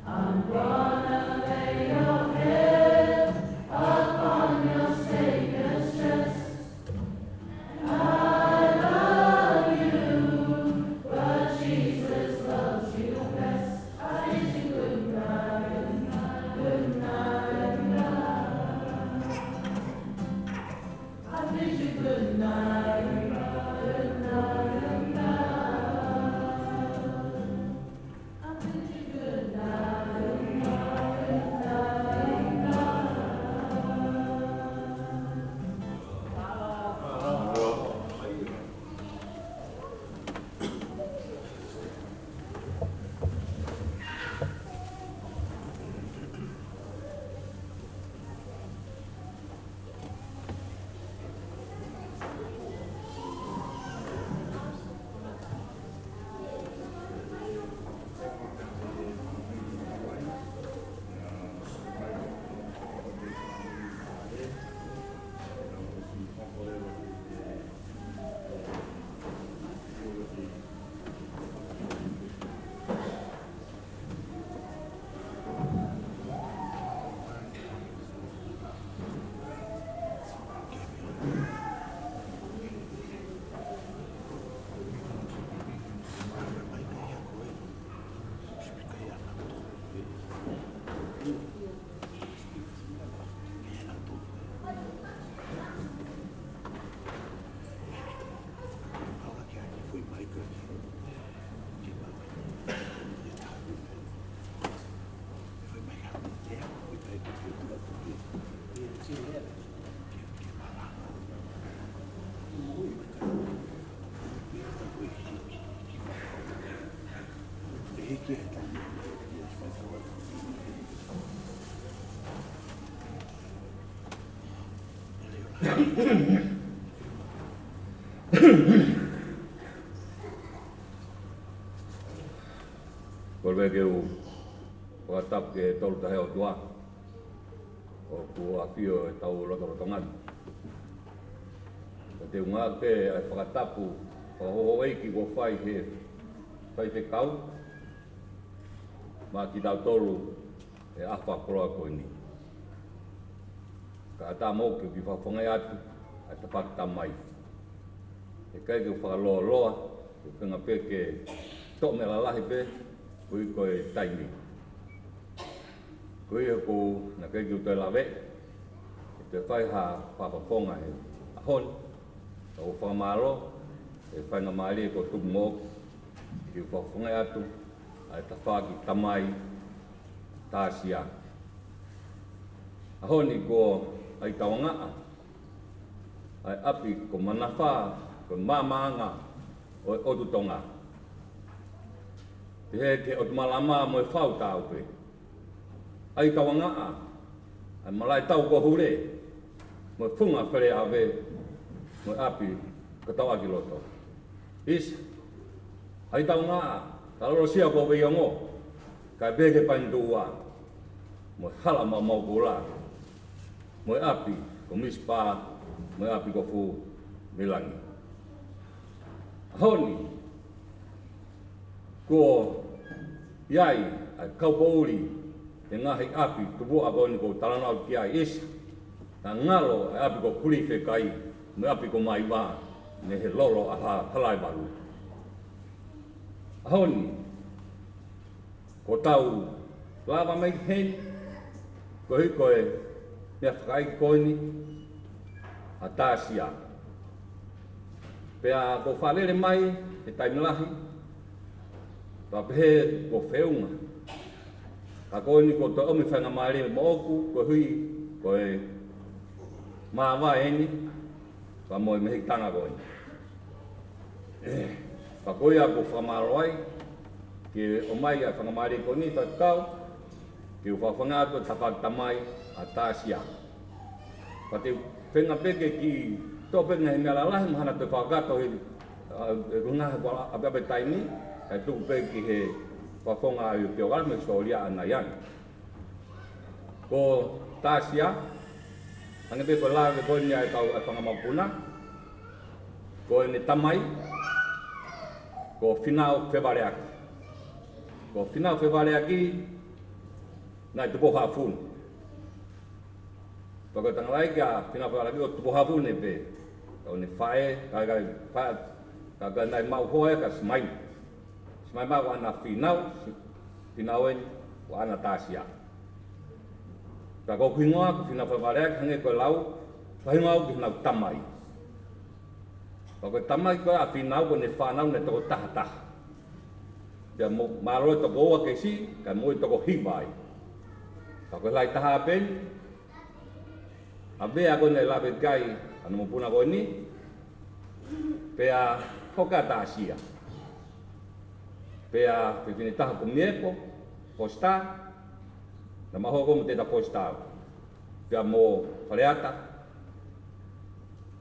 I'm gonna lay your head upon your Savior's chest. I love you, but Jesus loves you best. I bid you good night, good night, good night. I bid you good night, good night, good night. I bid you good night, good night, good night. Kole ke u fakatapu ki he Tolu Tahaʻi ʻOtua ʻoku ʻafio ʻi hotau lotolotonga ni. Ka te u ngāueʻaki ʻa e fakatapu fakahouhouʻeiki kuo fai ʻe he faifekau maʻa kitautolu he ʻaho fakakoloa ko eni. Kae ʻatā mo au ke u kiʻi fakafofongaʻi atu ʻa e tafaʻaki tamai. ʻIkai ke u fakalōloa, ke u feinga pē ke toʻo meʻa lalahi pē, koeʻuhi ko e taimi. Koeʻuhi ko e ʻuhinga ʻikai ke u toe lave, ke u toe fai ha fakafofonga he ʻaho ni, ka ʻoku ou fakamālō he faingamālie kuo tupu moʻoku ke u fakafofongaʻi atu ʻa e tafaʻaki tamai Tāsia. ʻAho ni ko ʻAitauangaʻa, ʻa e ʻapi ko Manafā, ko e maamaʻanga ʻo e ʻotu Tonga. Pehē ki he ʻOtu Malama mo e Fau Tāupe. ʻAitauangaʻa, ʻa e malaʻe tau ko Hule, mo e Funga Feleʻave, mo e ʻapi ko Tauʻakiloto. ʻIsa, ʻAitauangaʻa, Kalolosia ko Veiongo, kae pehē ki he Paenituʻua, mo e Hala Maumau Kula, mo e ʻapi ko Misipa, mo e ʻapi ko Fumilangi. ʻAho ni, kuo ʻi ai ʻa e kaupoʻuli he ngaahi ʻapi tupuʻa ko eni ʻoku ou talanoa ki ai, ʻIsa, naʻa ngalo ʻa e ʻapi ko Kulifekai, mo e ʻapi ko Maiva, mei he lolo ʻa Halaevalu. ʻAho ni, kuo tau lava mai heni, koeʻuhi ko e meʻa fakaʻeiki ko eni ʻa Tāsia. Pea kuo fakalele mai he taimi lahi, pea pehē kuo feʻunga. Ka ko eni kuo toe ʻomi faingamālie moʻoku, koeʻuhi ko e māvae eni, Pea mo e mehikitanga ko eni. Pea ko ia ʻoku ou fakamālō ai, ke ʻomai ʻa e faingamālie ko eni, faifekau, ke u fakafanongo atu e tafaʻaki tamai ʻa Tasia. Pea te u feinga pē ke kiʻi toʻo pē ngaahi meʻa lalahi, mahalo te u fakakakato he, ʻa, ʻe kuo ngaohi ʻaupito e taimi, kae tuku pē ki he fakafofonga ʻa e piokalame, sōlia ʻa Naiane. Ko Tasia, hangē pē ko e lave ko eni ʻa e kau ʻa e fanga mokopuna, ko ʻene tamai, ko Finau Fevaleaki. Ko Finau Fevaleaki, naʻe tupu hafuni. Pea ko e tangataʻeiki ʻa Finau Fevaleaki ʻoku tupu hafuni pē. Ko ʻene faʻē, ka, ka, fa-, ka, ka naʻe maʻu hoa ia ka Simainu. Simainu ko ʻAna Finau, Finau eni ko ʻAna Tasia. Ka ko hoku hingoa ko Finau Fevaleaki, hangē ko e lau, fakahingoa au ki heʻenau tamai. Pea ko e tamai ko ē ʻa Finau ko ʻene fānau naʻe toko taha taha. Pea mo, mālō e toko ua ke siʻi, kae moʻui e toko hiva ai. Pea ko e lahi taha pē eni, ʻa Vea ko ē naʻe lave ki ai ʻa e mokopuna ko eni, pea hoko ʻa Tasia. Pea fefine taha ko Mieko Fositā, naʻe maʻu hoa ko ē mo Teta Fositā. Pea mo Faleata,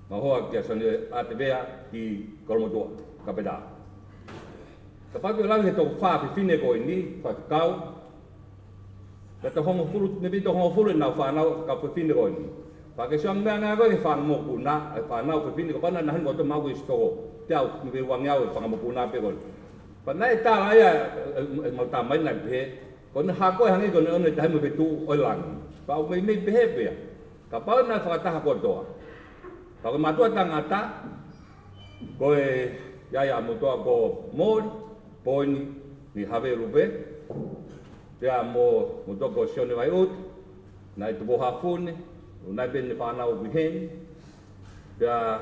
maʻu hoa kia Sione ʻAtevea ki Kolomotuʻa, Kapetā. Kapau te u lave he toko fā fefine ko eni, faifekau, naʻe toko hongofulu, naʻe pito hongofulu ʻenau fānau kau fefine ko eni. Pea ke sio ange meʻa ngā ko ē he fanga mokopuna, e fānau fefine ko ē naʻa nau hanga ʻo maʻu ʻi he sitoko. Te u ʻave ange au e fanga mokopuna pē ko eni. Pea naʻe tala ia, e, e, e mau tamai naʻe pehē, ko ʻene hako ʻe hangē ko ʻene ʻono ʻi tahi mo e fetuʻu ʻo e langi. Pea u meimei pehē pē ia. Kapau naʻe fakataha kotoa. Pea ko e mātuʻa tangata, ko e, ia ia motuʻa ko Moli Poini ni Havelu pē, pea mo motuʻa ko Sione Vaiʻuti, naʻe tupu hafuni, ʻo naʻe pē ʻene fānau ʻoku ʻi heni, pea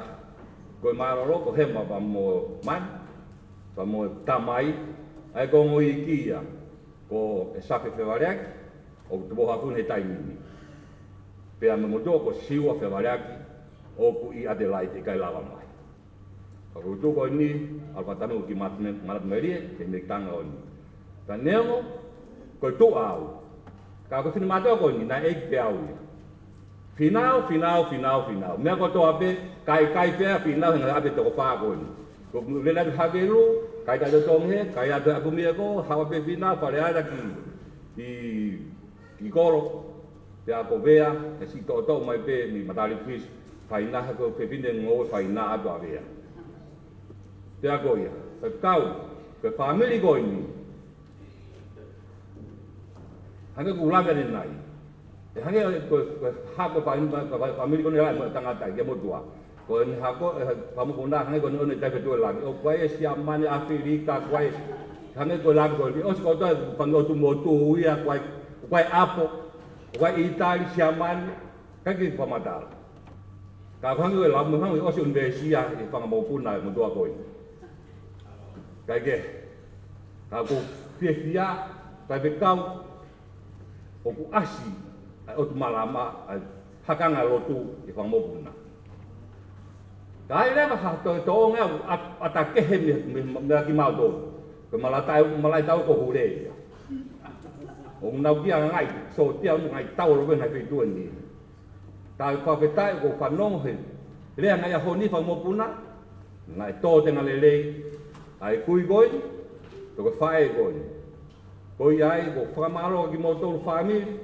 ko e mālōlō ko Hema pea mo Mani, pea mo e tamai, ʻa e ko e ongo iiki ia, ko ʻEsafe Fevaleaki, ʻoku tupu hafuni he taimi ni. Pea mo e motuʻa ko Siua Fevaleaki, ʻoku ʻi ʻAtelaite ʻikai lava mai. Ka ko e tuʻu ko eni, ʻalu fakataha mo e kiʻi manatu me-, manatu melie, he mehikitanga ko eni. Ka neongo, ko e tuʻu au. Ka ko e finemātuʻa ko eni, naʻe ʻeiki pē au ia. Finau, Finau, Finau, Finau. Meʻa kotoa pē, kai, kai pē ʻa Finau, he ngaahi ʻapi toko fā ko eni. Ko e lele atu Havelu, kai kai totongi he, kai atu ʻa Mieko, hawa pē Finau, Faleata ki, ki, ki Kolo. Pea ko Vea, ʻe siʻi toʻotoʻo mai pē mei Matalifisi, faina he ko e fefine ngoue faina atu ʻa Vea. Pea ko ia, faifekau, ko e fāmili ko eni. Hangē ko e lave ʻanenai. ʻE hangē ko e, ko e hako e fāmili, ko e fāmili ko eni ʻa e tangata ia motuʻa. Ko ʻene hako, e fanga mokopuna hangē ko ʻene ʻono ʻi tahi mo e fetuʻu ʻo e langi. ʻOku ʻi ai e Siamane, ʻAfilika, ʻoku ʻi ai, hangē ko e langi ko eni. ʻOsi kotoa e fanga ʻotu motu ia, ʻoku ʻi ai, ʻoku ʻi ai ʻApo, ʻoku ʻi ai ʻItali, Siamane, ʻikai ke fakamatala. Ka hangē ko e lau mo hangē ʻosi ʻunivēsiti ʻa e fanga mokopuna ʻa e motuʻa ko eni. ʻIkai ke, ka ʻoku fiefia, faifekau, ʻoku ʻasi ʻa e ʻotu malama, ʻa e hakanga lotu ʻi he fanga mokopuna. Ka ʻi ai leva ha toe tōʻonga ʻa, ʻa, ʻa e takehe mei, mei, mei kimautolu. Ko e malaʻe tau, malaʻe tau ko Hule ia. ʻOku nau kia ngai, so tia unu ngai tau lo vena pe tueni. Tau fakafetaʻi ʻoku ou fanongo he lea ngaahi ʻaho ni fanga mokopuna, naʻe tō tenga lelei ʻa e kui ko eni, pea ko e faʻē ko eni. Ko ia ai, ʻoku ou fakamālō atu kiate kimoutolu fāmili,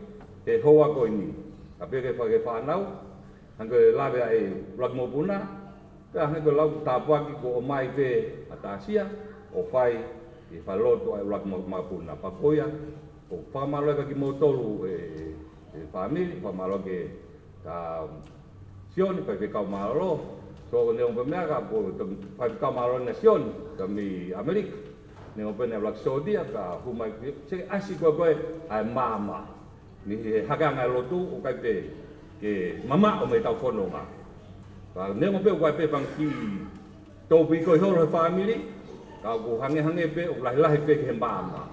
he houa ko eni. Ka pehē ki he fanga fānau, hangē ko e lave ʻa e ʻuluaki mokopuna, pea hangē ko e lau tāpuaki kuo ʻomai pē ʻa Tasia, ʻo fai ʻi he falelotu ʻa e ʻuluaki mo-, mokopuna. Pea ko ia, ʻoku ou fakamālō atu kiate kimoutolu e, e fāmili, fakamālō atu kia Sione, faifekau mālōlō. So, neongo pē meʻa ka ko e faifekau mālōlō ʻa Sione, ka mei ʻAmelika. Neongo pē naʻe ʻuluaki sōtia, ka hū mai ki, se ʻasi ko ē ko ē, ʻa e maama. Ni he hakanga lotu ʻoku ʻikai pē ke mamaʻo mei heʻetau fononga. Ka neongo pē ʻoku ʻi ai pē fanga kiʻi tōpiko ʻi holo he fāmili, ka ʻoku hangehangē pē ʻoku lahilahi pē ki he maama.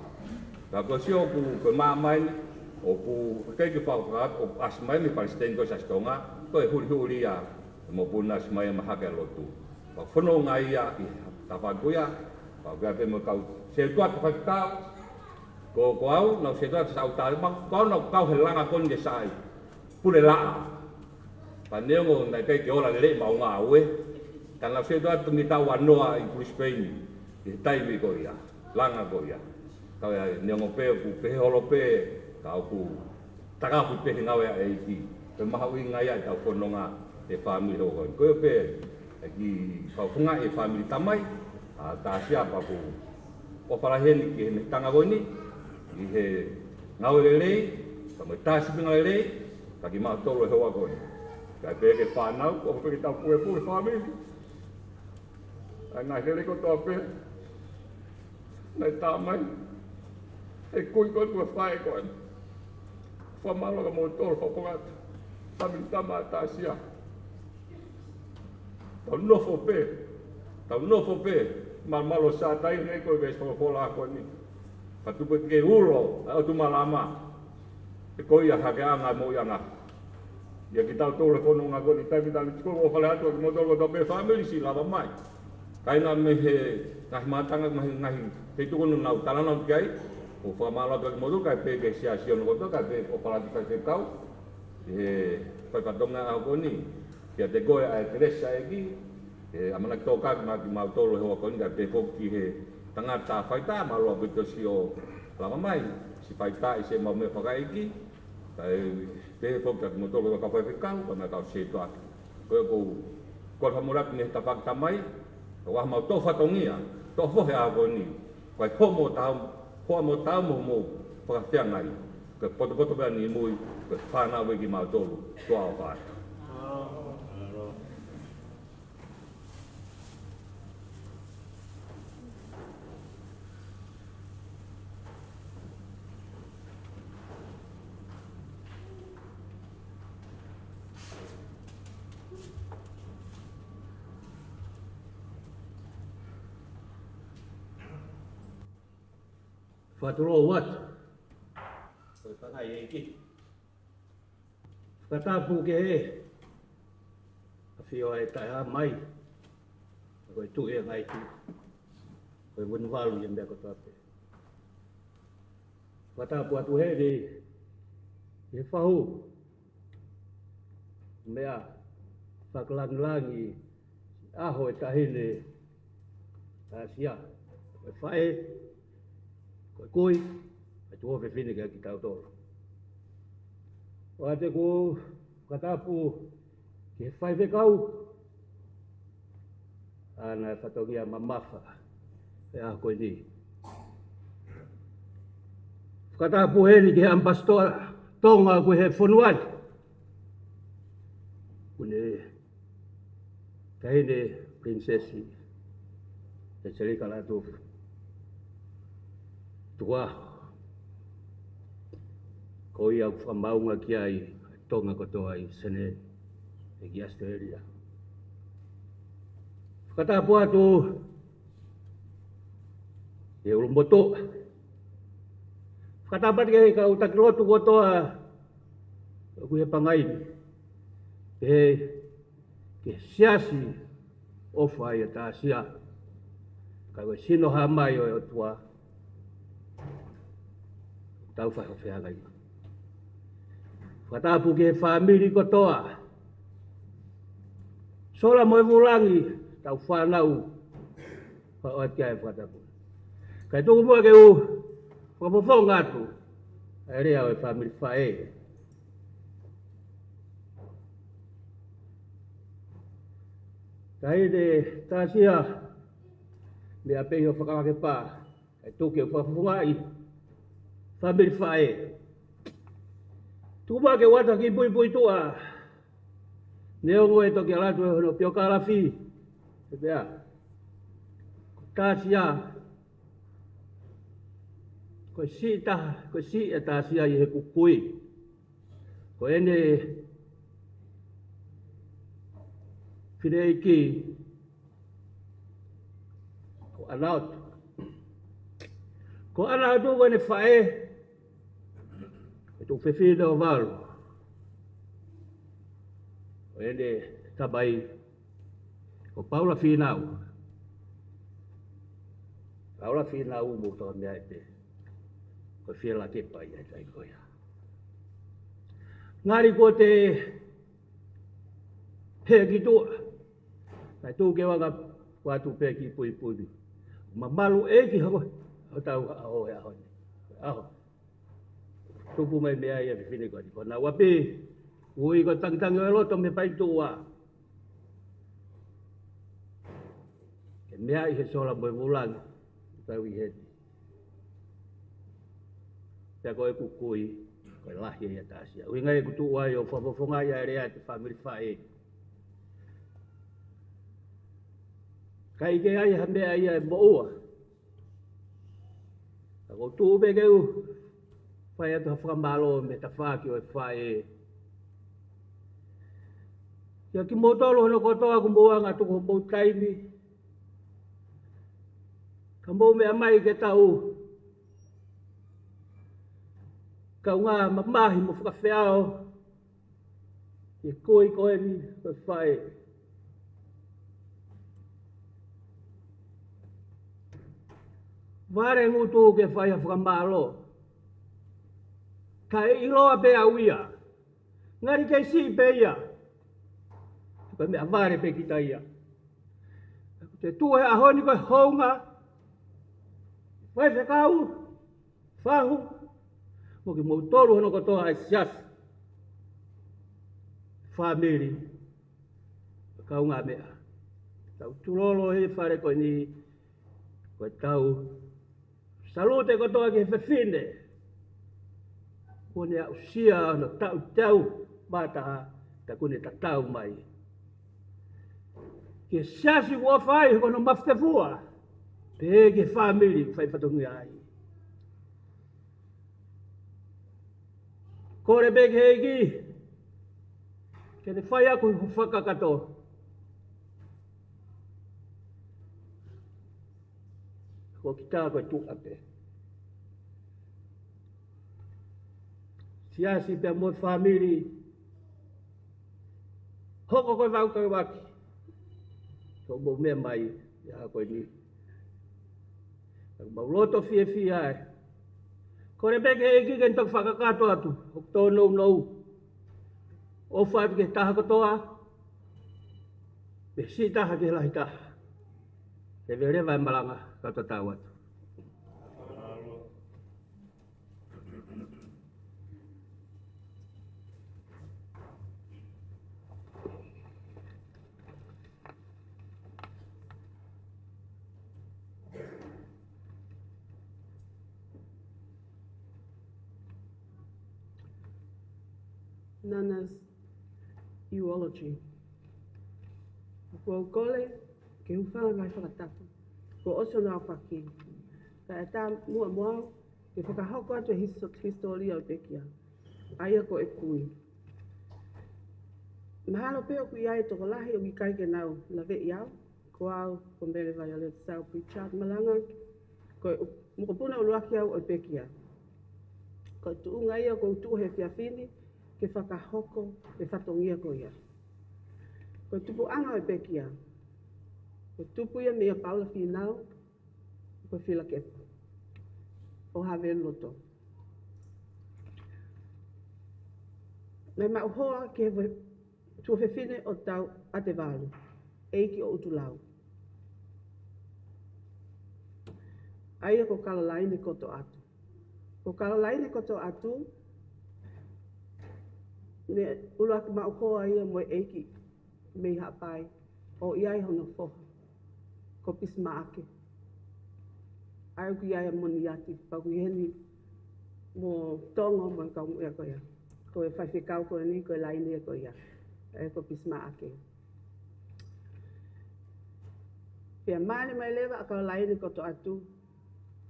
Ka ko e sio ʻoku, ko e maama eni, ʻoku ʻikai ke fakakakato, ʻoku ʻasi mai mei he palesiteni ko ē ʻo e Siasi ʻo Tonga, ko e hulihuli ia Mo puna si mai ma hake lotu. Pea fononga ia ʻi he tafaʻaki ko ia. Pea ko ia pē mo e kau sētuata faifekau. Ko, ko au, naʻa ku sētuata ʻi he ʻaho taimi, ko au naʻa ku kau he langa ko eni ke sai. Pule laʻā. Pea neongo naʻe ʻikai ke ola lelei maʻu ngāue. Ka naʻa ku sētuata ʻi he taʻu ua noa ʻi Brisbane. ʻI he taimi ko ia. Langa ko ia. Ka ko ia neongo pē ʻoku pehē holo pē, ka ʻoku taka ʻoku pehē ngāue ʻa e ʻEiki. Pea mahuʻinga ia ʻetau fononga ʻi he fāmili hoʻo ko eni. Ko ia pē, ʻa e kiʻi fakafofongaʻi e fāmili tamai, ʻa Tasia pea ʻoku ʻofa lahi heni ki he meʻa tanga ko eni, ʻi he ngāue lelei, ka mo e tā sīpinga lelei, ka kimautolu he hoʻo ko eni. Kae pehē ki he fānau, ʻofa pē ke tau puke puke fāmili. ʻA e ngaahi lelei kotoa pē, naʻe tā mai ʻe he kui ko eni mo e faʻē ko eni. Fakamālō kia moutolu hopo ngata. Fāmili tamai ʻa Tasia. Tau nofo pē. Tau nofo pē. Malumalu ʻo Sātai, ʻa ia ko e veesi folofola ko eni. Ka tupu ke ulo ʻa e ʻotu malama. He ko ia hakeʻanga mo ia nga. ʻIa kitautolu he fononga ko eni taimi tani tiko ʻofa lahi atu ʻa kimoutolu kotoa pē fāmili siʻi lava mai. Kāinga mei he ngaahi mātanga, ngaahi, ngaahi feituʻu ko eni naʻa nau talanoa ki ai. ʻOku fakamālō atu ʻa kimoutolu kae pehē ki he siasi ʻo e ʻaho kotoa, kae pehē ʻofa lahi atu ki he kau. He fai fatongia ʻaho ko eni. Kiate koe ʻa e kelesi ʻa e ʻEiki. ʻE ʻamanaki tokanga maʻa kimautolu he hoʻo ko eni kae pehē foki ki he tangata faitā, mālō ʻaupito siʻo lava mai, siʻi faitā ʻi siʻemau meʻa fakaʻeiki, kae pehē foki kia kimoutolu kau faifekau, kae ʻumaʻā e kau sētuata. Ko ia ʻoku ou kole fakamolemole atu mei he tafaʻaki tamai, ka ʻoku ʻi ai haʻamau toʻo fatongia, toʻo fohe he ʻaho ko eni, ko e hoʻomou taumuʻa, hoʻomou taumuʻa mo e fakafeangai, ko e potopoto pē ʻa Nimui, ko e fānau ē kimautolu, tuʻa ʻofa atu. Fakatulou atu. Ko e fanga ʻEiki. Fakatapu ki he ʻAfio ʻa e Taʻehāmai. Ko e Tuʻi ʻa e ngaahi tuʻi. Ko e Vunivalu ʻi he meʻa kotoa pē. Fakatapu atu heni ki he fahu. Meʻa fakalāngilangi ʻaho e taʻahine Tasia. Ko e faʻē, ko e kui, ko e tuofefine kia kitautolu. ʻOatu ʻeku fakatapu ki he faifekau, ʻa ʻena fatongia mamafa he ʻaho ko eni. Fakatapu heni ki he ʻAmipasitoa Tonga ʻoku ʻi he fonua ni. Ko ʻene taʻahine Pilinisesi ʻAngelika Lātūfutukuʻaho. Ko ia ʻoku fakamaʻunga ki ai ʻa Tonga kotoa ʻi Senē, ʻi ʻAositelēlia. Fakatapu atu ki he ʻulumotuʻa. Fakatapu atu ki he kau taki lotu kotoa ʻoku ʻi he pangai ni. Ki he, ki he siasi ʻofa ʻia Tasia. Ka ko e sino hā mai ʻo e ʻOtua. Tau fai ho fehangai. Fakatapu ki he fāmili kotoa. Sola mo e Vulangi, tau fānau. Fakaʻotua e fakatapu. Kae tuku muʻa ke u fakafofonga atu ʻa e lea ʻo e fāmili faʻē. Taʻahine Tasia, meʻa pē ʻi hoʻo fakalake pā, kae tuku ke u fakafofongaʻi fāmili faʻē. Tuku muʻa ke u ʻoatu ha kiʻi puipuituʻa. Neongo ʻe toki ʻalu atu ʻi hono piokālafi, ʻe pehē, ko Tasia, ko e siʻi taha, ko e siʻi ʻa Tasia ʻi heʻeku kui. Ko ʻene fineʻeiki ko ʻAnaotu. Ko ʻAnaotu ko ʻene faʻē, ko e tuofefine ʻo valu. Ko ʻene Tamai, ko Paula Fīnau. Paula Fīnau mo tau meʻa ʻi pē. Ko Fielakepa ia ʻi he taimi ko ia. Ngali ko te he ki tuʻa. Naʻe tuʻu ke vanga kuo atu pē ki puipui. Mamalu ʻEiki hoko. Hotau ʻaho he ʻaho ni. ʻAho. Tupu mai meʻa ia fefine ko eni ko naua pē. Ui ko tangitangi ʻo e loto mei he paituʻa. Ke meʻa ʻi he sola mo e vulangi. Tau ʻi heni. Pea ko e kukui, ko e lahi ia tasia. ʻUhinga ia ʻeku tuʻu ai ʻo fakafofongaʻi ʻa e lea ʻa e fāmili faʻē. Ka ʻi ke ai ha meʻa ia ʻe moʻua. Ka ʻoku ou tuʻu pē ke u fai atu ha fakamālō mei he tafaʻaki ʻo e faʻē. Kiate kimoutolu hono kotoa kuo mou anga tuku homou taimi. Ka mou meʻa mai ke tau kaungā mamahi mo fakafeʻao. ʻI he kui ko eni, ko e faʻē. Vale ngutu ke fai ha fakamālō. Kae ʻiloa pē au ia. Ngali kei siʻi pē ia. Ko e meʻa vale pē kita ia. Te tuʻu he ʻaho ni ko e hounga. Faifekau. Fahu, mo kimoutolu hono kotoa ʻa e siasi. Fāmili, kaungāmeʻa. Tau tulolo he fale ko eni, ko e tau salute kotoa ki he fefine. Kuo ne aʻusia hono taʻu teau mā taha, ta kuo ne tatau mai. Ki he siasi kuo fai ko hono mafutefua, pehē ki he fāmili fai fatongia ai. Kole pē ki he ʻEiki, ke ne fai ʻaki ho fakakakato. Ko kita ko e tuʻa pē. Siasi pea mo e fāmili. Hoko ko e vau ka vaki. Ko mou meʻa mai, ia ko eni. Mau loto fiefia ai. Kole pē ki he ʻEiki ke ne toki fakakakato atu. ʻOku tōnounou. ʻOfa atu ki he taha kotoa. Pea siʻi taha ki he lahi taha. Leveleva e malanga, ka tatau atu. Nana's eulogy. Kuo u kole ke hūfanga mai fakatapu. Kuo ʻosi hono aofaki. Kae ʻatā muʻa mo au ke fakahoko atu e hiso-, hisitōlia ʻo e pekia. ʻA ia ko e kui. Mahalo pē ʻoku ʻi ai e tokolahi ʻoku ʻikai ke nau laveʻi au. Ko au, ko Mele Violet Sal Pritchard Malanga, ko e u-, mokopuna ʻuluaki au ʻo e pekia. Ko e tuʻunga ia ʻoku ou tuʻu he efiafi ni ke fakahoko e fatongia ko ia. Ko e tupuʻanga ʻo e pekia. Ko e tupu ia meia Paula Fīnau, ko Fielakepa ʻo Havelu Loto. Naʻe maʻu hoa ki he tuofefine ʻo Tauʻatevalu, ʻEiki ʻo ʻUtulau. ʻA ia ko Kalolaine Kotoʻatu. Ko Kalolaine Kotoʻatu, ne ʻuluaki maʻu hoa ia mo e ʻeiki mei Haʻapai, ʻo ʻi ai hono foha ko Pisimaʻake. ʻA ia ʻoku ʻi ai ʻa Moniati, pea ʻoku ʻi heni mo Tongo mo e kau meʻa ko ia. Ko e faifekau ko eni, ko e laine ko ia. ʻA ia ko Pisimaʻake. Pea mali mai leva ʻa Kalolaine Kotoʻatu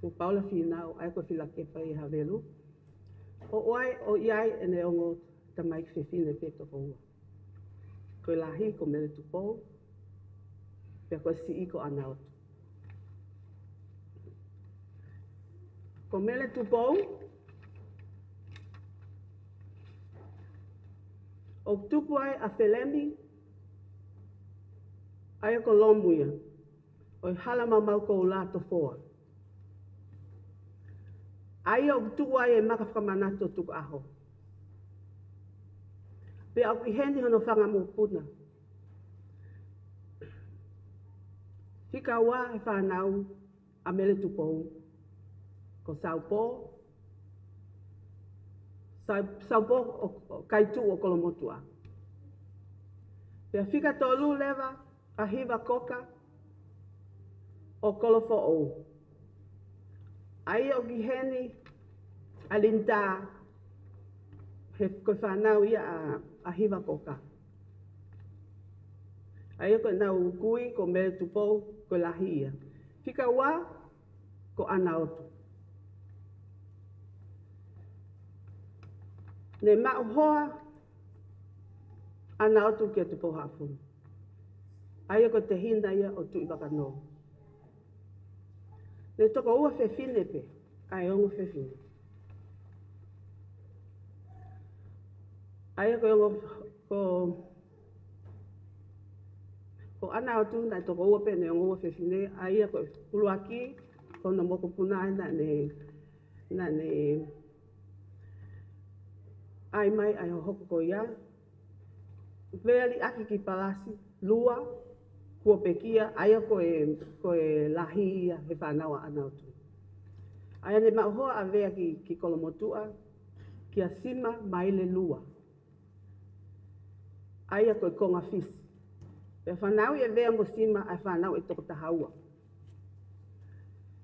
mo Paula Fīnau, ʻa ia ko Fielakepa ʻi Havelu. ʻO ʻoku ʻi ai ʻene ongo tamaiki fefine pē toko ua. Ko e lahi ko Mele Tupou, pea ko e siʻi ko ʻAnaotu. Ko Mele Tupou, ʻoku tupu ai ʻa Felemi, ʻa ia ko Lomu ia, ʻo e hala maumau koula Tofoa. ʻA ia ʻoku tuʻu ai e maka fakamanatu ʻo Tukuʻaho. Pea ʻoku ʻi heni hono fanga mokopuna. Fika ua he fānau ʻa Mele Tupou, ko Saupō, Sau-, Saupō ʻo, ʻo Kaituʻu ʻo Kolomotuʻa. Pea fika tolu leva ʻa Hiva Koka ʻo Kolofoʻou. ʻA ia ʻoku ʻi heni ʻa Linitā, he ko e fānau ia ʻa, ʻa Hiva Koka. ʻA ia ko ʻenau kui ko Mele Tupou, ko e lahi ia. Fika ua, ko ʻAnaotu. Ne maʻu hoa ʻAnaotu kia Tupou Haʻafulu. ʻA ia ko e tehina ia ʻo Tuʻivakanō. Ne toko ua fefine pē, ʻa e ongo fefine. ʻA ia ko e ongo, ko, ko ʻAnaotu naʻe toko ua pē ʻene ongo ua fefine, ʻa ia ko e ʻuluaki, ko hono mokopuna ia naʻa ne, naʻa ne ʻai mai ʻa e hohoko ko ia, Vea Liʻaki ki Palasi, lua, kuo pekia, ʻa ia ko e, ko e lahi ia he fānau ʻa ʻAnaotu. ʻA ia ne maʻu hoa ʻa Vea ki, ki Kolomotuʻa, kia Sima Maile lua. ʻA ia ko e konga Fisi. Pea fanauʻi ʻe Vea mo Sima ʻa e fānau ʻe toko taha ua.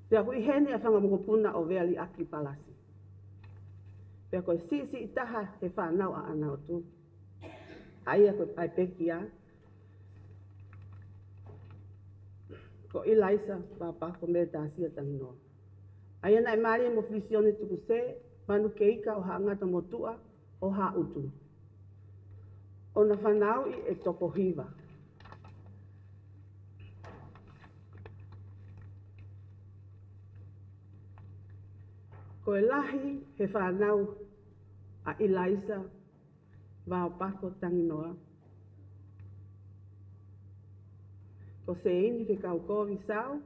Pea ʻoku ʻi heni ʻa e fanga mokopuna ʻo Vea Liʻaki Palasi. Pea ko e siʻisiʻi taha he fānau ʻa ʻAnaotu, ʻa ia ko e ʻai pekia, ko ʻIlaisa Vapako Mele Tasia Tanginoa. ʻA ia naʻe mālie mo Fisione Tukusē, Manu Keika ʻo Haʻangata Motuʻa, ʻo Haʻutu. ʻO na fanauʻi ʻe toko hiva. Ko e lahi he fānau ʻa ʻIlaisa Vaopako Tanginoa, ko Seini Fekaukovi Sau,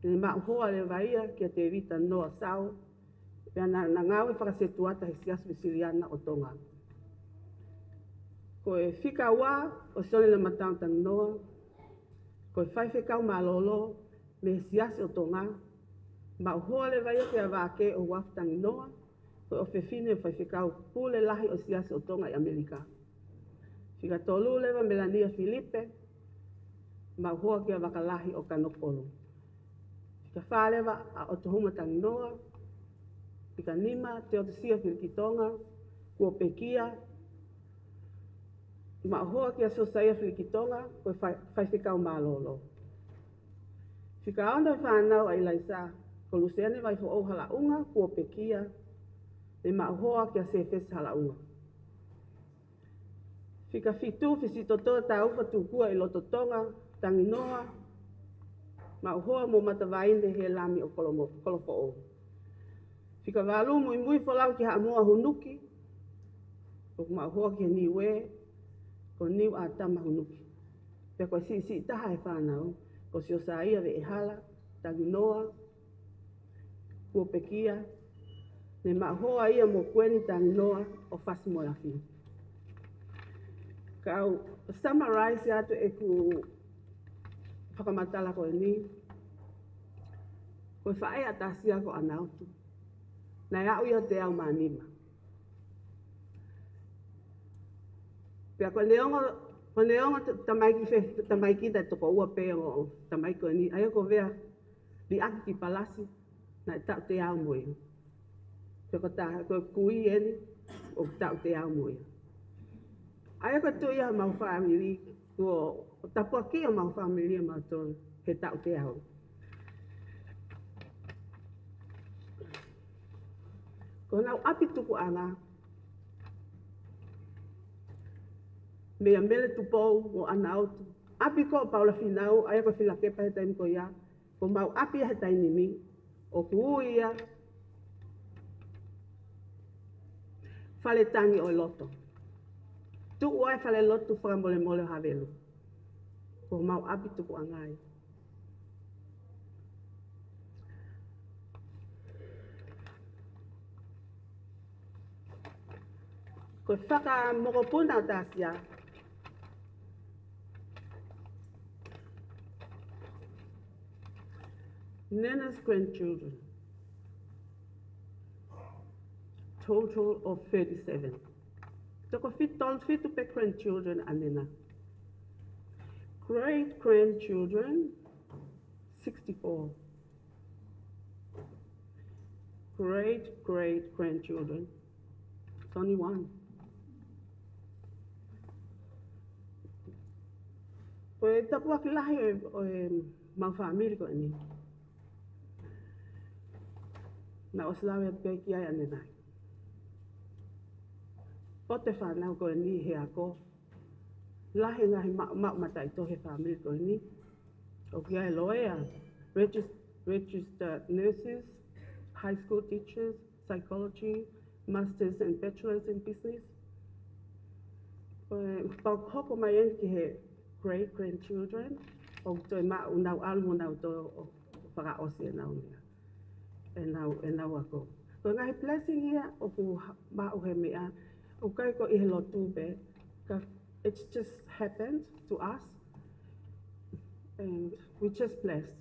ne maʻu hoa leva ia kia Tevita Noa Sau, pea na, na ngāue fakasetuata he Siasi Uēsiliana ʻo Tonga. Ko e fika ua, ko Sione Lamatau Tanginoa, ko e faifekau mālōlō mei he Siasi ʻo Tonga, maʻu hoa leva ia kia Vākē ʻOhuafu Tanginoa, ko e ʻofefine ʻo e faifekau pule lahi ʻo e Siasi ʻo Tonga ʻi ʻAmelika. Fika tolu leva Melania Filipe, maʻu hoa kia Vakalahi ʻo Kanokupolu. Fika fā leva ʻa ʻOtohuma Tanginoa. Fika nima Teotosia Filikitonga, kuo pekia, maʻu hoa kia Siosaia Filikitonga, ko e fai-, faifekau mālōlō. Fika ono he fānau ʻa ʻIlaisa, ko Luseane Vaifoʻou Halaʻunga, kuo pekia, ne maʻu hoa kia Sēfesi Halaʻunga. Fika fitu Fisitotoa Taufa Tukua ʻi Loto Tonga Tanginoa, maʻu hoa mo Matavaine Hēlami ʻo Kolomo-, Kolofoʻou. Fika valu Muimui Folau ki Haʻamoa Hunuki, ʻoku maʻu hoa ki he Niuē, ko Niu ʻAtama Hunuki. Pea ko e siʻisiʻi taha he fānau, ko Siosaia Veʻehala Tanginoa, kuo pekia, ne maʻu hoa ia mo Kueni Tanginoa ʻo Fasi mo e Afi. Kau summarize atu ʻeku fakamatala ko eni, ko e faʻē ʻatasia ko ʻAnaotu. Naʻe aʻu ia ʻo teau mā nima. Pea ko e neongo, ko e neongo t-, tamaiki fe-, tamaiki naʻe toko ua pē ʻo tamaiki ko eni, ʻa ia ko Vea Liʻaki ki Palasi, naʻe taʻu teau mo ia. Pea ko e taha, ko e kui eni, ʻoku taʻu teau mo ia. ʻA ia ko e tuʻu ia homau fāmili, kuo tāpuakiʻi homau fāmili ʻe mautolu he taʻu teau. Ko honau ʻapi tukuʻanga, meia Mele Tupou mo ʻAnaotu. ʻApi ko Paula Finau, ʻa ia ko Filakepa he taimi ko ia, ko homau ʻapi he taimi ni, ʻoku ui ia Fale Tangi ʻo e Loto. Tuʻu ai e fale lotu fakamolemole ʻo Havelu. Ko homau ʻapi tukuʻanga ia. Ko e fakamokopuna ʻo Tasia. Nena's grandchildren. Total of thirty-seven. Toko fitu, tolu fitu pē grandchildren ʻa Nena. Great grandchildren, sixty-four. Great great grandchildren, it's only one. Ko e tāpuaki lahi ʻo e, ʻo e mau fāmili ko eni. Naʻe ʻosi lave atu pē ki ai ʻanenai. Pote fānau ko eni he ako. Lahi e ngaahi ma-, ma-, mataʻitohi he fāmili ko eni. ʻOku ʻi ai e loea, regis-, registered nurses, high school teachers, psychology, masters and bachelors in business. Ko e, pea ʻoku hoko mai eni ki he great grandchildren, ʻoku toe maʻu ʻenau ʻalu mo nau toe ʻo fakaʻosi ʻenau meʻa. ʻEnau, ʻenau ako. Ko e ngaahi blessing ia ʻoku ha-, maʻu he meʻa, ʻoku ʻikai ko ʻi he lotu pē, ka it's just happened to us, and we just blessed.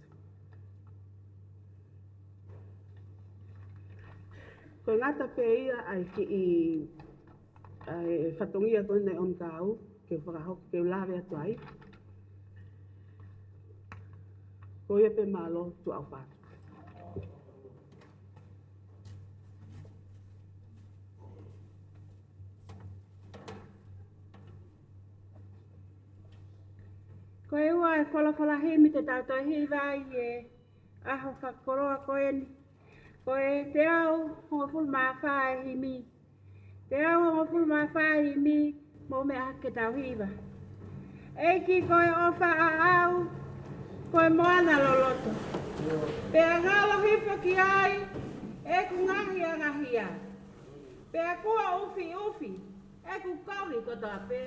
Ko e ngata pē ia ʻa e kiʻi, ʻa e fatongia ko eni ʻoku ou kau, ke u fakahoko, ke u lave atu ai. Ko ia pē, mālō, tuʻa ʻofa atu. Ko e ua e folofola himi te tau toe hiva ai he ʻaho fakakoloa ko eni. Ko e teau hongofulu mā fā e himi. Teau hongofulu mā fā e himi, mou meʻa ke tau hiva. ʻEiki ko e ʻofa ʻaʻau, ko e moana loloto. Pea ngalo hifo ki ai ʻeku ngaahi angahia. Pea kuo ʻufiʻufi ʻeku kovi kotoa pē.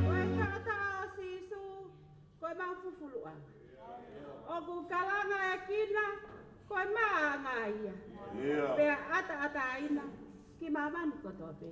Ko e taʻataʻa ʻo Sīsū, ko e mau fufuluʻanga. ʻOku kalanga e kina, ko e maʻanga ia. Pea ʻataʻataina ki māmani kotoa pē.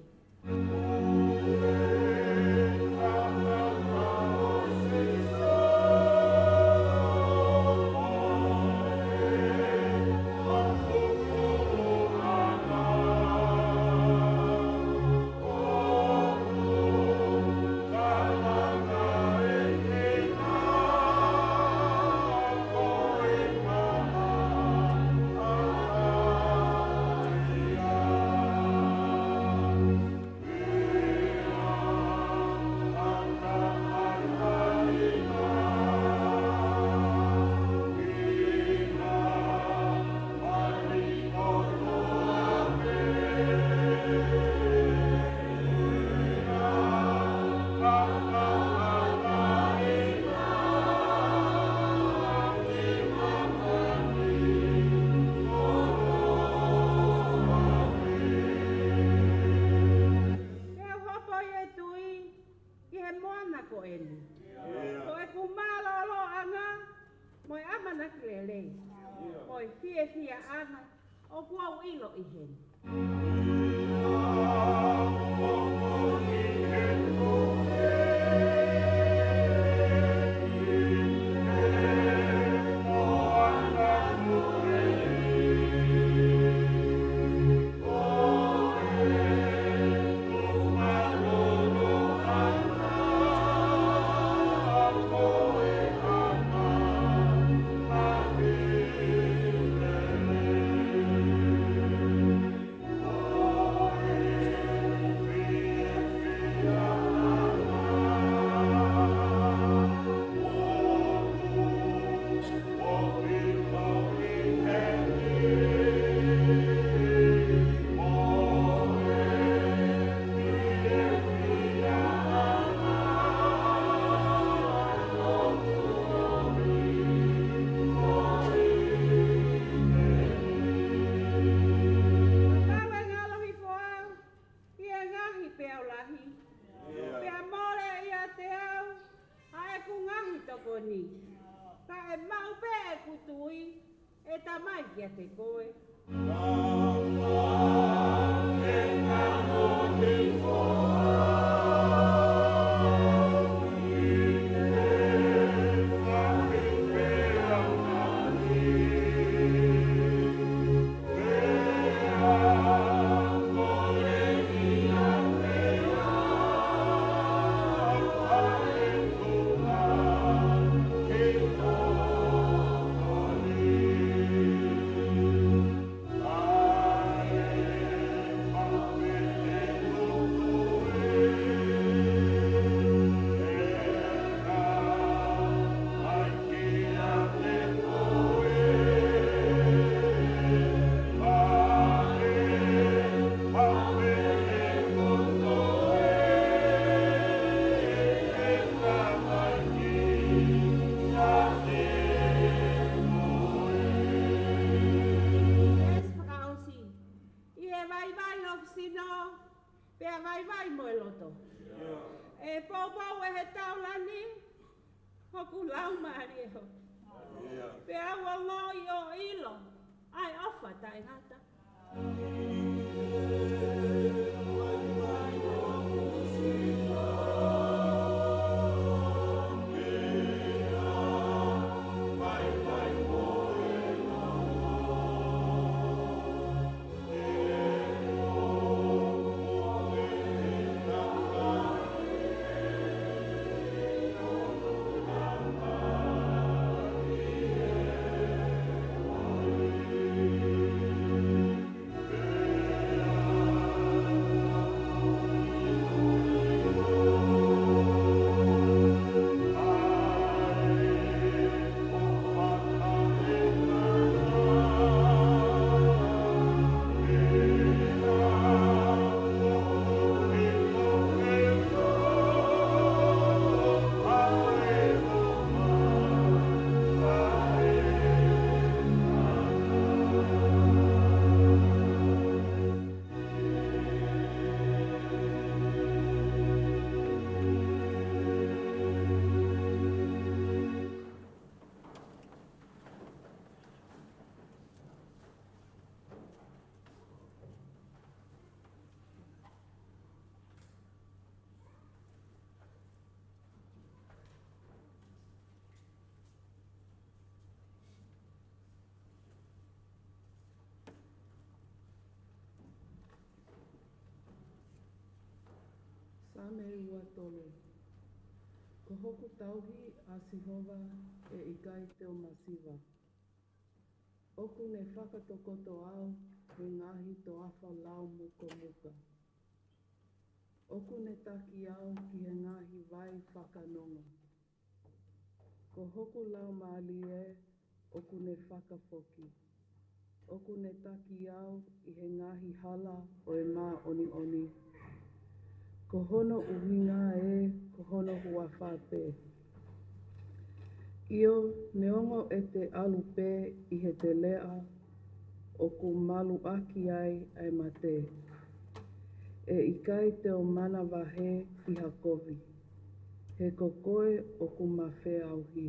lelei. Ko e fiefiaʻanga ʻoku ou ʻilo ʻi heni. Pau e ngalo hifo au ʻi he ngaahi peau lahi. Pea mole ʻiate au ʻa ʻeku ngaahi tokoni. Ka ʻe maʻu pē ʻeku tui, ʻe Tamai, kiate koe. Fakaʻosi, ʻi he vaivai hoku sino, pea vaivai mo e loto. ʻE poupou ʻe he taulani hoku laumālie. Pea u ongoʻi ʻo ʻilo ʻa e ʻofa taʻengata. Saame ua tolu. Ko hoku tauhi, ʻa Sihova, ʻe ʻikai te u masiva. ʻOku ne fakatokoto au he ngaahi toafa lau mukomuka. ʻOku ne taki au ki he ngaahi vai fakanonga. Ko hoku laumālie ʻoku ne fakafoki. ʻOku ne taki au ʻi he ngaahi hala ʻo e māʻoniʻoni. Ko hono ʻuhinga ē, ko hono huafa pē. ʻIo, neongo ʻete ʻalu pē ʻi he teleʻa ʻoku maluʻaki ai ʻa e mate, ʻe ʻikai te u manavahē ʻi ha kovi, he ko koe ʻoku ma feʻauhi.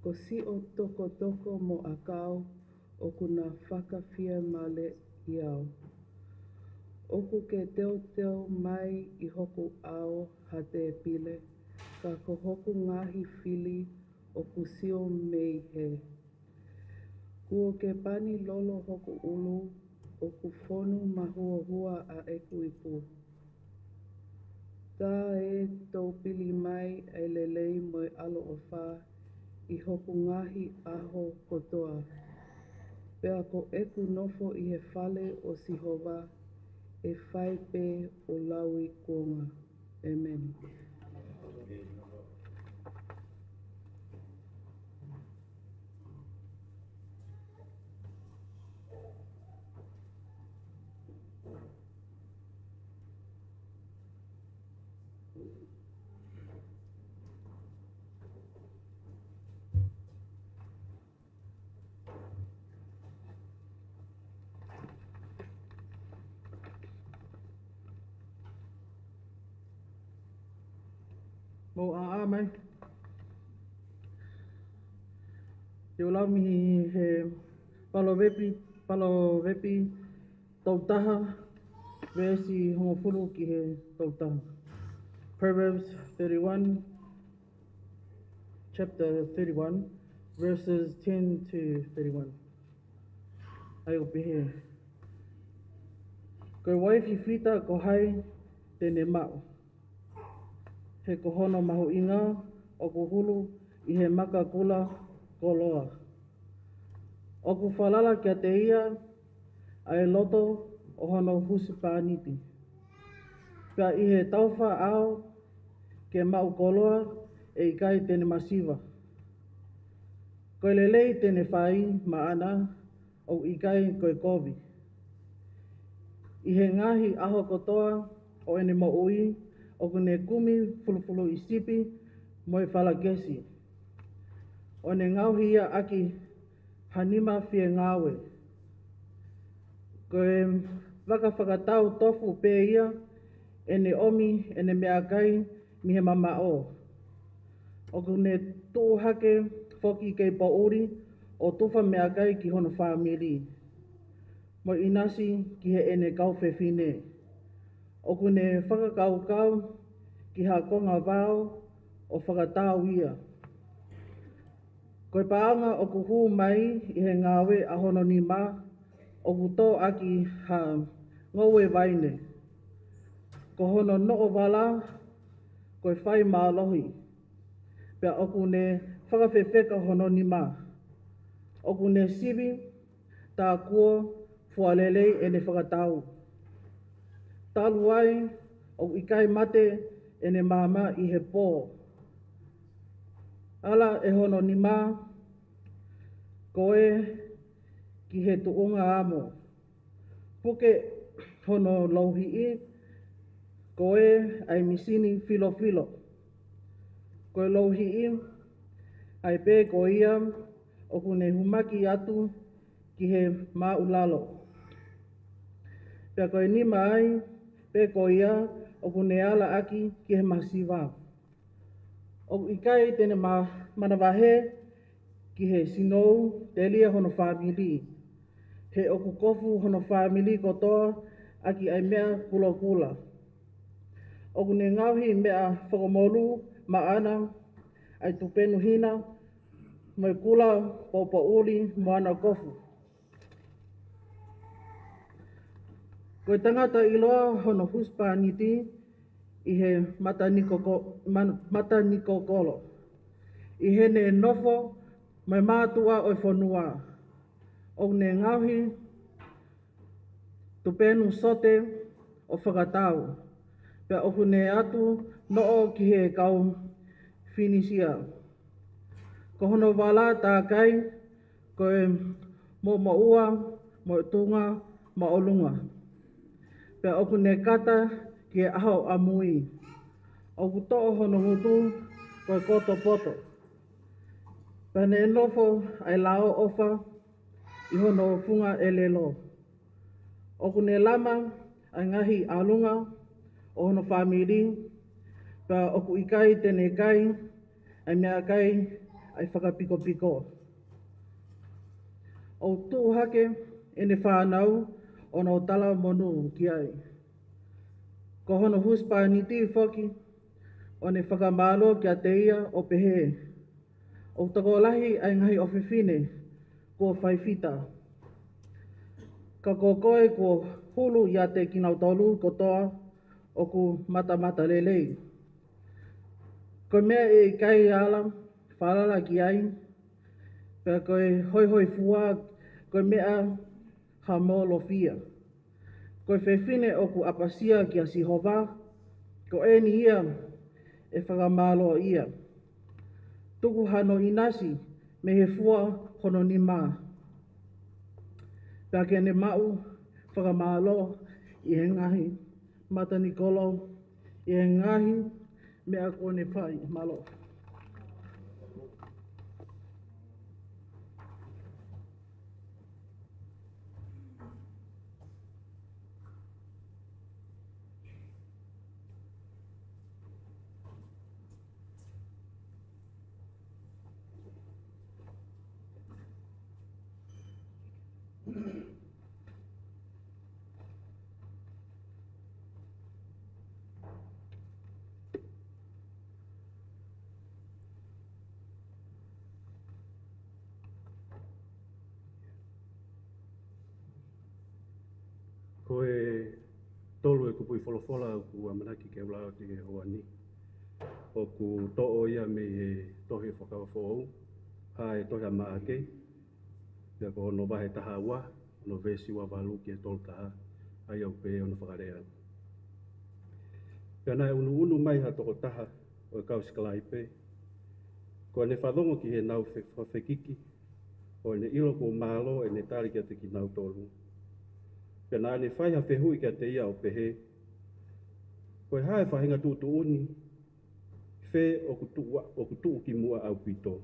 Ko siʻo tokotoko mo ʻakau ʻoku na fakafiemālieʻi au. ʻOku ke teuteu mai ʻi hoku ʻao ha tēpile, ka ko hoku ngaahi fili ʻoku sio mei hē. Kuo ke pani lolo hoku ʻulu, ʻoku fonu mahuohua ʻa ʻeku ipu. Tā ē, toupili mai ʻa e lelei mo e ʻaloʻofa ʻi hoku ngaahi ʻaho kotoa. Pea ko ʻeku nofo ʻi he fale ʻo Sihova ʻe fai pē ʻo lauikuonga. ʻEmeni. Mou ʻāʻā mai. Te u lau mei he Palovepi, Palovepi tolu taha, veesi hongofulu ki he tolu taha. Proverbs thirty-one, chapter thirty-one, verses ten to thirty-one. ʻA ia ʻoku pehē: Ko e uaifi fita ko hai te ne maʻu? He ko hono mahuʻinga ʻoku hulu ʻi he maka kula koloa. ʻOku falala kiate ia ʻa e loto ʻo hono husepāniti. Pea ʻi he taufaʻao ke maʻu koloa, ʻe ʻikai te ne masiva. Ko e lelei te ne fai maʻana, ʻoku ʻikai ko e kovi. ʻI he ngaahi ʻaho kotoa ʻo ʻene moʻui, ʻoku ne kumi fulufuluʻi sipi mo e falakesi, ʻo ne ngaohi ia ʻaki ha nima fiengāue. Ko e vaka fakatau tofu pē ia, ʻe ne ʻomi ʻene meʻakai mei he mamaʻo. ʻOku ne tuʻu hake foki kei poʻuli ʻo tufa meʻakai ki hono fāmili, mo ʻinasi ki heʻene kau fefine. ʻOku ne fakakaukau ki ha konga vao ʻo fakatau ia. Ko e paʻanga ʻoku hū mai ʻi he ngāue ʻa hono nima, ʻoku tō ʻaki ha ngoue vaine. Ko hono noʻo vala ko e fai mālohi, pea ʻoku ne fakafefeka hono nima. ʻOku ne sivi tā kuo fua lelei ʻene fakatau. Talu ai ʻoku ʻikai mate ʻene maama ʻi he pō. Ala ʻe hono nima ko ē ki he tuʻunga amo. Puke hono louhiʻi ko ē ʻa e misini filofilo. Ko e louhiʻi ai pē ko ia ʻoku ne humaki atu ki he māʻulalo. Pea ko e nima ai pē ko ia ʻoku ne ala ʻaki ki he masiva. ʻOku ʻikai te ne ma-, manavahē ki he sinou telia hono fāmili. He ʻoku kofu hono fāmili kotoa ʻaki ʻa e meʻa kulokula. ʻOku ne ngaohi meʻa fakamolū maʻana, ʻa e tupenu hina, mo e kula poʻupoʻuli mo ana kofu. Ko e tangata ʻiloa hono husepāniti ʻi he matanikoko-, man-, matanikokolo, ʻi heʻene nofo mo e mātuʻa ʻo e fonua. ʻOku ne ngaohi tupenu sote ʻo fakatau, pea ʻoku ne ʻatu noʻo ki he kau Finisia. Ko hono vala tākai ko e moʻumoʻua mo e tuʻunga māʻolunga. Pea ʻoku ne kata ki he ʻaho ʻamui. ʻOku toʻo hono ngutu ko e koto poto. Pea ne nofo ʻa e lao ʻofa ʻi hono funga ʻelelo. ʻOku ne lama ʻa e ngaahi ʻalunga ʻo hono fāmili, pea ʻoku ʻikai te ne kai ʻa e meʻakai ʻa e fakapikopiko. ʻOku tuʻu hake ʻene fānau ʻo nau talamonū ki ai. Ko hono husepāniti foki ʻo ne fakamālō kiate ia ʻo pehē, ʻoku tokolahi ʻa e ngaahi ʻofefine kuo fai fita. Ka ko koe kuo hulu ʻiate kinautolu kotoa ʻoku matamatalelei. Ko e meʻa ʻe ʻikai ala falala ki ai, pea ko e hoihoifua ko e meʻa hamolofia. Ko e fefine ʻoku ʻapasia kia Sihova, ko eni ia ʻe fakamālō ia. Tuku hano ʻinasi mei he fua hono nima, pea ke ne maʻu fakamālō ʻi he ngaahi matanikolo, ʻi he ngaahi meʻa kuo ne fai. Mālō. Ko e tolu e kupuʻi folofola ʻoku ʻamanaki ke u lau atu he ʻaho ni, ʻoku toʻo ia mei he tohi Fuakava Foʻou, ʻa e tohi ʻa Maʻake, pea ko hono vahe taha ua, hono veesi ua valu ki he tolu taha, ʻa ia ʻoku pehē hono fakalea. Pea naʻe ʻunuʻunu mai ha tokotaha ʻo e kau sikalaipe, ko ʻene fanongo ki heʻenau fe-, fefekiki, ʻo ne ʻilo kuo mālō ʻene tali kiate kinautolu. Pea naʻa ne fai ha fehuʻi kiate ia ʻo pehē, ko e hā e faʻahinga tuʻutuʻuni fē ʻoku tuʻu, ʻoku tuʻukimuʻa ʻaupito?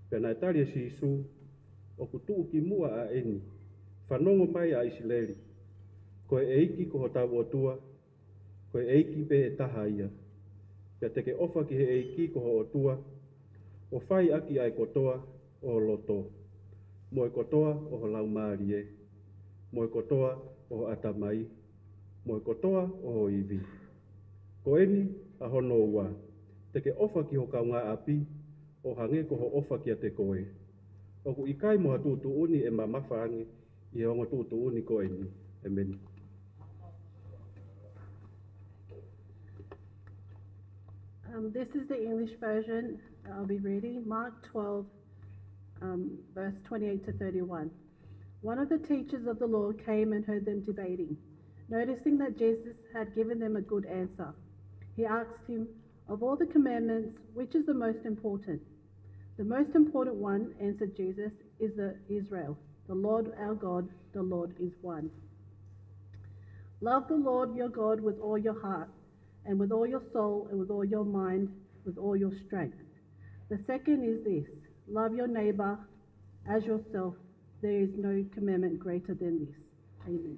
Pea naʻe tali ʻe Sīsū, ʻoku tuʻukimuʻa ʻa eni, fanongo mai ʻa ʻIsileli, ko e ʻEiki ko hotau ʻOtua, ko e ʻEiki pē ʻe taha ia. Pea te ke ʻofa ki he ʻEiki ko ho ʻOtua, ʻo fai ʻaki ʻa e kotoa ʻo ho loto, mo e kotoa ʻo ho laumālie, mo e kotoa ʻo ho ʻatamai, mo e kotoa ʻo ho ivi. Ko eni ʻa hono ua, te ke ʻofa ki ho kaungāʻapi ʻo hangē ko hoʻo ʻofa kiate koe. ʻOku ʻikai mo ha tuʻutuʻuni ʻe mamafa ange ʻi he ongo tuʻutuʻuni ko eni. ʻEmeni. Um, this is the English version that I'll be reading, Mark twelve, um, verse twenty-eight to thirty-one. One of the teachers of the law came and heard them debating. Noticing that Jesus had given them a good answer, he asked him, "Of all the commandments, which is the most important?" "The most important one," answered Jesus, "is the Israel, 'The Lord our God, the Lord is one. Love the Lord your God with all your heart, and with all your soul, and with all your mind, with all your strength. The second is this, love your neighbor as yourself. There is no commandment greater than this.'" ʻEmeni.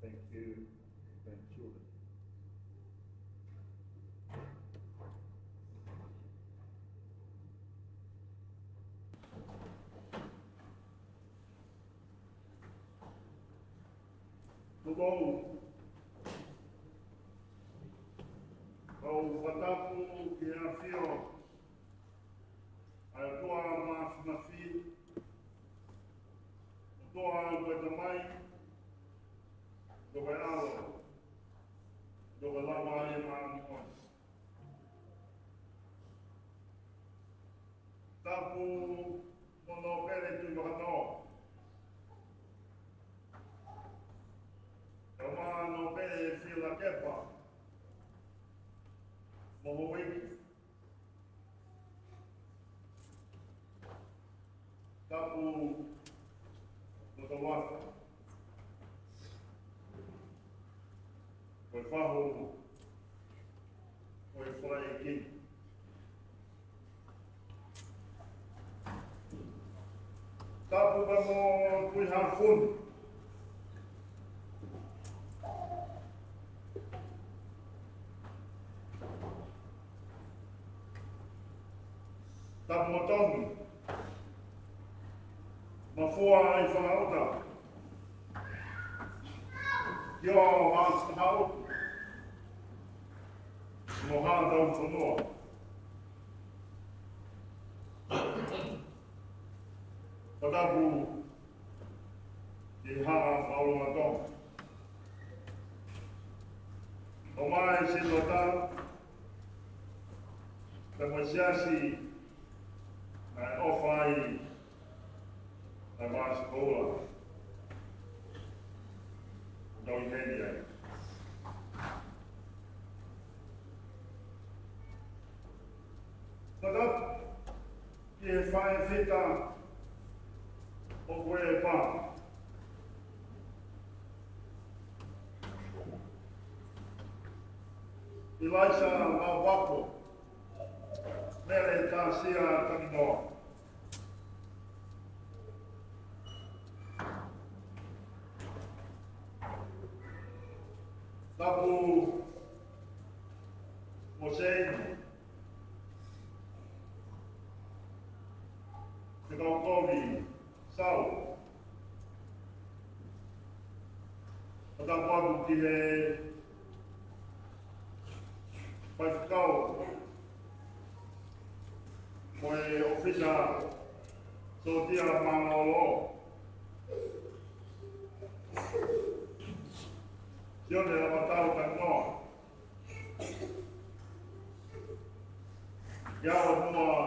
Thank you. Thank you. Tukou. Kau fakatapu ki he ʻafio ʻa e ʻOtua Māfimafi, ʻOtua ko e Tamai, ko e ʻAlo, ko e Laumālie Māʻoniʻoni. Tapu mo Nōpele Tuʻivakanō. Kae ʻumaʻā Nōpele Fielakepa mo Houʻeiki. Tapu mo Tauata. Ko e fahu, ko e falaiki. Tapu pea mo Tuʻihaʻafuni. Tapu mo Tongi. Mafua ʻi Fakaʻuta. ʻIo, Haʻa Haʻutu. Mo Haʻa Taufonua. Fakatapu ki he Haʻa Fakaʻulungatonga. ʻOmai siʻi totau, pea mo e siasi naʻe ʻofa ai, naʻe māsikola. Tau ʻi heni ai. Fakatapu ki he faʻē fita ʻo Kuilepa, ʻIlaisa Laupako, Mele Tasia Tanginoa. Tapu mo Seini. Te kau kovi, Sau. Fakatapu atu ki he faifekau mo e ʻōfisa sōtia mālōlō. Sione Lamatau Tanginoa. ʻIo, ʻoua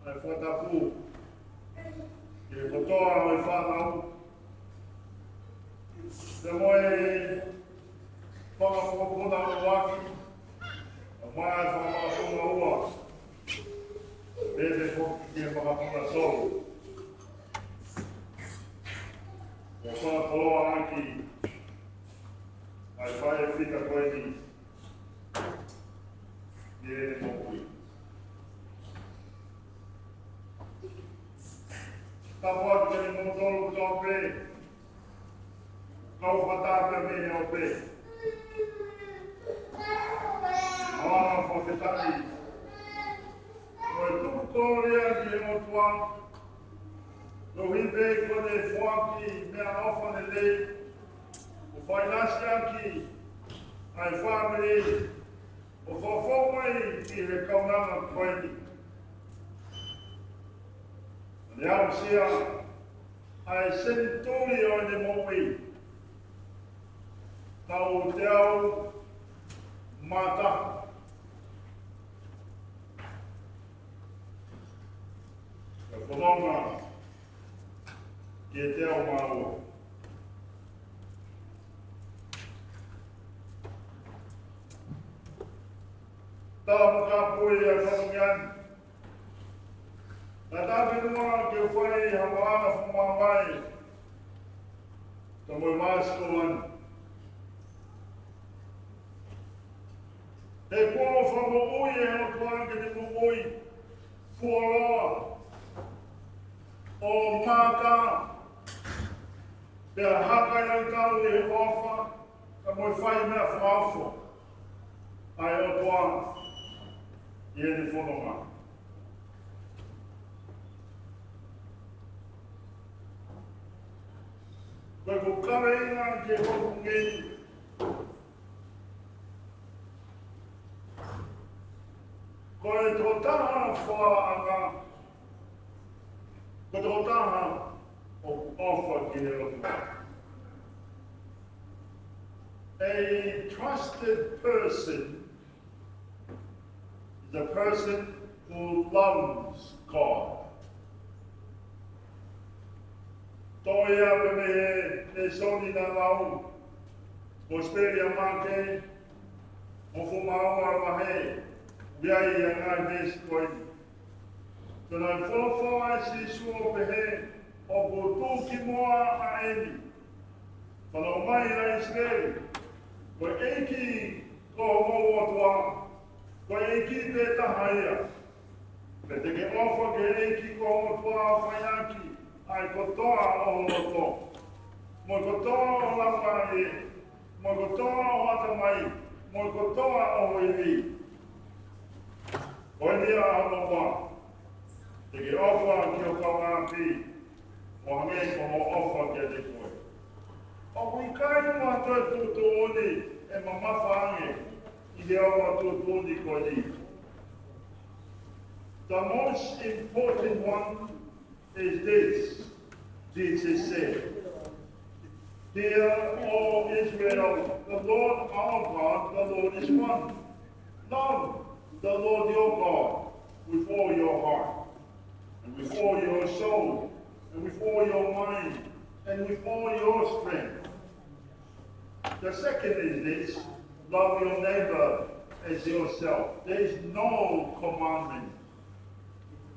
ʻe fakatapu ki he kotoa ʻo e fānau. Pea mo e fanga mokopuna ʻuluaki, pea mo e fanga mokopuna ua, pea pehē foki ki he mokopuna tolu. ʻOku ou fakakoloa ʻaki ʻa e faʻē fita ko eni ʻi heʻene moʻui. Tapu atu kiate kimoutolu kotoa pē, kau fakatātā mei he ope. ʻOku ou fakafetaʻi. Ko e tuku kolōlia ki he ʻOtua, koeʻuhi pē ko ʻene foaki meʻaʻofa lelei, ʻo fai lasi ʻaki ʻa e fāmili, ʻo fakafoʻou mai ki he kaunanga ko eni. Ne aʻusia ʻa e senituli ʻo ʻene moʻui. Taʻu teau mā taha. Ka fononga ki he teau mā ua. Tala mo kapui ʻa e fatongia ni. Naʻa tau pehē muʻa ke fai ha malanga fakamāvae. Ka mo e māsikola ni. He kuo fakamoʻui ʻe he ʻOtua ke ne moʻui fuoloa ʻo maka, pea haka ai kitautolu ʻi he ʻofa, ka mo e fai meʻa fakaofo ʻa e ʻOtua ʻi heʻene fononga. Ko ʻeku kaveinga ki he pongipongi ni, ko e tokotaha foaʻanga, ko e tokotaha ʻoku ʻofa ki he ʻOtua. A trusted person is a person who loves God. Toʻo ia pē mei he lēsoni naʻa lau, Kosipeli ʻa Maʻake, hongofulu mā ua vahe, ʻoku ʻi ai ʻa e ngaahi veesi ko eni. Pea naʻe folofola ʻa Sīsū ʻo pehē, ʻoku tuʻu kimuʻa ʻa eni. Fanongo mai ʻa ʻIsileli, ko e ʻEiki ko homou ʻOtua, ko e ʻEiki pē taha ia. Pea te ke ʻofa ki he ʻEiki ko ho ʻOtua ʻo fai ʻaki ʻa e kotoa ʻo ho loto, mo e kotoa ʻo ho laumālie, mo e kotoa hoʻo ʻatamai, mo e kotoa hoʻo ivi. Ko eni ʻa hono ua, te ke ʻofa ki ho kaungāʻapi, ʻo hangē ko hoʻo ʻofa kiate koe. ʻOku ʻikai ha toe tuʻutuʻuni ʻe mamafa ange ʻi he ongo tuʻutuʻuni ko eni. The most important one is this, Jesus said, "Hear, O Israel, the Lord our God, the Lord is one. Love the Lord your God with all your heart, and with all your soul, and with all your mind, and with all your strength." The second is this, "Love your neighbor as yourself." There is no commandment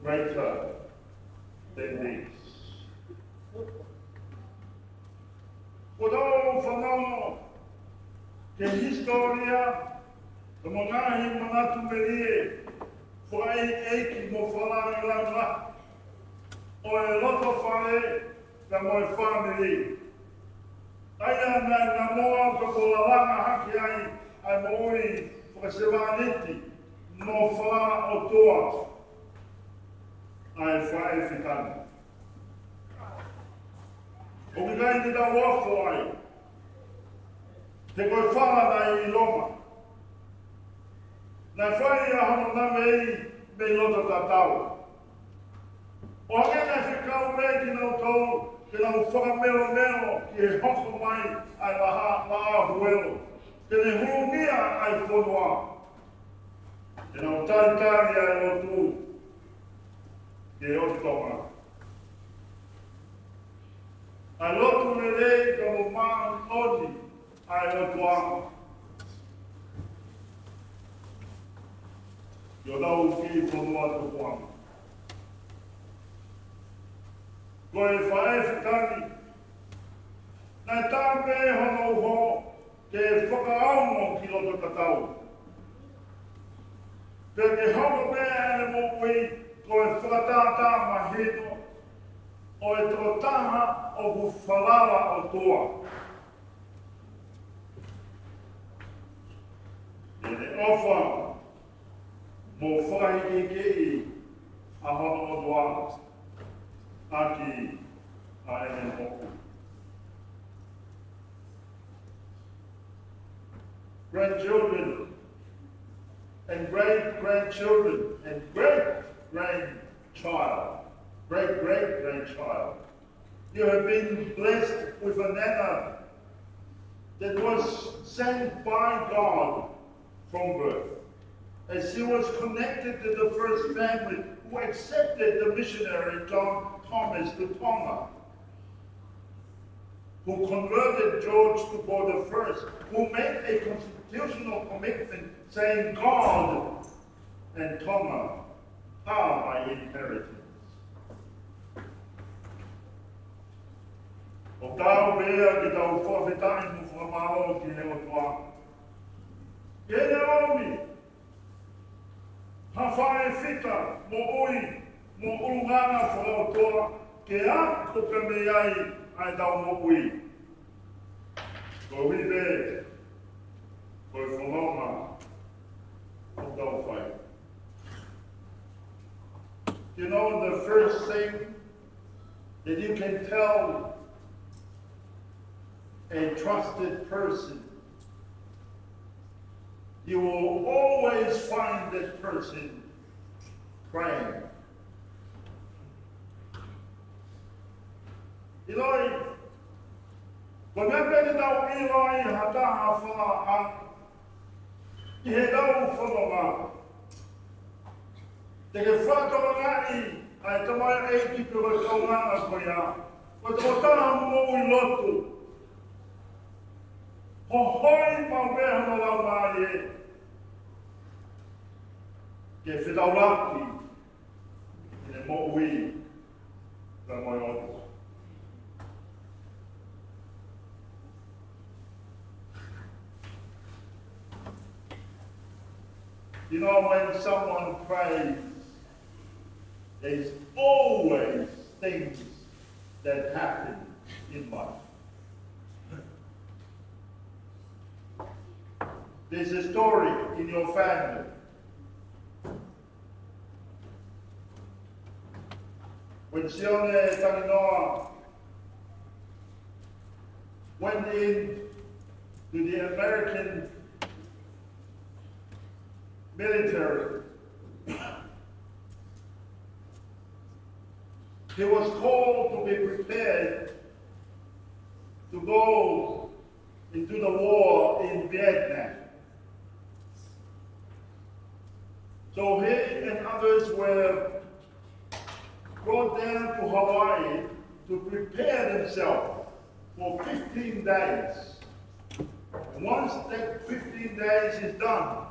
greater than this. Ko tau fanongo ki he hisitōlia, mo e ngaahi manatu melie fakaʻeiʻeiki mo fakalāngilangi ʻo e loto fale, pea mo e fāmili. ʻA ia naʻe namoa pea mo lalanga hake ai ʻa e moʻui fakasevāniti mo fakaʻotua ʻa e faʻē fitani. ʻOku ʻikai te tau ofo ai, he ko e fala naʻe ʻilonga. Naʻe fai ʻa hono navei mei loto tatau. ʻO hangē naʻe fekau pē kinautolu ke nau fakamelomelo ki he hoko mai ʻa e laha, laʻā huelo, ke ne hūmia ʻa e fonua. Ke nau talitali ʻa e lotu ki he ʻOtu Tonga. ʻA e lotu lelei ka mo māʻoniʻoni ʻa e ʻOtua ki hotau kiʻi fonua tupuʻanga. Ko e faʻē fitani, naʻe tā pē hono uho ke fakaongo ki loto tatau. Pea ke hoko pē ʻene moʻui ko e fakatātā mahino ʻo e tokotaha ʻoku falala ʻOtua. ʻEne ʻofa mo fakahikihiki ʻa hono ʻOtua ʻaki ʻa ʻene moʻui. Grandchildren and great grandchildren and great grandchild, great great grandchild. You have been blessed with a nana that was sent by God from birth, as she was connected to the first family who accepted the missionary John Thomas to Tonga, who converted George to God the First, who made a constitutional commitment saying, "God and Tonga are my inheritance." ʻOku tau pehē ke tau fakafetaʻi mo fakamālō ki he ʻOtua. Ke ne ʻomi ha faʻē fita moʻui mo ʻulungaanga fakaʻotua ke ako pē mei ai ʻa ʻetau moʻui. Ko e ʻuhi pē ko e fononga ʻoku tau fai. You know, the first thing that you can tell a trusted person, you will always find that person praying. ʻIloʻi, ko e meʻa pē te tau ʻilo ai ha taha fala a ʻi heʻetau fononga, te ke fakatokangaʻi ʻa e tamaioʻeiki pe ko e kaungāʻapi ko ia, ko e tokotaha moʻui lotu. Hohoi maʻu pē hono laumālie ke fetaulaki ʻene moʻui pea mo e ʻOtua. You know, when someone prays, there's always things that happen in life. There's a story in your family. When Sione Talanoa went in to the American military, he was called to be prepared to go into the war in Vietnam. So he and others were brought down to Hawaii to prepare themselves for fifteen days. And once that fifteen days is done,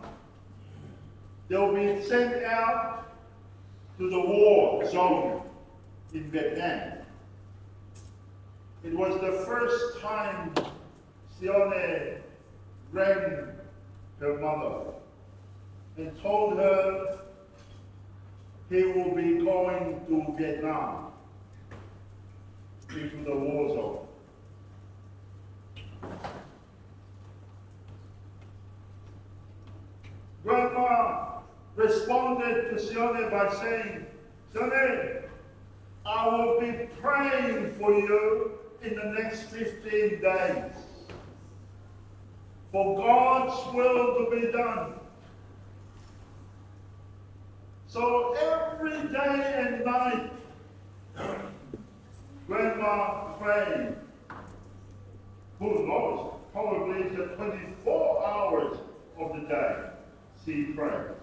they'll be sent out to the war zone in Vietnam. It was the first time Sione rang her mother and told her he will be going to Vietnam, into the war zone. Grandma responded to Sione by saying, "Sione, I will be praying for you in the next fifteen days for God's will to be done." So every day and night, Grandma prayed. Who knows? Probably the twenty-four hours of the day she prays.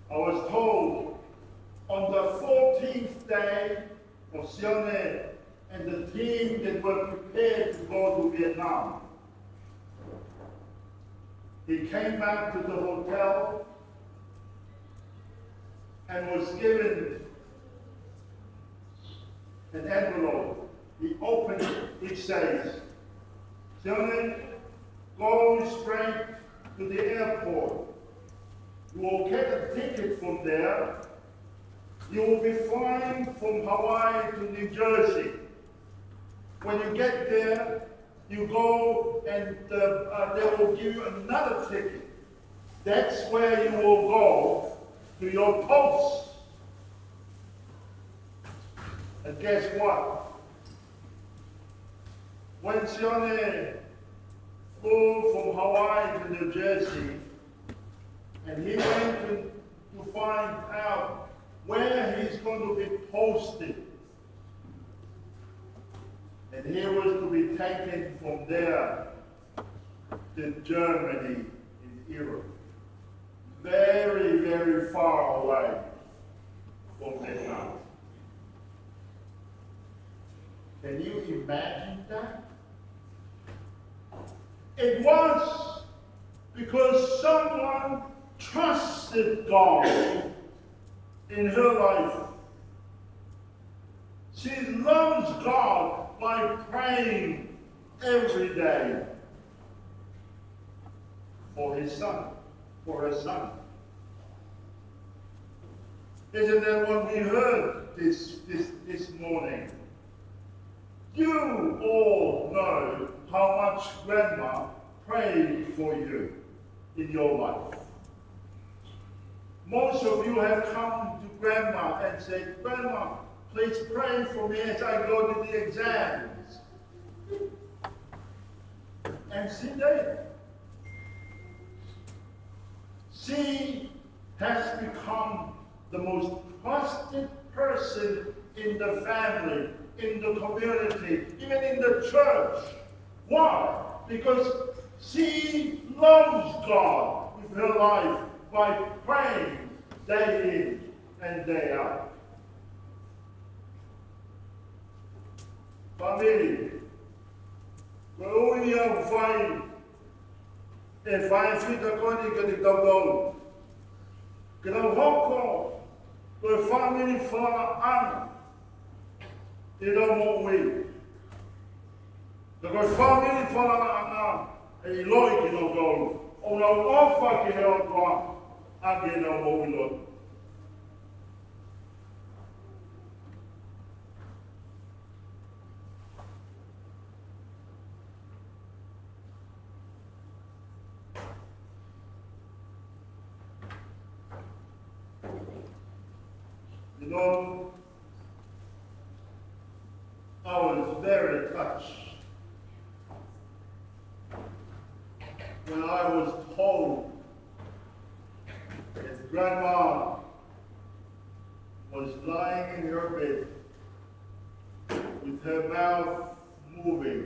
I was told on the fourteenth day of Sione and the team that were prepared to go to Vietnam, he came back to the hotel and was given an envelope. He opened it, which says, "Sione, go straight to the airport. You will get a ticket from there. You will be flying from Hawaii to New Jersey. When you get there, you go and, uh, uh, they will give you another ticket. That's where you will go to your post." And guess what? When Sione flew from Hawaii to New Jersey, and he went to, to find out where he's going to be posted, and he was to be taken from there to Germany in Europe. Very, very far away from Vietnam. Can you imagine that? It was because someone trusted God in her life. She loves God by praying every day for his son, for her son. Isn't that what we heard this, this, this morning? You all know how much Grandma prayed for you in your life. Most of you have come to Grandma and said, "Grandma, please pray for me as I go to the exams." And she did. She has become the most trusted person in the family, in the community, even in the church. Why? Because she loves God with her life by praying day in and day out. Fāmili, ko e ʻuhinga ʻoku fai e fai fita ko eni kiate kitautolu, ke tau hoko ko e fāmili falalaʻanga ʻi heʻetau moʻui. Ka ko e fāmili falalaʻanga ʻe ʻiloʻi kinautolu ʻoku nau ʻofa ki he ʻOtua ʻaki ʻenau moʻui lotu. I was very touched when I was told that Grandma was lying in her bed with her mouth moving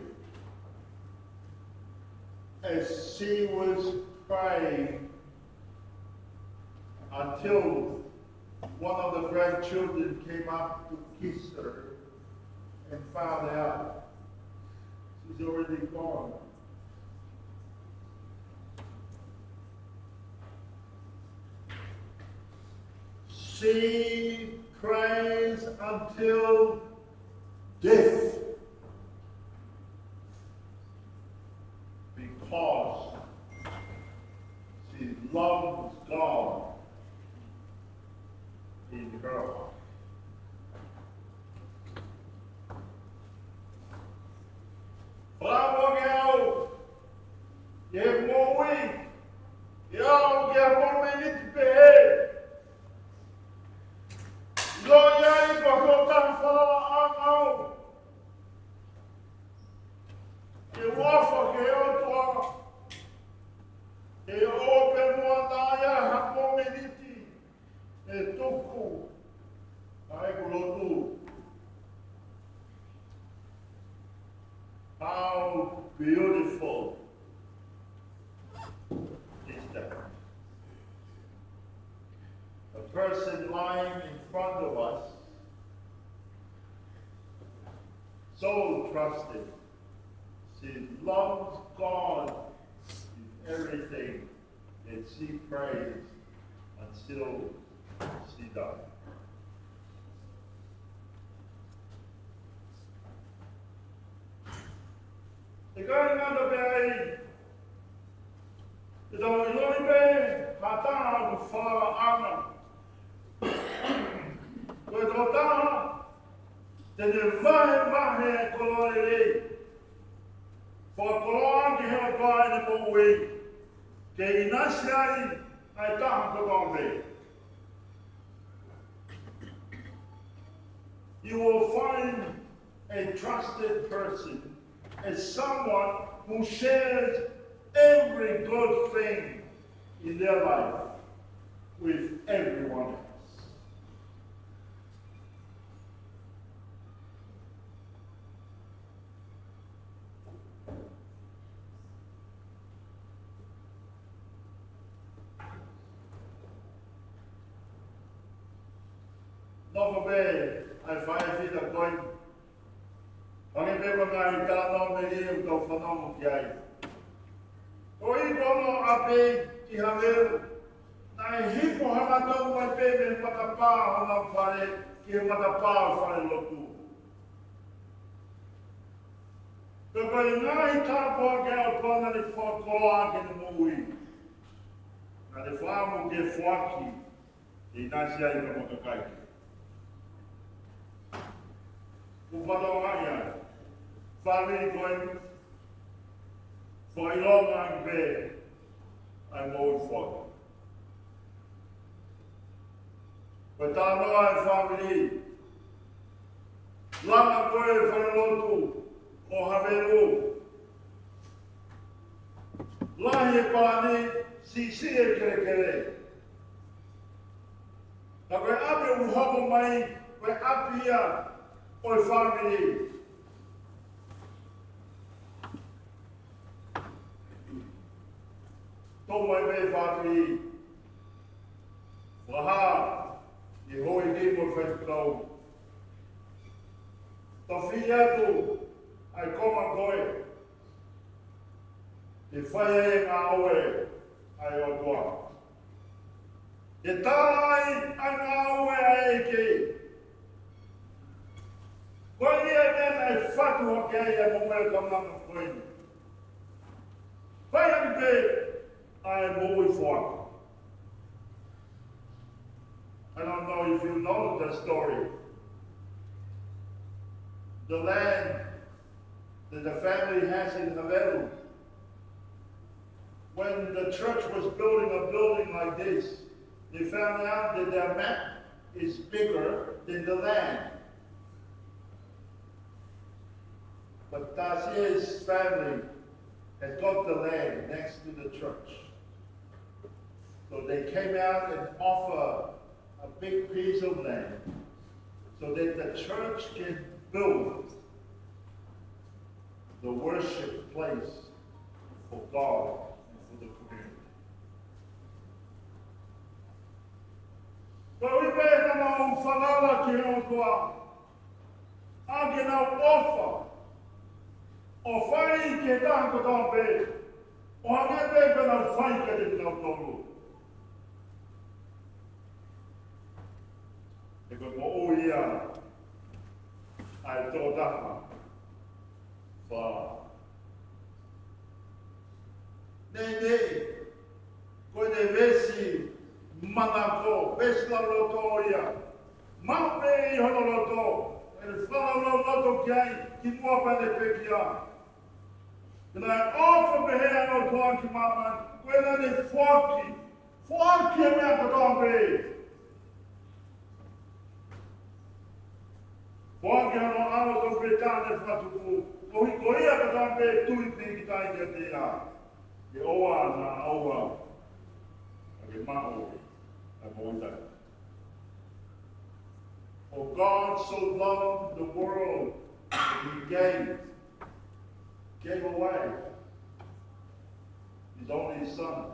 as she was crying until one of the grandchildren came up to kiss her and found out she's already gone. She prays until death because she loves God in her heart. Fakamoʻoni au, ʻi he moʻui, ʻi he ʻaho ni ʻa e mōmeniti pehē. ʻIloa ai pea ko e taha fakaʻaonga au. Ke u ʻofa ki he ʻOtua, ke u ʻofa pē mo ia ʻi ha mōmeniti ʻe tuku ai ʻeku lotu. How beautiful is that? A person lying in front of us, so trusting. She loves God in everything that she prays until she dies. ʻIkai ngata pē ai, ʻi heʻetau ʻiloʻi pē ha taha ʻoku fakaʻaonga. Ko e tokotaha te ne vahevahe e koloa lelei. Fakakoloa ki he ʻOtua ʻene moʻui. Ke ʻinasi ai ʻa e taha kotoa pē. You will find a trusted person as someone who shares every good thing in their life with everyone else. Nofo pē ʻa e faifekau ko ē. Hangē pē ko e ngaahi talanoa melie ʻoku tau fanongo ki ai. Ko e ʻi hono ʻapi ʻi Havelu, naʻe hifo hangatonu mai pē mei he matapā ʻo honau fale ki he matapā ʻo e falelotu. Pea ko e ngaahi tāpuaki ʻa e ʻOtua naʻa ne fakakoloa ki heʻene moʻui, naʻa ne fakaʻamu ke foaki ke ʻinasi ai pea mo e kakai kehe. Kuo patoa ia. Fāmili ko eni, fakaʻilonga ange pē ʻa e moʻui foaki. Ko e talanoa ʻa e fāmili. Langa ko ē e falelotu ʻo Havelu. Lahi e palani, siʻisiʻi e kelekele. Ka ko e ʻapi ʻoku hoko mai, ko e ʻapi ia ʻo e fāmili. Tō mai mei he fāmili. Fakahā ʻe he houʻeiki mo e faifekau. Tofiʻi atu ʻa e konga ko ē ke fai ai e ngāue ʻa e ʻOtua. Ke tala ai ʻa e ngāue ʻa e ʻEiki. Ko ia e meʻa naʻe fatu hake ai ʻa e moʻui ʻa e kaunanga ko eni. Fai ange pē ʻa e moʻui foaki. I don't know if you know the story. The land that the family has in Havelu. When the church was building a building like this, they found out that their map is bigger than the land. But Tasie's family has got the land next to the church. So they came out and offer a big piece of land so that the church can build the worship place for God and for the community. Ko ia pē naʻa nau falala ki he ʻOtua, ʻa ke nau ʻofa, ʻo fai ki he taha kotoa pē, ʻo hangē pē ko ʻenau fai kiate kinautolu. He ko e moʻui ia ʻa e tokotaha fā. Neʻineʻi, ko e veesi manako, veesi lauloto ia. Maʻu pē ʻi hono loto, ʻene fakalaulauloto ki ai, kimuʻa pea ne pekia. Naʻe ʻofa pehē ʻa e ʻOtua ki māmani, ko ia naʻa ne foaki, foaki e meʻa kotoa pē. Foaki hono ʻAlo tofu pē taha ne fakatupu, koeʻuhi ko ia kotoa pē ʻe tui pē ki ai kiate ia, ʻe ʻoua naʻa ʻoua, ka ke maʻu ʻa e moʻui taʻengata. For God so loved the world that he gave, gave away his only Son,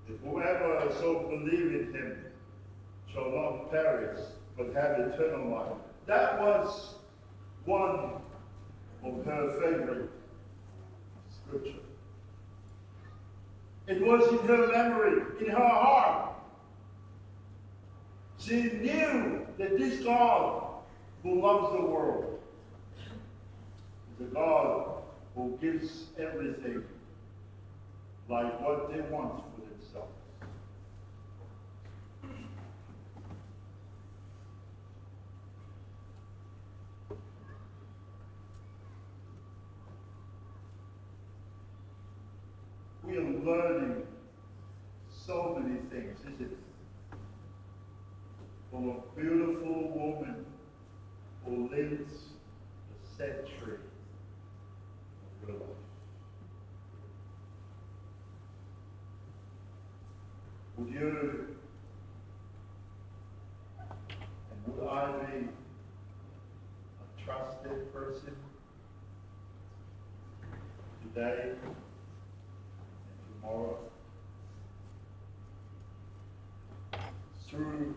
that whoever shall believe in him shall not perish but have eternal life. That was one of her favorite scripture. It was in her memory, in her heart. She knew that this God who loves the world is a God who gives everything like what they want for themselves. We are learning so many things, isn't it? From a beautiful woman who lives a century of her life. Would you and would I be a trusted person today and tomorrow? Through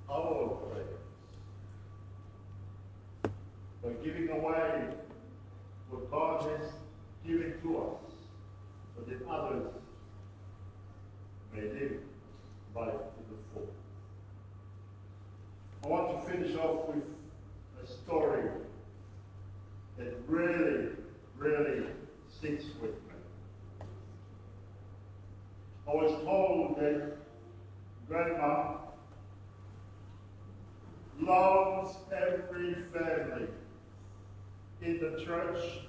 our prayers, by giving away what God has given to us, so that others may live life to the full. I want to finish off with a story that really, really sticks with me. I was told that Grandma loves every family in the church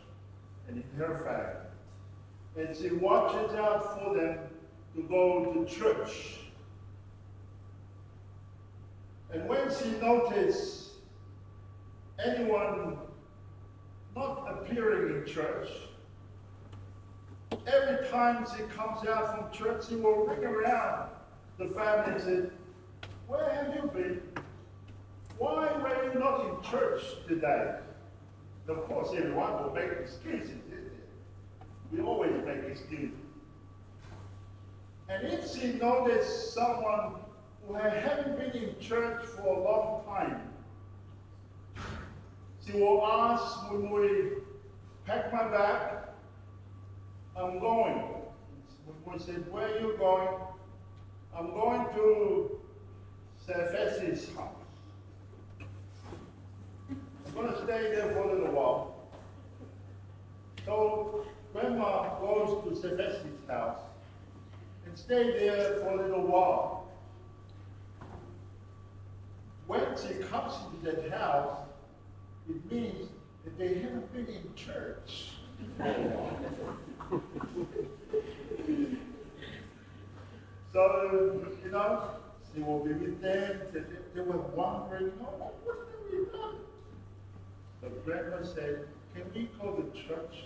and in her family. And she watches out for them to go to church. And when she notices anyone not appearing in church, every time she comes out from church, she will ring around the family and say, "Where have you been? Why were you not in church today?" And of course, everyone will make excuses, isn't it? We always make excuses. And if she noticed someone who ha-, haven't been in church for a long time, she will ask, "Muimui, pack my bag. I'm going." Muimui said, "Where are you going?" "I'm going to Sir Fess's house. I'm gonna stay there for a little while." So Grandma goes to Sir Fess's house and stay there for a little while. When she comes into that house, it means that they haven't been in church for a while. So, you know, She will be with them. They, they, they were wondering, "Oh, what, what have we done?" But Grandma said, "Can we go to church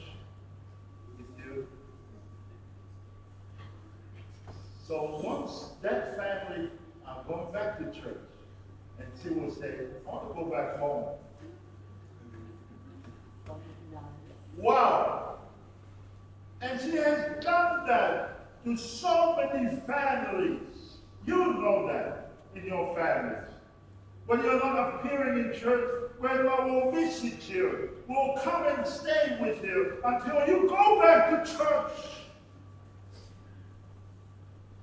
with you?" So once that family are going back to church, and she will say, "I want to go back home." Wow! And she has done that to so many families. You know that in your families. When you're not appearing in church, Grandma will visit you, will come and stay with you until you go back to church.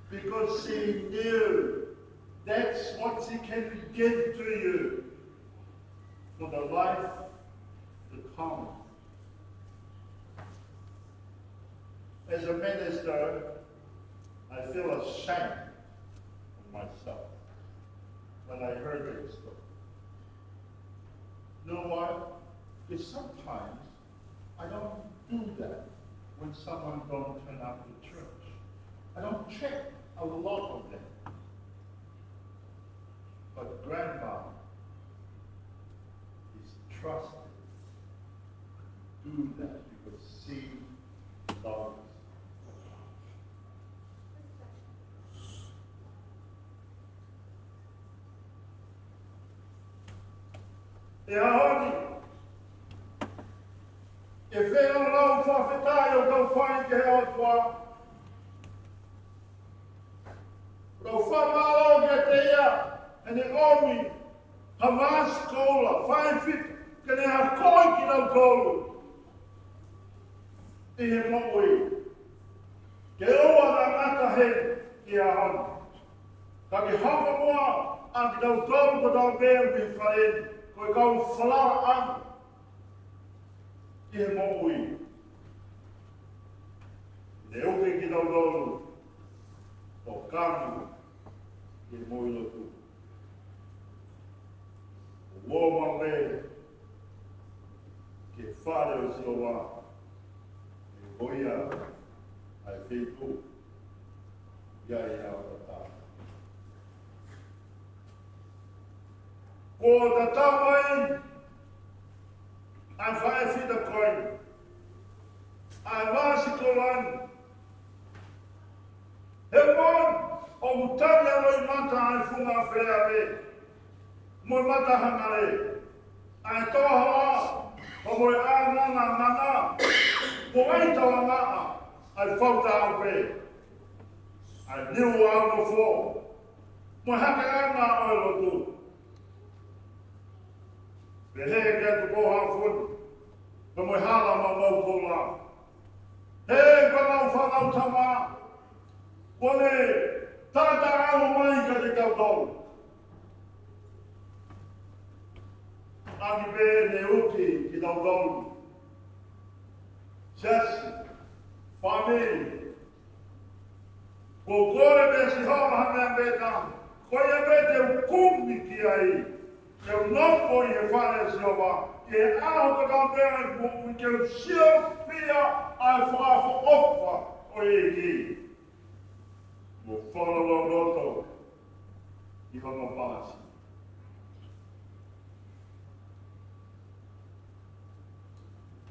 Because she knew that's what she can give to you for the life to come. As a minister, I feel ashamed of myself when I heard this story. You know why? Because sometimes I don't do that when someone don't turn up to church. I don't check a lot of them. But Grandma is trusted to do that because she loves the Lord. ʻI he ʻaho ni, ʻoku ou lau fakafetaʻi ʻoku ou fai ki he ʻOtua. ʻOku ou fakamālō kiate ia heʻene ʻomi ha maʻu sikola, fai fitu, ke ne akoʻi kitautolu ʻi he moʻui. Ke ʻoua naʻa ngata heni ki he ʻaho ni, ka ke hoko muʻa ʻa kitautolu kotoa pē ʻi he fale ni ko e kau falala ʻaʻana ʻi he moʻui. Ne uke kitautolu ʻo kanu ki he moʻui lotu. Uo male ke fale ʻo Sihova, ʻe ko ia ʻa e feituʻu ia ia o tata. Ko tata mai ʻa e faʻē fita ko eni, ʻa e vā sikola ni. He moʻoni ʻoku tali ʻa e loʻimata ʻa e funga feleʻave mo e mata hangale, ʻa e toahoa, ʻo mo e ʻānganga ngana, mo e ʻai tauangaʻa, ʻa e fauta au pē, ʻa e niu ʻa nofo, mo e hakeʻanga ʻo e lotu. Pehē ki he ʻAtu Pouhafuni, pea mo e hala maumau koula. He ko e lau fānau tama, kuo ne taʻataʻa mai kiate kitautolu. ʻAki pē ne uki kitautolu. Siasi, fāmili, ko e kole pē ʻa Sihova ha meʻa pē taha, ko ia pē te u kumi ki ai, te u nofo ʻi he fale ʻo Sihova ʻi he ʻaho kotoa pē ʻo e moʻui, ke u sio pē ʻa e fakaʻofoʻofa ʻo e ʻEiki, mo fakalotoloto ʻi hono palasi.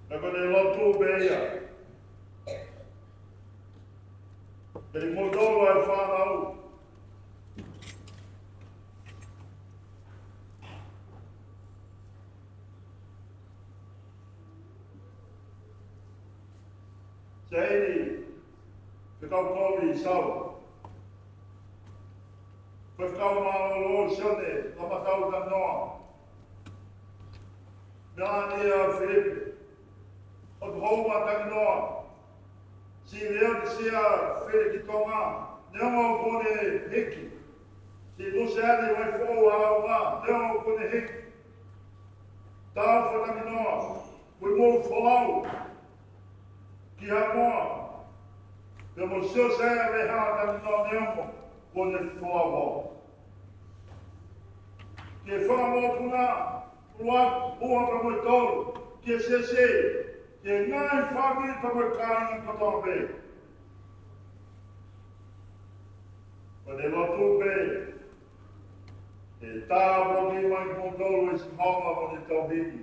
Pea ko ʻene lotu pē ia. Pea mo tolu ʻa e fānau. Seini, Fekau Kovi, Sau. Fekau Mālōlō, Sione, Lamatau, Talanoa. Meʻa ni ʻa Filipe, ʻOtuhouma, Talanoa. Siʻi Leotisia Filikitonga, neongo kuo ne hiki. Siʻi Luseane Vaifoʻou, Halaunga, neongo kuo ne hiki. Tau Fataminoa, Kuimuʻu Folau, ki Haʻamoa. Pea mo Siosefa Veha, Talanoa, neongo kuo ne folau. Ke fakamokopuna, ua, ua pea mo e tolu, ke sese, ke ngaahi fāmili pea mo e kāinga kotoa pē. Ko ʻene lotu pē, Ke tāpuakiʻi mai kimoutolu ʻe Sihova mo ʻene tauhiki.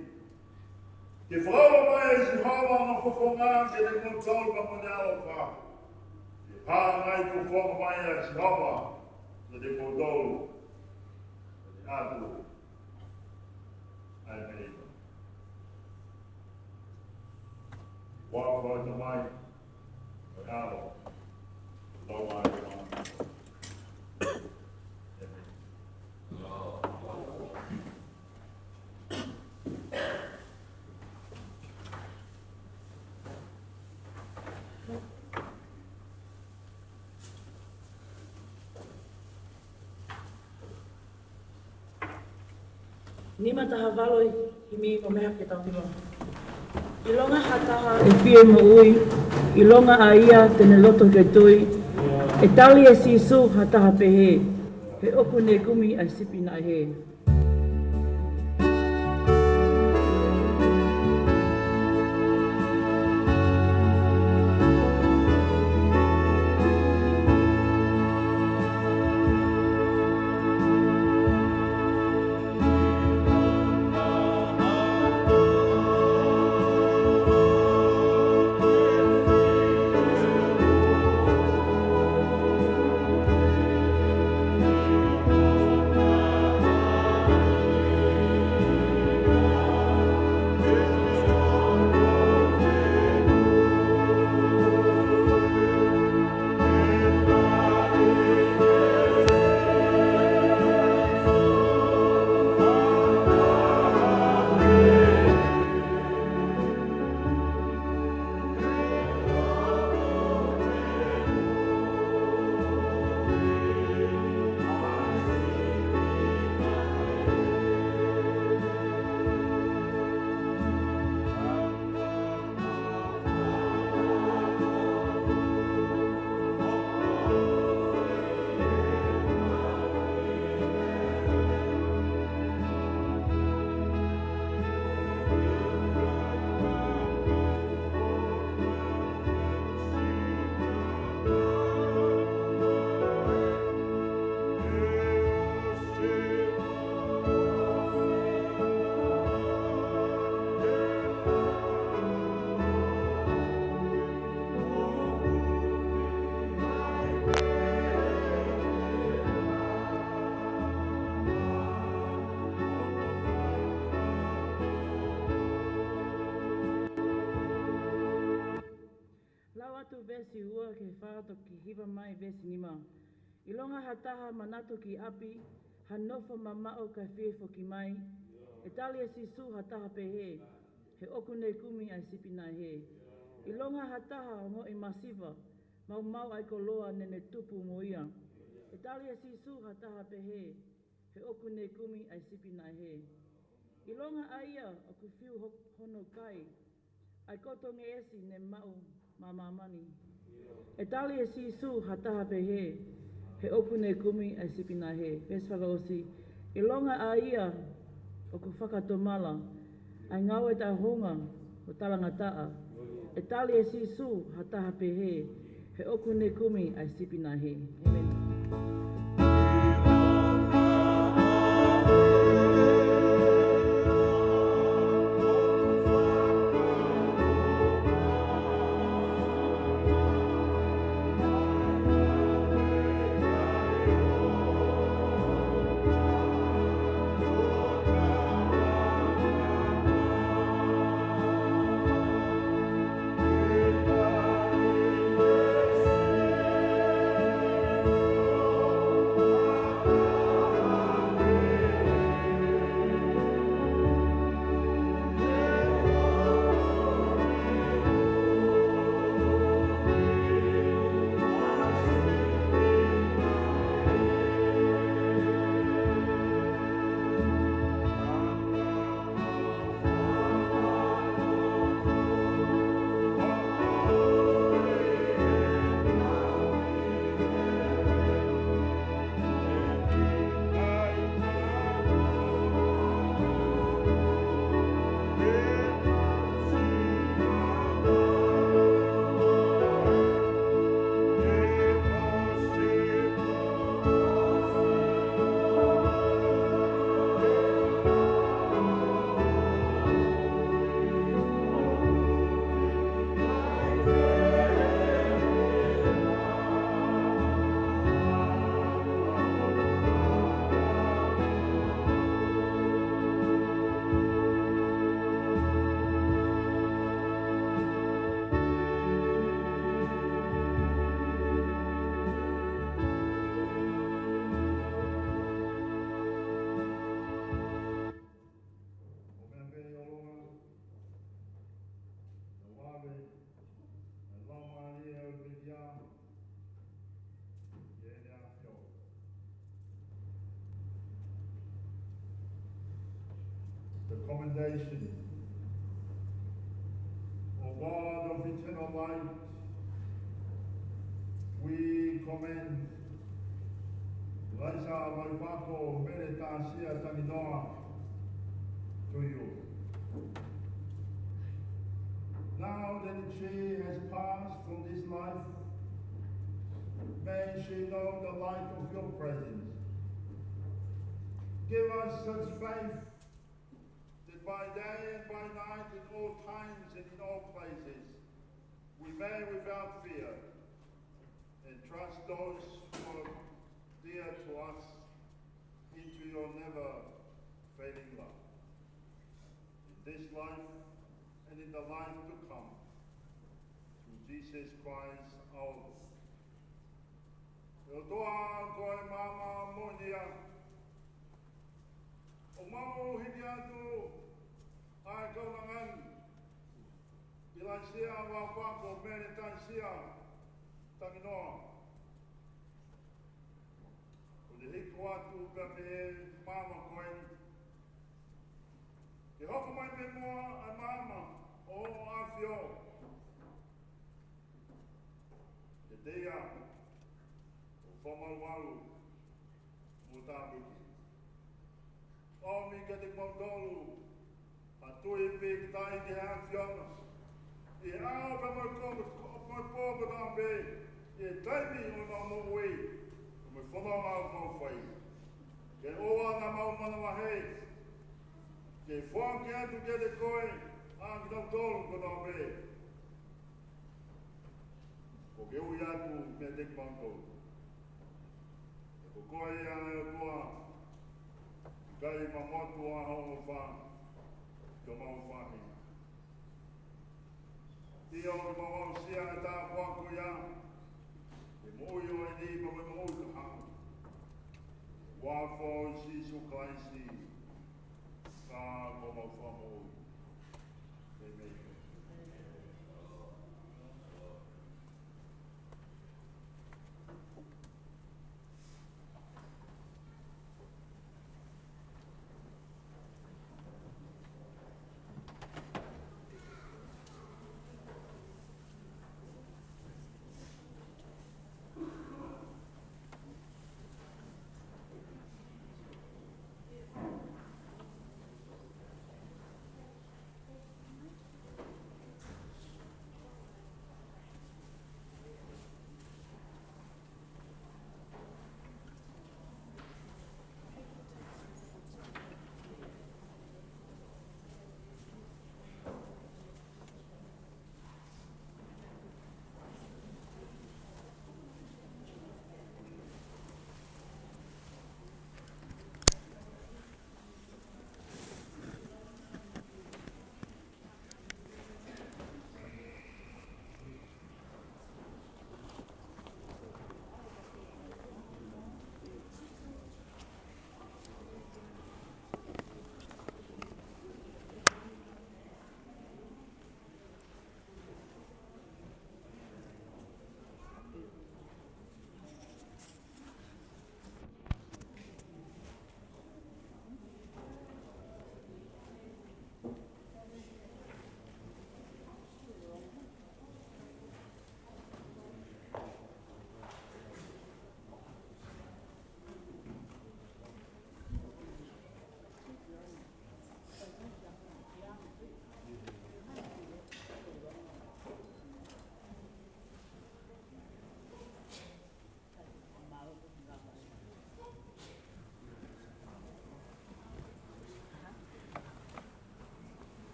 Ke fakaʻola mai ʻe Sihova hono fofonga kiate kimoutolu pea mo ʻene ʻaloʻofa. Ke hāngai tuʻufonga mai ʻa Sihova kiate kimoutolu. Ko ʻene ʻatu ʻa e meʻa. Ua fai mai. Ko e ʻAlo. Lau mai. ʻĒmeni. Nima taha valu, himi mo meha ke tau nima. ʻIlonga ha taha ʻe fie moʻui, ʻilonga ʻa ia te ne loto ke tui, ʻe tali ʻe Sīsū ha taha pehē, he ʻoku ne kumi ʻa e sipi naʻe hē. Lau atu veesi ua ki he fā toki hiva mai veesi nima. ʻIlonga ha taha manatu ki ʻapi, ha nofo mamaʻo kae fie foki mai, ʻe tali ʻe Sīsū ha taha pehē, he ʻoku ne kumi ʻa e sipi naʻe hē. ʻIlonga ha taha ongoʻi masiva, maumau ʻa e koloa naʻa ne tupu mo ia, ʻe tali ʻe Sīsū ha taha pehē, he ʻoku ne kumi ʻa e sipi naʻe hē. ʻIlonga ʻa ia ʻoku fiu ho-, hono kai ʻa e koto ngeʻesi ne maʻu mei māmani, ʻe tali ʻe Sīsū ha taha pehē, he ʻoku ne kumi ʻa e sipi naʻe hē. Veesi fakaʻosi. ʻIlonga ʻa ia ʻoku fakatomala ʻa e ngāue taʻehounga mo talangataʻa, ʻe tali ʻe Sīsū ha taha pehē, he ʻoku ne kumi ʻa e sipi naʻe hē. ʻĒmeni. Foundation. O God of eternal light, we commend Laisa Laifako Mele Tasia Tanginoa to you. Now that she has passed from this life, may she know the light of your presence. Give us such faith that by day and by night, in all times and in all places, we may without fear entrust those who are dear to us into your never failing love, in this life and in the life to come, through Jesus Christ our Lord. ʻE ʻOtua, ko e maama moʻoni ia, ʻoku mau hiki atu ʻa e kaunanga ni ki Laisa Laifako Mele Tasia Tanginoa. ʻOku ne hiki atu pē mei he maama ko eni ke hoko mai pē muʻa ʻa e maama ʻo ʻAfio. Kiate ia ʻoku fakamalumalu mo tāpuaki. ʻOmi kiate kimautolu ha tui pīkitai ki he ʻAfiona, ʻi he ʻaho pea mo e ko-, ko-, mo e pō kotoa pē, ʻi he taimi ʻo ʻemau moʻui, mo e fononga ʻoku mau fai. Ke ʻoua naʻa mau manavahē ke foaki atu kiate koe ʻa kitautolu kotoa pē. ʻOku ke ui atu meiate kimautolu. He ko koe ia ʻe ʻOtua, ʻikai mamotu ʻa hoʻo ʻofa ki homau faʻahinga. ʻIo, ke mau aʻusia e tāpuaki ko ia, ʻi he moʻui ʻo e niʻihi pea mo e moʻui kahaʻu. Huafa ʻo Sīsū Kalaisi, ka ko homau Fakamoʻui. ʻĒmeni.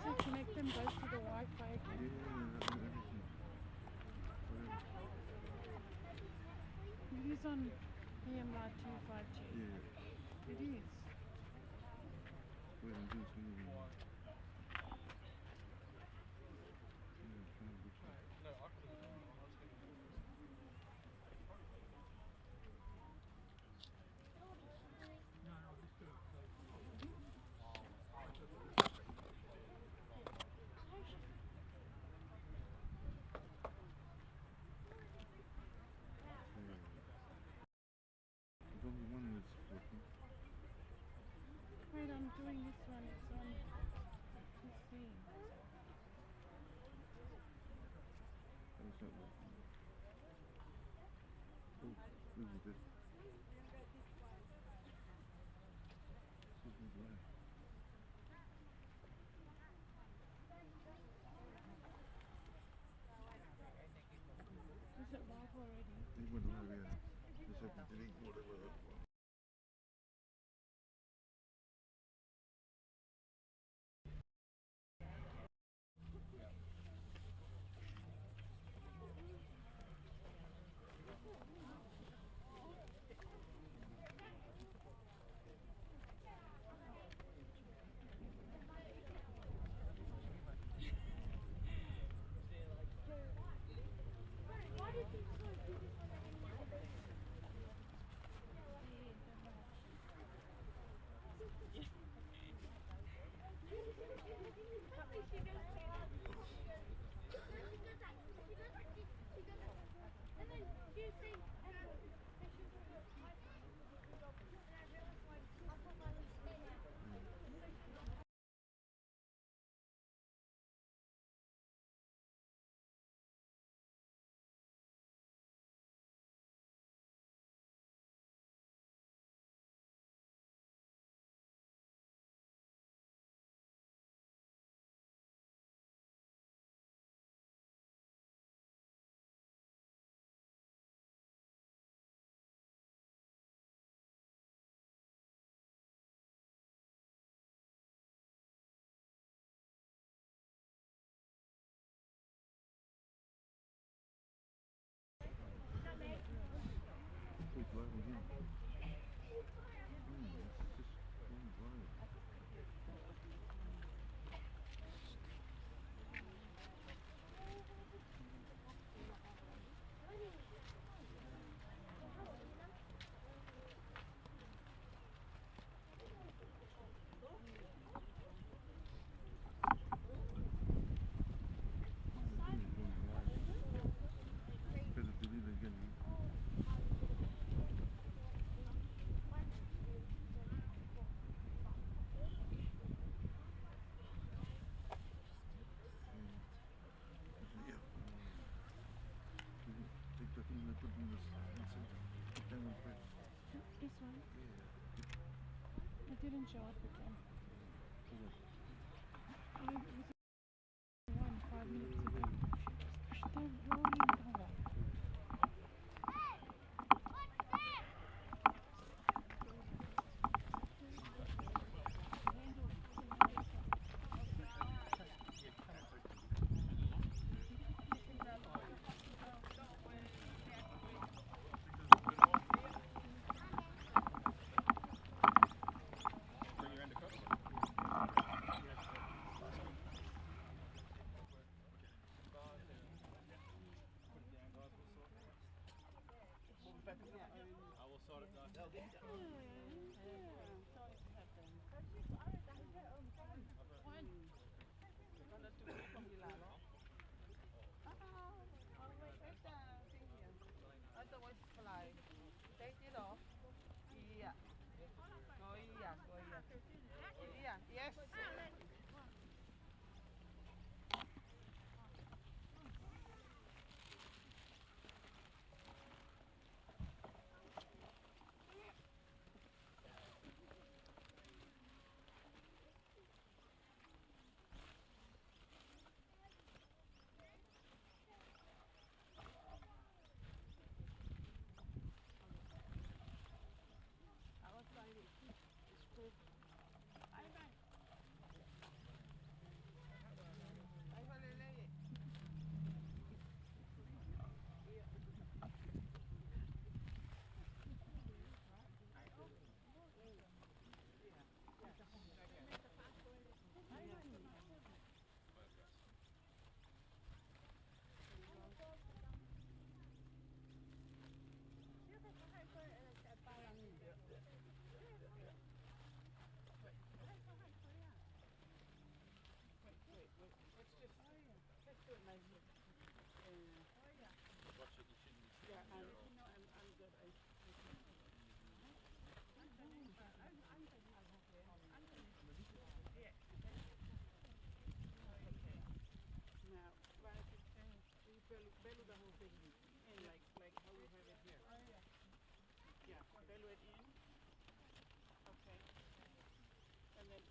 To connect them both to the Wi-Fi. Yeah, that was everything. It is on P M R two five G. Yeah. It is. Wait, I'm doing something wrong. Yeah, I'm trying to get you. There's only one that's working. Wait, I'm doing this one. It's on. Let's see. How is that working? Oh, this is it. This is it. Is it live already? It went live, yeah. Just have to delete whatever. Yeah. Take the thing and put it in this, in the center. Put that one first. This one? Yeah. It didn't show up again. Hold on. It was one five minutes ago. They're rolling over. I will sort it out. One. We're gonna do it from the lalo. Ah, all the way back down. Thank you. Otherwise, fly. Take it off. Yeah. Go, yeah, go, yeah. Yeah, yes.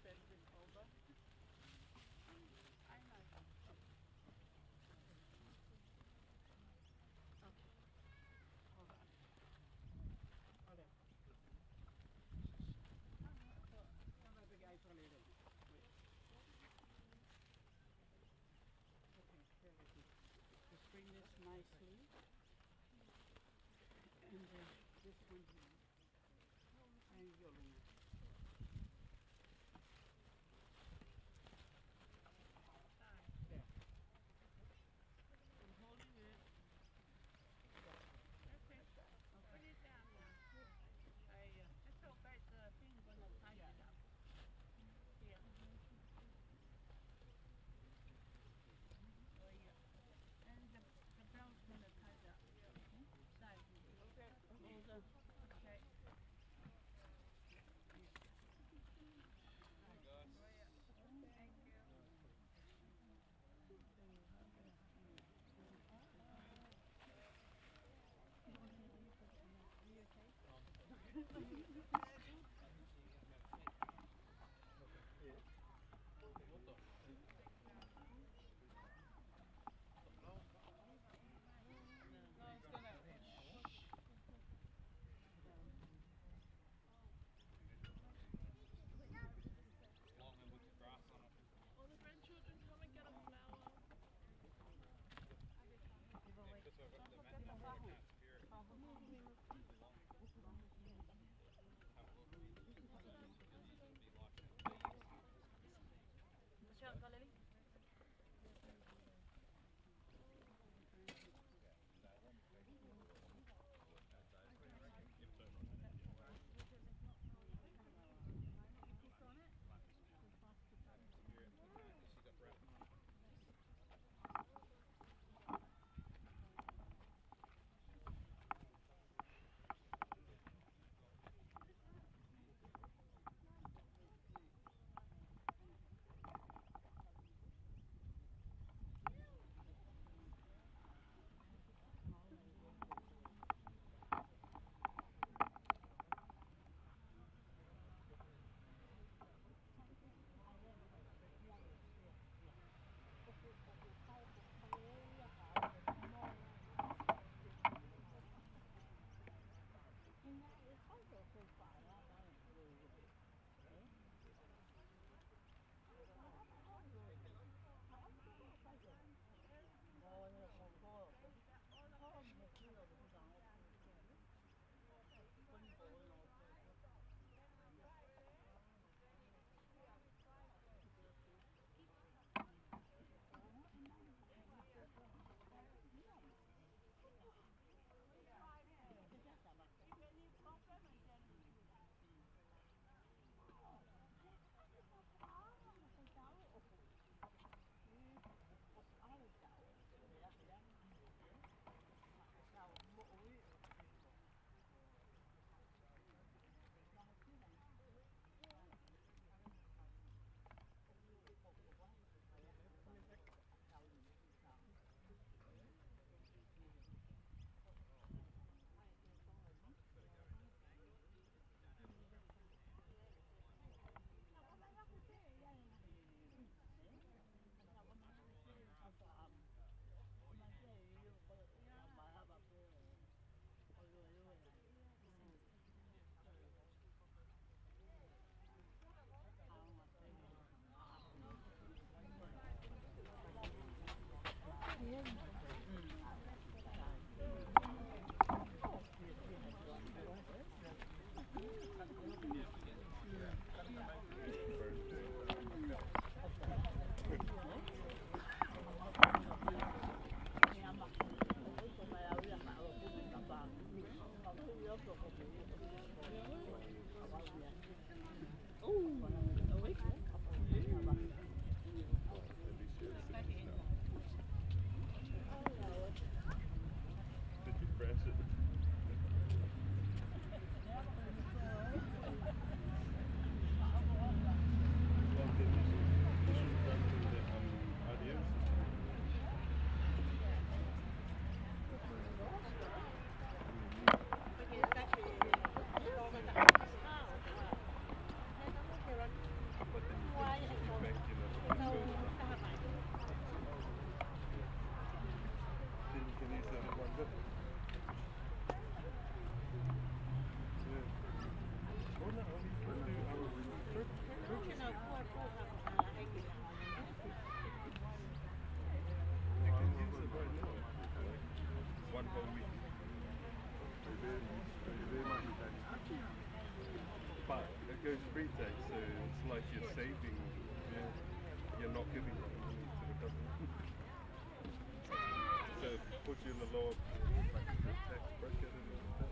Bend it over. I know. Okay. Hold on. Hold on. Hold on, big eye for a little. Wait. Okay, there we go. Just bring this nicely. And then this one here. And your ring. There. I'm holding it. Okay. Put it down now. I, uh, it's okay. The thing gonna tie it up. Yeah. Oh, yeah. And the, the bell's gonna tie it up. Side. Okay. Okay. Thank you. Long and with the grass on it. All the grandchildren come and get a flower. Yeah, 'cause I've got the mat-, the mat here. How Goes free tax, so it's like you're saving, yeah, you're not giving that money to the government. So it puts you in the lower, like, the tax bracket and all that.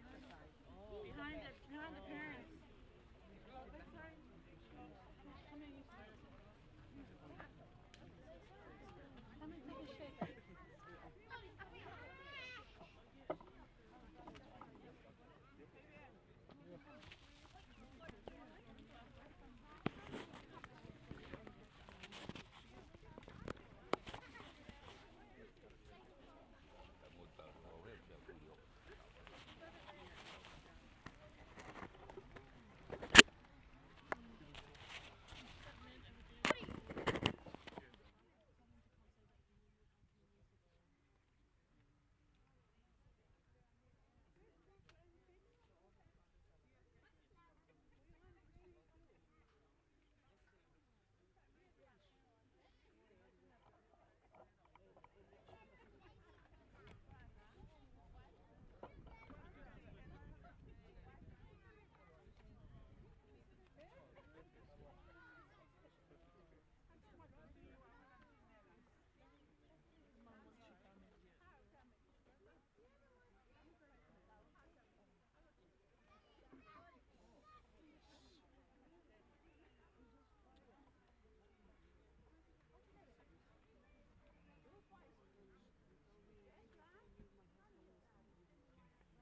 Behind the, behind the parents. Come here, you. Come and take a shake.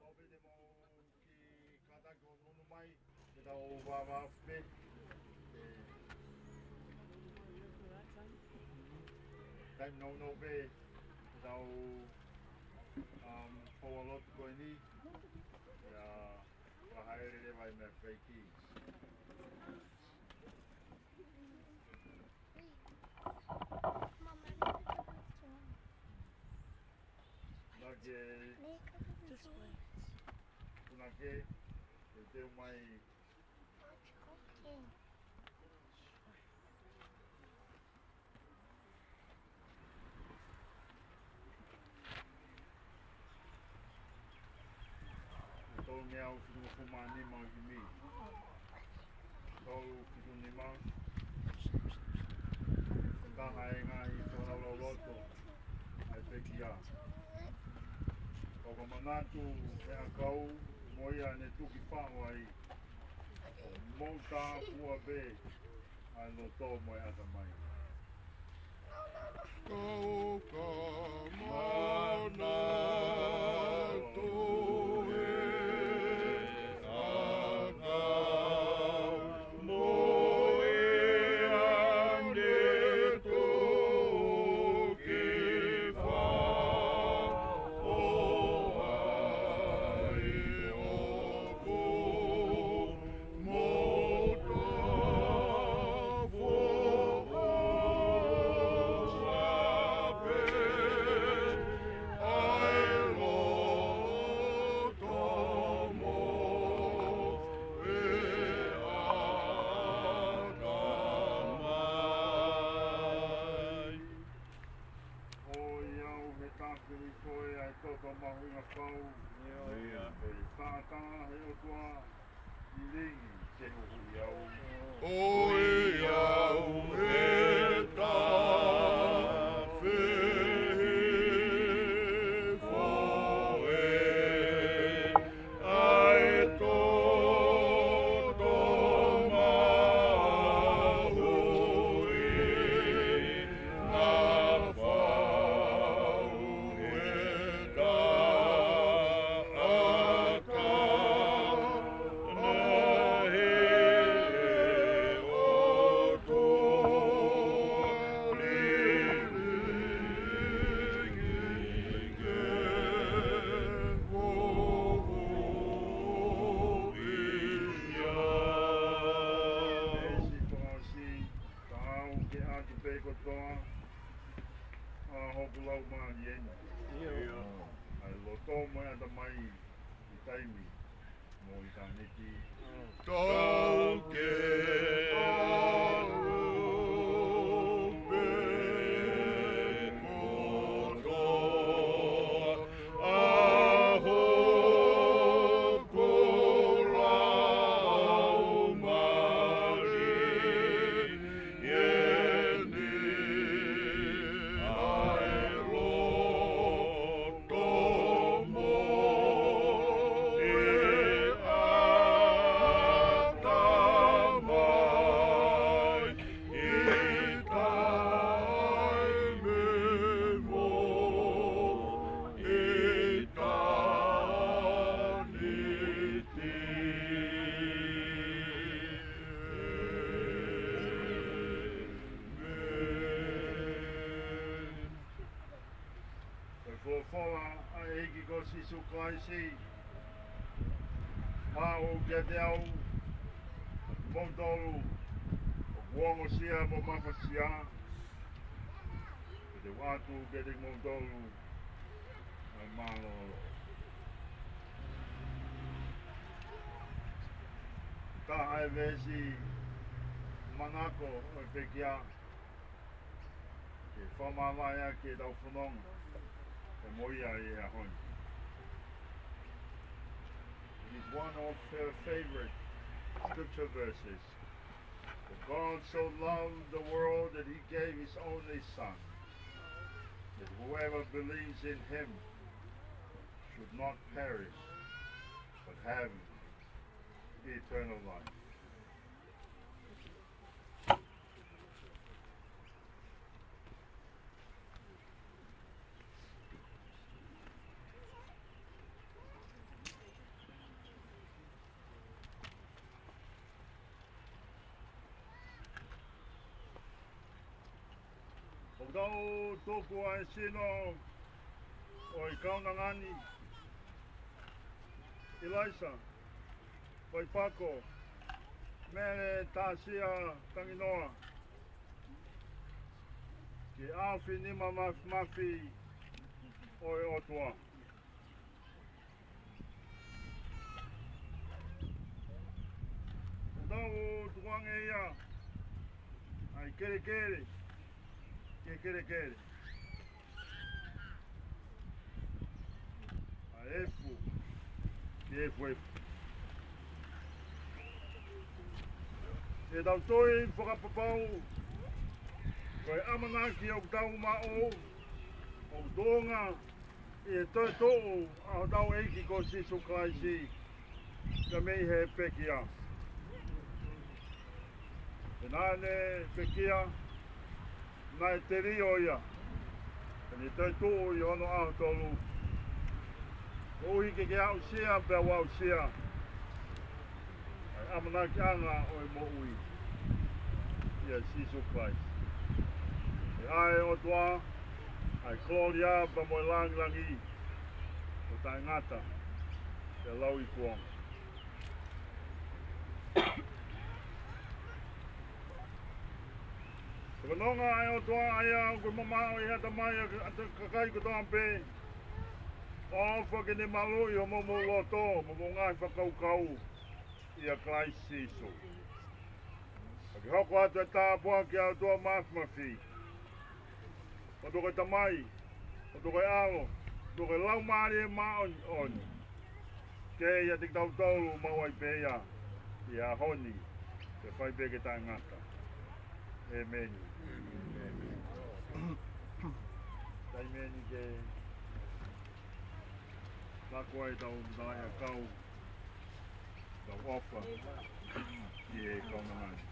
Pau pē te mau kiʻi kātaki ʻo nunu mai, ke tau vāvā pē. ʻE, taimi nounou pē, ke tau, um, fou ʻa lotu ko eni. ʻIa, ʻa haere leva ʻi meʻa feki. Naʻa ke, naʻa ke, ke teu mai. Tolu mei au fitu mo fuma ni mau himi. Tolu fitu ni mau. Hanga ʻe he ngaahi fakalaulauloto ʻa e pekia. ʻOku ou manatu he ʻakau mo ia ne tuki faʻo ai, ʻoku mou tāpuekina pē ʻa e loto mo e ʻatamai. Kau ka manatu he ʻakau mo ia ne tuki faʻo ai, ʻoku mou tāpuekina pē ʻa e loto mo e ʻatamai. ʻOiauē, he tafe ʻi koe ʻa e toto mahuʻinga fau. ʻOiauē, he taʻataʻa he ʻOtua lilingi ke huhuʻi au. ʻOiauē, he tafe ʻi koe ʻa e toto mahuʻinga fau, he taʻataʻa he ʻOtua lilingi ke huhuʻi au. Siʻi fakaʻosi, ka ʻoku ke ʻatu pē kotoa ʻa hoku laumālie ni, ʻa e loto mo e ʻatamai, ʻi taimi mo ʻitāniti. Tau ke ʻatu pē kotoa ʻa hoku laumālie ni, ʻa e loto mo e ʻatamai, ʻi taimi mo ʻitāniti. ʻĒmeni. Ko e folofola ʻa e ʻEiki ko Sīsū Kalaisi, ʻa ʻoku kiate au, kimoutolu ʻoku ongosia mo mafasia, ke te u ʻatu kiate kimoutolu ʻa e mālōlō. Taha e veesi manako ʻo e pekia ke fakamāvae ʻaki ʻetau fononga pea mo ia ʻi he ʻaho ni. It is one of her favorite scripture verses. For God so loved the world that he gave his only Son, that whoever believes in him should not perish, but have eternal life. ʻOku tau tuku ʻa e sino ʻo e kaunanga ni, ʻIlaisa Vaipako Mele Tasia Tanginoa, ki he ʻAfio Nima Mafimafi ʻo e ʻOtua. ʻOku tau tukuange ia ʻa e kelekele ki he kelekele, ʻa e efu ki he efuefu. ʻE tau toe fakapapau Ko e ʻamanaki ʻoku tau maʻu, ʻoku tuʻunga ʻi he toetuʻu ʻa hotau ʻEiki ko Sīsū Kalaisi, ka mei he pekia. He naʻa ne pekia, naʻe telio ia, ka ne toetuʻu ʻi hono ʻaho tolu. Koeʻuhi ke ke aʻusia pea u aʻusia ʻa e ʻamanakiʻanga ʻo e moʻui ʻia Sīsū Kalaisi. ʻE ʻa e ʻOtua ʻa e kolōlia pea mo e langilangi ʻo taʻengata pea lauikuonga. Ko e nonga ʻa e ʻOtua ʻa ia ʻoku mamaʻo ʻi he ʻatamai ʻa e kakai kotoa pē, ʻofa ke ne maluʻi homou loto mo hoʻomou ngaahi fakakaukau ʻia Kalaisi Sīsū. Ka ke hoko atu e tāpuaki ʻa e ʻOtua Māfimafi, ʻOtua ko e Tamai, ʻOtua ko e ʻAlo, ʻOtua ko e Laumālie Māʻoniʻoni, ke ʻiate kitautolu maʻu ai pē ia ʻi he ʻaho ni, ke fai pē ke taʻengata. ʻĒmeni. Taimi eni ke laka ai ʻetau tala ʻakau, tau ʻofa ki he kaunanga ni.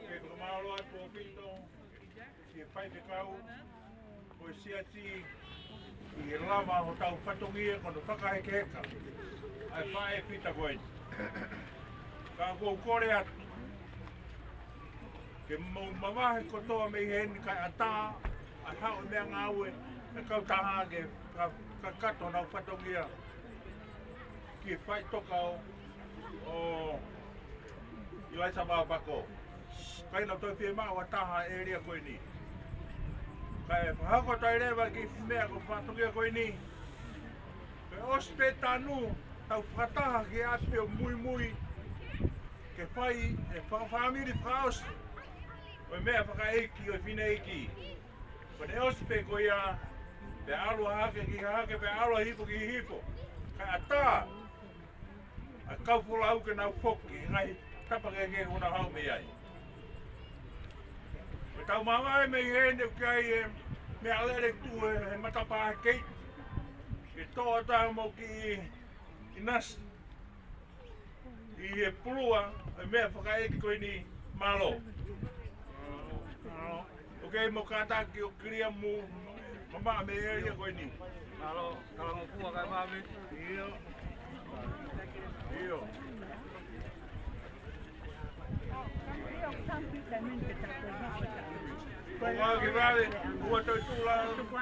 Ke fakamālō atu ʻaupito ki he faifekau ʻo e siasi ʻi he lava hotau fatongia ko hono fakahekeheka ʻa e faʻē fita ko eni. Ka ʻoku ou kole atu ke mou mavahe kotoa mei heni kae ʻatā ʻa e haʻu e meʻangāue ʻa e kautaha ke ka-, kakato honau fatongia ki he faʻitoka ʻo, ʻo ʻIlaisa Vaopako. ʻIkai ke nau toe fiemaʻu ha taha he ʻēlia ko eni. Kae fakahoko atu ai leva e kiʻi meʻa ko e fatongia ko eni. Pea ʻosi pē tanu, tau fakataha ki ʻapi ʻo muimui ke fai e fakafāmili fakaʻosi ʻo e meʻa fakaʻeiki ʻo e fineʻeiki. Ko ʻene ʻosi pē ko ia, pea ʻalu hake ki hake, pea ʻalu hifo ki hifo. Kae ʻatā ʻa e kau folau ke nau foki he ngaahi tapa kehekehe ʻoku nau haʻu mei ai. Ko ʻetau mavahe mei heni ʻoku ʻi ai e meʻalele tuʻu he, he matapā keiti ke toʻo atu ai homou kiʻi ʻinasi ʻi he pulua e meʻa fakaʻeiki ko eni. Mālō. ʻOku ʻi ai mo e kātaki ʻo Kiliamu, mamaʻo mei he ʻēlia ko eni. Mālō, Kalangofua kae māmē. ʻIo. ʻIo. Ko ngā ki vale, ua toi tula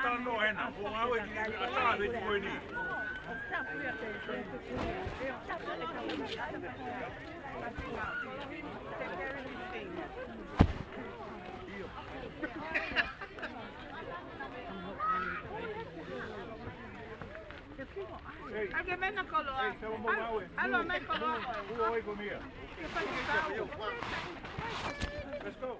tano hena. Ko ngā ue ki ngā tāwe ki koe ni. Ake mena koloa. Alo, alo, mai koloa. Let's go.